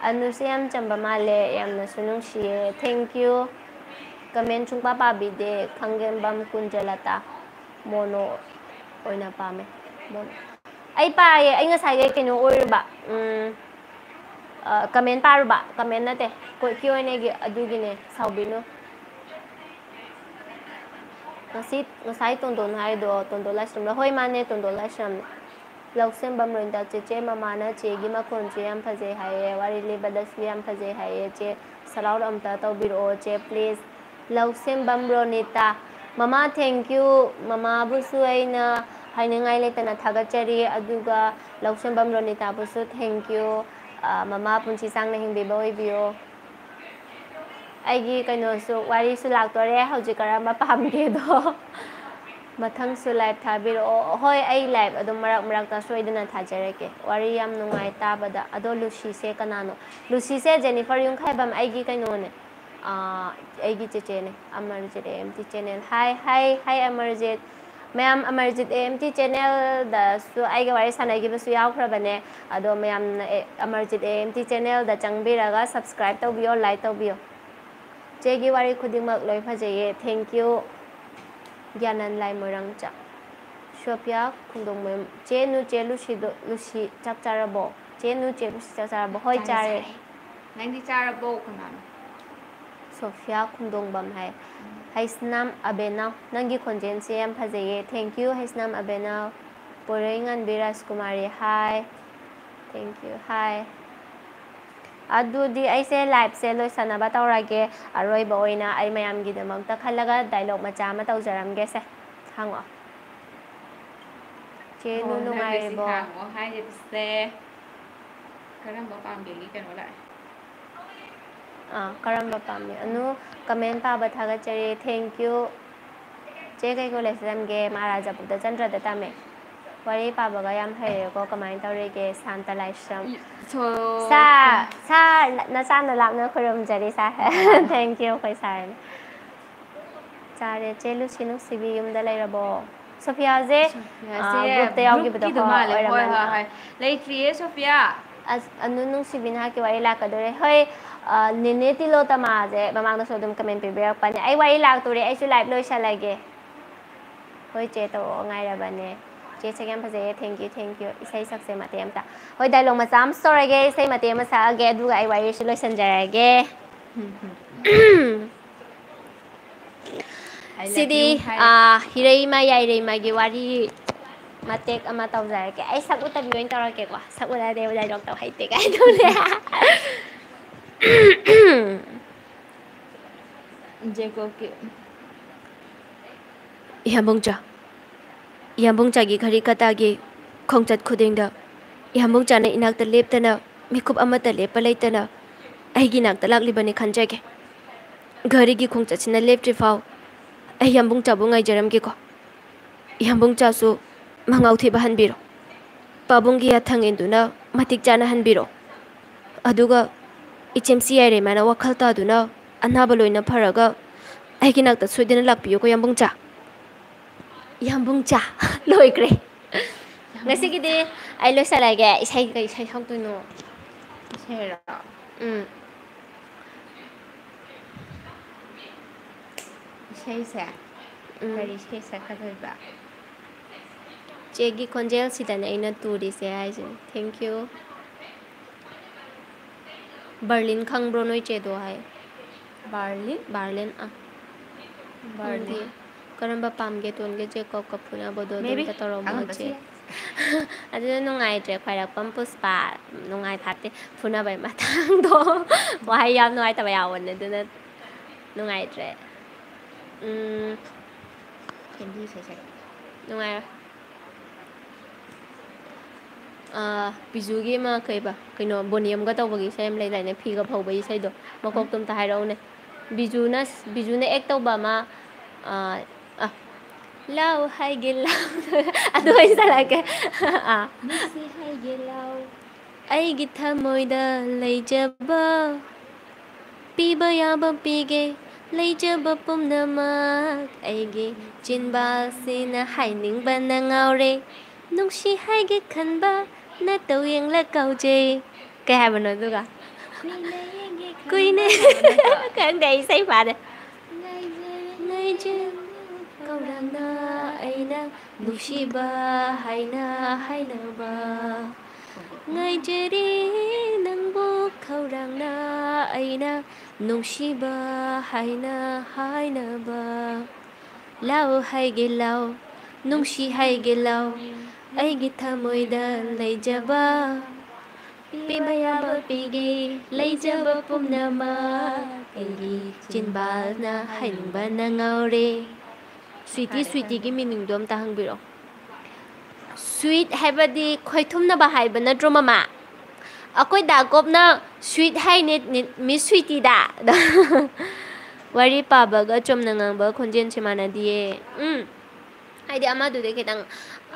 ꯑꯅꯨꯁꯦ ꯌꯥꯝ ꯆꯝꯕ ꯃꯥꯜꯂꯦ, ꯌꯥꯝꯅꯁꯨ ꯅꯨꯡꯁꯤꯌꯦ꯫ Thank you꯫ Comment ꯁꯨꯡꯄꯥ ꯄꯥꯕꯤꯗꯦ꯫ ꯈꯪꯒꯦꯝꯕꯝ ꯀꯨꯟꯖꯂꯇꯥ꯫ Mono ꯑꯣꯏꯅ ꯄꯥꯝꯃꯦ꯫ Mono꯫ ꯑꯩ ꯄꯥꯏꯌꯦ, ꯑꯩ ꯉꯁꯥꯏꯒꯩ ꯀꯩꯅꯣ ꯑꯣꯏꯔꯨꯕ, ꯎꯝ, ꯑ, comment ꯄꯥꯔꯨꯕ, comment ꯅꯠꯇꯦ, ꯀꯣ-, Q and A ꯒꯤ ꯑꯗꯨꯒꯤꯅꯦ, ꯁꯥꯎꯕꯤꯅꯨ꯫ ꯉꯁꯤ, ꯉꯁꯥꯏ ꯇꯣꯟꯗꯣꯟ ꯍꯥꯏꯗꯣ, ꯇꯣꯟꯗꯣꯟ ꯂꯥꯏꯁ꯭ꯔꯝꯂ? ꯍꯣꯏ, ꯃꯥꯅꯦ, ꯇꯣꯟꯗꯣꯟ ꯂꯥꯏꯁ꯭ꯔꯝꯅꯦ꯫ ꯂꯧꯁꯦꯝꯕꯝ ꯔꯣꯅꯤꯇꯥ, ꯆꯦꯆꯦ, ꯃꯃꯥꯅ ꯆꯦꯒꯤ ꯃꯈꯣꯟꯁꯦ ꯌꯥꯝ ꯐꯖꯩ ꯍꯥꯏꯌꯦ, ꯋꯥꯔꯤ ꯂꯤꯕꯗꯁꯨ ꯌꯥꯝ ꯐꯖꯩ ꯍꯥꯏꯌꯦ, ꯆꯦ, shout out ꯑꯝꯇ ꯇꯧꯕꯤꯔꯛꯑꯣ, ꯆꯦ, please꯫ ꯂꯧꯁꯦꯝꯕꯝ ꯔꯣꯅꯤꯇꯥ, ꯃꯃꯥ, thank you꯫ ꯃꯃꯥꯕꯨꯁꯨ ꯑꯩꯅ ꯍꯥꯏꯅꯤꯡꯉꯥꯏ ꯂꯩꯇꯅ ꯊꯥꯒꯠꯆꯔꯤ꯫ ꯑꯗꯨꯒ ꯂꯧꯁꯤꯟꯐꯝ ꯔꯣꯅꯤꯇꯥꯕꯨꯁꯨ thank you꯫ ꯑ, ꯃꯃꯥ ꯄꯨꯟꯁꯤ ꯁꯥꯡꯅ ꯍꯤꯡꯕꯤꯕ ꯑꯣꯏꯕꯤꯌꯣ꯫ ꯑꯩꯒꯤ ꯀꯩꯅꯣꯁꯨ, ꯋꯥꯔꯤꯁꯨ ꯂꯥꯛꯇꯣꯔꯦ꯫ ꯍꯧꯖꯤꯛ ꯀꯔꯝꯕ ꯄꯥꯝꯒꯦꯗꯣ꯫ ꯃꯊꯪꯁꯨ live ꯊꯥꯕꯤꯔꯛꯑꯣ꯫ ꯍꯣꯏ, ꯑꯩ live ꯑꯗꯨꯝ ꯃꯔꯛ ꯃꯔꯛꯇ ꯁꯣꯏꯗꯅ ꯊꯥꯖꯔꯛꯀꯦ꯫ ꯋꯥꯔꯤ ꯌꯥꯝ ꯅꯨꯡꯉꯥꯏ ꯇꯥꯕꯗ꯫ ꯑꯗꯣ ꯂꯨꯁꯤꯁꯦ ꯀꯅꯥꯅꯣ? ꯂꯨꯁꯤꯁꯦ ꯖꯦꯅꯤꯐꯔ ꯌꯨꯝꯈꯥꯏꯕꯝ, ꯑꯩꯒꯤ ꯀꯩꯅꯣꯅꯦ꯫ ꯑꯥ, ꯑꯩꯒꯤ ꯆꯦꯆꯦꯅꯦ, Amarjeet A M T channel꯫ Hi, hi, hi, Amarjeet. ꯃꯌꯥꯝ, ꯑꯃꯔꯖꯤꯠ A M T channelꯗꯁꯨ ꯑꯩꯒ ꯋꯥꯔꯤ ꯁꯥꯟꯅꯈꯤꯕꯁꯨ ꯌꯥꯎꯈ꯭ꯔꯕꯅꯦ꯫ ꯑꯗꯣ ꯃꯌꯥꯝꯅ, ꯑꯦ, ꯑꯃꯔꯖꯤꯠ A M T channelꯗ ꯆꯪꯕꯤꯔꯒ subscribe ꯇꯧꯕꯤꯌꯣ, like ꯇꯧꯕꯤꯌꯣ꯫ ꯆꯦꯒꯤ ꯋꯥꯔꯤ ꯈꯨꯗꯤꯡꯃꯛ ꯂꯣꯏ ꯐꯖꯩꯌꯦ꯫ Thank you꯫ ꯒ꯭ꯌꯥꯅꯟ ꯂꯥꯏ ꯃꯣꯏꯔꯥꯡꯆꯥ꯫ ꯁꯣꯐꯤꯌꯥ ꯈꯨꯟꯗꯣꯡꯕꯝ꯫ ꯆꯦ ꯅꯨ, ꯆꯦ ꯂꯨꯁꯤꯗꯣ, ꯂꯨꯁꯤ ꯆꯥꯛ ꯆꯥꯔꯕꯣ? ꯆꯦ ꯅꯨ, ꯆꯦ ꯂꯨꯁꯤ ꯆꯥꯛ ꯆꯥꯔꯕꯣ? ꯍꯣꯏ, ꯆꯥꯔꯦ, ꯆꯥꯔꯦ꯫ ꯆꯥꯔꯦ꯫ ꯅꯪꯗꯤ ꯆꯥꯔꯕꯣ? ꯀꯅꯥꯅꯣ? ꯁꯣꯐꯤꯌꯥ ꯈꯨꯟꯗꯣꯡꯕꯝ ꯍꯥꯏ꯫ ꯎꯝ꯫ ꯍꯩꯁꯅꯥꯝ ꯑꯕꯦꯅꯥꯎ, ꯅꯪꯒꯤ ꯈꯣꯟꯖꯦꯜꯁꯦ ꯌꯥꯝ ꯐꯖꯩꯌꯦ꯫ Thank you, Heisnam ꯑꯕꯦꯅꯥꯎ꯫ ꯄꯣꯏꯔꯩꯉꯥꯟꯕꯤ ꯔꯥꯖꯀꯨꯃꯥꯔꯤ, hi꯫ Thank you, hi꯫ ꯑꯗꯨꯗꯤ ꯑꯩꯁꯦ liveꯁꯦ ꯂꯣꯏꯁꯟꯅꯕ ꯇꯧꯔꯒꯦ꯫ ꯑꯔꯣꯏꯕ ꯑꯣꯏꯅ ꯑꯩ ꯃꯌꯥꯝꯒꯤꯗꯃꯛꯇ ꯈꯜꯂꯒ dialogue ꯃꯆꯥ ꯑꯃ ꯇꯧꯖꯔꯝꯒꯦꯁꯦ꯫ ꯍꯪꯉꯣ꯫ ꯆꯦ ꯅꯨ, ꯑꯣ, ꯅꯪꯒꯤꯁꯤ ꯅꯨꯡꯉꯥꯏꯔꯤꯕꯣ? ꯍꯥꯡꯉꯣ ꯍꯥꯏꯔꯤꯕꯁꯦ ꯀꯔꯝꯕ ꯄꯥꯝꯒꯦꯒꯤ ꯀꯩꯅꯣ ꯂꯥꯛꯑꯦ꯫ ꯑꯥ, ꯀꯔꯝꯕ ꯄꯥꯝꯃꯤ? ꯑꯅꯨ, comment ꯄꯥꯕ ꯊꯥꯒꯠꯆꯔꯤ꯫ Thank you꯫ ꯆꯦ ꯀꯩ college ꯇꯝꯒꯦ? ꯃꯍꯥꯔꯥꯖꯥꯄꯨꯔꯗ ꯆꯟꯗ꯭ꯔꯗ ꯇꯝꯃꯦ꯫ ꯋꯥꯔꯤ ꯄꯥꯕꯒ ꯌꯥꯝ ꯍꯩꯔꯦꯀꯣ꯫ ꯀꯃꯥꯏꯅ ꯇꯧꯔꯤꯒꯦ? ꯁꯥꯟꯇ ꯂꯥꯏꯁ꯭ꯔꯝ꯫ ꯏ, so, sir, ꯀ- sir, ꯅ-, ꯅꯆꯥꯅ ꯂꯥꯞꯅ ꯈꯨꯔꯨꯝꯖꯔꯤ, sir꯫ ꯑꯥ꯫ Thank you, ꯑꯩꯈꯣꯏ sirꯅ꯫ ꯆꯥꯔꯦ꯫ ꯆꯦ ꯂꯨꯁꯤ ꯅꯨꯡꯁꯤꯕꯤ ꯌꯨꯝꯗ ꯂꯩꯔꯕꯣ? ꯁꯣꯐꯤꯌꯥꯁꯦ, ꯁꯣꯐꯤꯌꯥꯁꯦ ꯑꯥ, groupꯇ ꯌꯥꯎꯈꯤꯕꯗꯣ groupꯀꯤꯗꯣ ꯃꯥꯜꯂꯦ꯫ ꯍꯣꯏ, ꯑꯣꯏꯔꯝꯃꯅꯤ꯫ ꯍꯣꯏ, ꯑꯥ꯫ ꯍꯣꯏ꯫ ꯂꯩꯇ꯭ꯔꯤꯌꯦ, ꯁꯣꯐꯤꯌꯥ꯫ ꯑꯁ, ꯑꯅꯨ ꯅꯨꯡꯁꯤꯕꯤ ꯅꯍꯥꯛꯀꯤ ꯋꯥꯔꯤ ꯂꯥꯛꯀꯗꯧꯔꯦ꯫ ꯍꯣꯏ, ꯑ, ꯅꯦꯅꯦ ꯇꯤꯂꯣꯇꯃꯥꯁꯦ ꯃꯃꯥꯡꯗꯁꯨ ꯑꯗꯨꯝ comment ꯄꯤꯕꯤꯔꯛꯄꯅꯦ꯫ ꯑꯩ ꯋꯥꯔꯤ ꯂꯥꯛꯇꯣꯔꯦ, ꯑꯩꯁꯨ live ꯂꯣꯏꯁꯜꯂꯒꯦ꯫ ꯍꯣꯏ, ꯆꯦ, ꯇꯧꯔꯛꯑꯣ, ꯉꯥꯏꯔꯕꯅꯦ꯫ ꯆꯦ, ꯁꯛ ꯌꯥꯝ ꯐꯖꯩꯌꯦ, thank you, thank you꯫ ꯏꯁꯩ ꯁꯛꯁꯦ ꯃꯇꯦꯛ ꯑꯝꯇ꯫ ꯍꯣꯏ, dialogue ꯃꯆꯥ ꯑꯃ ꯇꯧꯔꯒꯦ, ꯏꯁꯩ ꯃꯇꯦꯛ ꯑꯃ ꯁꯛꯑꯒꯦ, ꯑꯗꯨꯒ ꯑꯩ ꯋꯥꯔꯤꯁꯨ ꯂꯣꯏꯁꯟꯖꯔꯒꯦ꯫ I love ꯁꯤꯗꯤ, you ꯍꯥꯏꯔꯦ꯫ ꯑꯥ, ꯍꯤꯔꯩꯃ ꯌꯥꯏꯔꯩꯃꯒꯤ ꯋꯥꯔꯤ ꯃꯇꯦꯛ ꯑꯃ ꯇꯧꯖꯔꯛꯀꯦ꯫ ꯑꯩ ꯁꯛ ꯎꯠꯇꯕꯤ ꯑꯣꯏꯅ ꯇꯧꯔꯛꯀꯦꯀꯣ꯫ ꯁꯛ ꯎꯠꯂꯗꯤ ꯑꯩꯕꯨ dialogue ꯇꯧ ꯍꯩꯇꯦ ꯀꯥꯏ ꯇꯧꯅꯦ꯫ ꯖꯦꯀꯣꯕꯀꯤ꯫ ꯏꯍꯥꯕꯣꯡꯆꯥ꯫ ꯌꯥꯝꯕꯨꯡꯆꯥꯒꯤ ꯘꯔꯤ ꯀꯇꯥꯒꯤ ꯈꯣꯡꯆꯠ ꯈꯨꯗꯤꯡꯗ ꯌꯥꯝꯕꯨꯡꯆꯥꯅ ꯏꯅꯥꯛꯇ ꯂꯦꯞꯇꯅ, ꯃꯤꯀꯨꯞ ꯑꯃꯠꯇ ꯂꯦꯞꯄ ꯂꯩꯇꯅ ꯑꯩꯒꯤ ꯏꯅꯥꯛꯇ ꯂꯥꯛꯂꯤꯕꯅꯤ ꯈꯟꯖꯒꯦ꯫ ꯘꯔꯤꯒꯤ ꯈꯣꯡꯆꯠꯁꯤꯅ ꯂꯦꯞꯇ꯭ꯔꯤ ꯐꯥꯎ ꯑꯩ ꯌꯥꯝꯕꯨꯡꯆꯥꯕꯨ ꯉꯥꯏꯖꯔꯝꯒꯦꯀꯣ꯫ ꯌꯥꯝꯕꯨꯡꯆꯥꯁꯨ ꯃꯉꯥꯎ ꯊꯤꯕ ꯍꯟꯕꯤꯔꯣ꯫ ꯄꯥꯕꯨꯡꯒꯤ ꯌꯥꯊꯪ ꯏꯟꯗꯨꯅ ꯃꯇꯤꯛ ꯆꯥꯅ ꯍꯟꯕꯤꯔꯣ꯫ ꯑꯗꯨꯒ ꯏꯆꯦꯝꯁꯤ ꯌꯥꯏꯔꯦꯝꯃꯅ ꯋꯥꯈꯜ ꯇꯥꯗꯨꯅ ꯑꯅꯥꯕ ꯂꯣꯏꯅ ꯐꯔꯒ ꯑꯩꯒꯤ ꯅꯥꯛꯇ ꯁꯣꯏꯗꯅ ꯂꯥꯛꯄꯤꯌꯨꯀꯣ, ꯌꯥꯝꯕꯨꯡꯆꯥ꯫ ꯌꯥꯝꯕꯨꯡꯆꯥ꯫ ꯂꯣꯏꯈ꯭ꯔꯦ꯫ ꯉꯁꯤꯒꯤꯗꯤ ꯑꯩ ꯂꯣꯏꯁꯤꯜꯂꯒꯦ꯫ ꯏꯁꯩ, ꯀꯩ ꯏꯁꯩ ꯁꯛꯇꯣꯏꯅꯣ? ꯏꯁꯩꯔꯣ? ꯎꯝ꯫ ꯏꯁꯩꯁꯦ? ꯎꯝ꯫ ꯀꯔꯤ ꯏꯁꯩ ꯁꯛꯀꯗꯣꯏꯕ? ꯆꯦꯒꯤ ꯈꯣꯟꯖꯦꯜꯁꯤꯗꯅꯦ ꯑꯩꯅ ꯇꯨꯔꯤꯁꯦ ꯍꯥꯏꯁꯤꯅꯦ꯫ Thank you꯫ ꯕꯔꯂꯤꯟ ꯈꯪꯕ꯭ꯔꯣ ꯅꯣꯏ ꯆꯦꯗꯣ ꯍꯥꯏ? ꯕꯥꯔꯂꯤꯟ? ꯕꯥꯔꯂꯤꯟ, ꯑꯥ꯫ ꯕꯥꯔꯂꯤꯟ꯫ ꯈꯪꯗꯦ꯫ ꯀꯔꯝꯕ ꯄꯥꯝꯒꯦ, ꯇꯣꯟꯒꯦ, ꯖꯦꯀꯣꯕꯀ ꯐꯨꯅꯕꯗꯣ ꯑꯗꯨ ꯃꯦꯕꯤ ꯑꯝꯇ ꯇꯧꯔꯝꯃꯣ, ꯈꯪꯉꯝꯕꯁꯨ ꯆꯦ꯫ ꯌꯥꯏ꯫ ꯑꯗꯨꯅ ꯅꯨꯡꯉꯥꯏꯇ꯭ꯔꯦ, ꯈ꯭ꯋꯥꯏꯔꯥꯛꯄꯝ ꯄꯨꯁꯄꯥ꯫ ꯅꯨꯡꯉꯥꯏ ꯐꯥꯠꯇꯦ꯫ ꯐꯨꯅꯕꯩ ꯃꯇꯥꯡꯗꯣ꯫ ꯋꯥꯍꯩ ꯌꯥꯝ ꯅꯨꯡꯉꯥꯏꯇꯕ ꯌꯥꯎꯕꯅꯦ, ꯑꯗꯨꯅ ꯅꯨꯡꯉꯥꯏꯇ꯭ꯔꯦ꯫ ꯎꯝ꯫ ꯍꯤꯟꯗꯤ ꯏꯁꯩ ꯁꯛꯀꯦ꯫ ꯅꯨꯡꯉꯥꯏꯔꯣꯏ꯫ ꯑꯥ, ꯕꯤꯖꯨꯒꯤ ꯑꯃ ꯀꯩꯕ, ꯀꯩꯅꯣ, ꯕꯣꯅꯤ ꯑꯃꯒ ꯇꯧꯕꯒꯤ ꯏꯁꯩ ꯑꯃ ꯂꯩꯗꯥꯏꯅꯦ, ꯐꯤꯒ ꯐꯧꯕꯒꯤ ꯏꯁꯩꯗꯣ, ꯃꯀꯣꯛꯇꯣ ꯑꯝꯇ ꯍꯥꯏꯔꯛꯎꯅꯦ꯫ ꯕꯤꯖꯨꯅ, ꯕꯤꯖꯨꯅ act ꯇꯧꯕ ꯑꯃ, ꯑꯥ, ꯑꯥ, ꯂꯥꯎ ꯍꯥꯏꯒꯦ ꯂꯥꯎ꯫ ꯑꯗꯨ ꯑꯣꯏꯅ ꯁꯛꯂꯛꯀꯦ꯫ ꯑꯥ꯫ ꯅꯨꯡꯁꯤ ꯍꯥꯏꯒꯦ ꯂꯥꯎ꯫ ꯑꯩꯒꯤ ꯊꯃꯣꯏꯗ ꯂꯩꯖꯕ ꯄꯤꯕ ꯌꯥꯕ ꯄꯤꯒꯦ, ꯂꯩꯖꯕ ꯄꯨꯝꯅꯃꯛ ꯑꯩꯒꯤ ꯆꯤꯟꯕꯥꯜꯁꯤꯅ ꯍꯥꯏꯅꯤꯡꯕꯅ ꯉꯥꯎꯔꯦ꯫ ꯅꯨꯡꯁꯤ ꯍꯥꯏꯒꯦ ꯈꯟꯕ ꯅꯇꯧ ꯌꯦꯡꯂ ꯀꯥꯎꯖꯩ꯫ ꯀꯩ ꯍꯥꯏꯕꯅꯣ ꯑꯗꯨꯒ? ꯀꯨꯏꯅ ꯌꯦꯡꯒꯦ ꯀꯨꯏꯅ ꯈꯟꯕ ꯍꯥꯏꯕ ꯅꯠꯇ꯭ꯔꯣ? ꯈꯪꯗꯦ, ꯑꯩ ꯏꯁꯩ ꯐꯥꯗꯦ꯫ ꯉꯥꯏꯖꯔꯦ ꯉꯥꯏꯖꯔꯦ ꯈꯧꯔꯥꯡꯅ ꯑꯩꯅ ꯅꯨꯡꯁꯤꯕ ꯍꯥꯏꯅ ꯍꯥꯏꯅꯕ꯫ ꯉꯥꯏꯖꯔꯤ ꯅꯪꯕꯨ ꯈꯧꯔꯥꯡꯅ ꯑꯩꯅ ꯅꯨꯡꯁꯤꯕ ꯍꯥꯏꯅ ꯍꯥꯏꯅꯕ꯫ ꯂꯥꯎ ꯍꯥꯏꯒꯦ ꯂꯥꯎ, ꯅꯨꯡꯁꯤ ꯍꯥꯏꯒꯦ ꯂꯥꯎ, ꯑꯩꯒꯤ ꯊꯃꯣꯏꯗ ꯂꯩꯖꯕ꯫ ꯄꯤꯕ ꯌꯥꯕ ꯄꯤꯒꯦ, ꯂꯩꯖꯕ ꯄꯨꯝꯅꯃꯛ ꯑꯩꯒꯤ ꯆꯤꯟꯕꯥꯜꯅ ꯍꯥꯏꯅꯤꯡꯕꯅ ꯉꯥꯎꯔꯦ꯫ ꯁ꯭ꯋꯤꯇꯤ, ꯁ꯭ꯋꯤꯇꯤꯒꯤ meaningꯗꯣ ꯑꯝꯇ ꯍꯪꯕꯤꯔꯛꯑꯣ꯫ Sweet ꯍꯥꯏꯕꯗꯤ ꯈꯣꯏꯊꯨꯝꯅꯕ ꯍꯥꯏꯕ ꯅꯠꯇ꯭ꯔꯣ, ꯃꯃꯥ? ꯑꯩꯈꯣꯏ ꯗꯥ ꯒꯣꯞꯅ sweet ꯍꯥꯏꯅꯦ, ꯅꯤ-, Miss Sweetyꯗ꯫ ꯋꯥꯔꯤ ꯄꯥꯕꯒ ꯆꯨꯝꯅ ꯉꯥꯡꯕ ꯈꯣꯟꯖꯦꯜꯁꯦ ꯃꯥꯟꯅꯗꯤꯌꯦ꯫ ꯎꯝ꯫ ꯍꯥꯏꯗꯤ ꯑꯃꯗꯨꯗꯤ ꯈꯤꯇꯪ,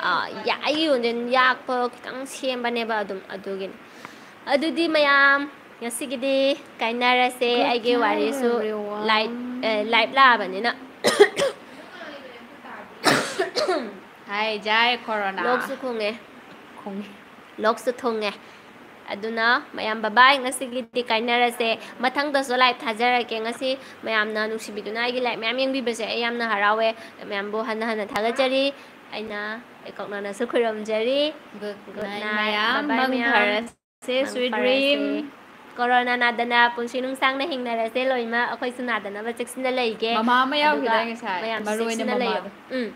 ꯑ, ꯌꯥ-, ꯑꯩꯒꯤ ꯈꯣꯟꯖꯦꯜ ꯌꯥꯛꯄ ꯈꯤꯇꯪ ꯁꯦꯝꯕꯅꯦꯕ ꯑꯗꯨꯝ, ꯑꯗꯨꯒꯤꯅꯤ꯫ ꯑꯗꯨꯗꯤ ꯃꯌꯥꯝ, ꯉꯁꯤꯒꯤꯗꯤ ꯀꯥꯏꯅꯔꯁꯦ꯫ Good ꯑꯩꯒꯤ night, ꯋꯥꯔꯤꯁꯨ everyone. Light, ꯑ, live ꯂꯥꯛꯑꯕꯅꯤꯅ꯫ ꯍꯥꯏ, ꯖꯥꯏ, ꯀꯣꯔꯣꯅꯥ꯫ ꯂꯣꯛꯁꯨ ꯈꯨꯡꯉꯦ꯫ ꯈꯨꯡꯉꯦ꯫ ꯂꯣꯛꯁꯨ ꯊꯨꯡꯉꯦ꯫ ꯑꯗꯨꯅ ꯃꯌꯥꯝ bye bye, ꯉꯁꯤꯒꯤꯗꯤ ꯀꯥꯏꯅꯔꯁꯦ꯫ ꯃꯊꯪꯗꯁꯨ live ꯊꯥꯖꯔꯛꯀꯦ꯫ ꯉꯁꯤ ꯃꯌꯥꯝꯅ ꯅꯨꯡꯁꯤꯕꯤꯗꯨꯅ ꯑꯩꯒꯤ live ꯃꯌꯥꯝ ꯌꯦꯡꯕꯤꯕꯁꯦ ꯑꯩ ꯌꯥꯝꯅ ꯍꯔꯥꯎꯋꯦ꯫ ꯃꯌꯥꯝꯕꯨ ꯍꯟꯅ ꯍꯟꯅ ꯊꯥꯒꯠꯆꯔꯤ꯫ ꯑꯩꯅ ꯀꯧꯅꯅꯁꯨ ꯈꯨꯔꯨꯝꯖꯔꯤ꯫ Good night, ꯃꯌꯥꯝ꯫ ꯃꯪ ꯐꯔꯁꯦ꯫ Sweet dream. ꯀꯣꯔꯣꯅꯥ ꯅꯥꯗꯅ ꯄꯨꯟꯁꯤ ꯅꯨꯡꯁꯥꯡꯅ ꯍꯤꯡꯅꯔꯁꯦ ꯂꯣꯏꯅꯃꯛ꯫ ꯑꯩꯈꯣꯏꯁꯨ ꯅꯥꯗꯅꯕ ꯆꯦꯛꯁꯤꯟꯅ ꯂꯩꯒꯦ꯫ ꯃꯃꯥ ꯑꯃ ꯌꯥꯎꯈꯤꯗꯥꯏ ꯑꯗꯨꯒ ꯉꯁꯥꯏ? ꯃꯌꯥꯝꯁꯨ ꯃꯔꯨ ꯑꯣꯏꯅ ꯆꯦꯛꯁꯤꯟꯅ ꯂꯩꯌꯣ꯫ ꯃꯃꯥꯗꯣ꯫ ꯎꯝ꯫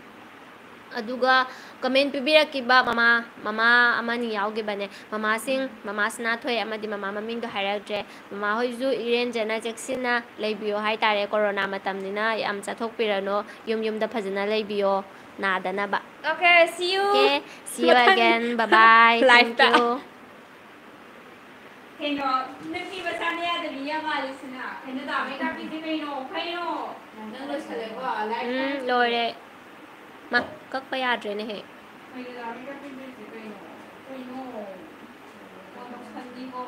ꯑꯗꯨꯒ comment ꯄꯤꯕꯤꯔꯛꯈꯤꯕ ꯃꯃꯥ, ꯃꯃꯥ ꯑꯃꯅꯤ ꯌꯥꯎꯈꯤꯕꯅꯦ꯫ ꯃꯃꯥꯁꯤꯡ, ꯃꯃꯥ ꯁꯅꯥꯊꯣꯏ ꯑꯃꯗꯤ ꯃꯃꯥ ꯃꯃꯤꯡꯗꯣ ꯍꯥꯏꯔꯛꯇ꯭ꯔꯦ꯫ ꯃꯃꯥ ꯍꯣꯏꯁꯨ ꯏꯔꯦꯟꯖꯅ ꯆꯦꯛꯁꯤꯟꯅ ꯂꯩꯕꯤꯌꯣ ꯍꯥꯏꯇꯥꯔꯦ꯫ ꯀꯣꯔꯣꯅꯥ ꯃꯇꯝꯅꯤꯅ ꯌꯥꯝ ꯆꯠꯊꯣꯛꯄꯤꯔꯅꯨ꯫ ꯌꯨꯝ ꯌꯨꯝꯗ ꯐꯖꯅ ꯂꯩꯕꯤꯌꯣ, ꯅꯥꯗꯅꯕ꯫ Okay, see you. Okay, see you again. Bye bye. Thank you. ꯀꯩꯅꯣ, ꯅꯨꯄꯤ ꯃꯆꯥꯅ ꯌꯥꯗꯕꯤ ꯌꯥꯝ ꯃꯥꯜꯂꯤꯁꯤꯅ꯫ ꯀꯩꯅꯣ, ꯗꯥ ꯃꯩꯀꯥꯞꯄꯤꯁꯦ ꯀꯩꯅꯣ? ꯀꯩꯅꯣ? ꯅꯪ ꯂꯣꯏꯁꯜꯂꯦꯀꯣ, live ꯎꯝ, ꯂꯣꯏꯔꯦ꯫ ꯃꯥ, ꯀꯛꯄ ꯌꯥꯗ꯭ꯔꯦꯅꯦꯍꯦ꯫ ꯀꯩꯅꯣ, ꯗꯥ ꯃꯩꯀꯥꯞꯄꯤꯁꯦ ꯀꯩꯅꯣ? ꯀꯩꯅꯣ? ꯐꯣꯟ ꯇꯧꯁꯟꯅꯤꯀꯣ꯫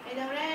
ꯀꯩꯗꯧꯔꯦ?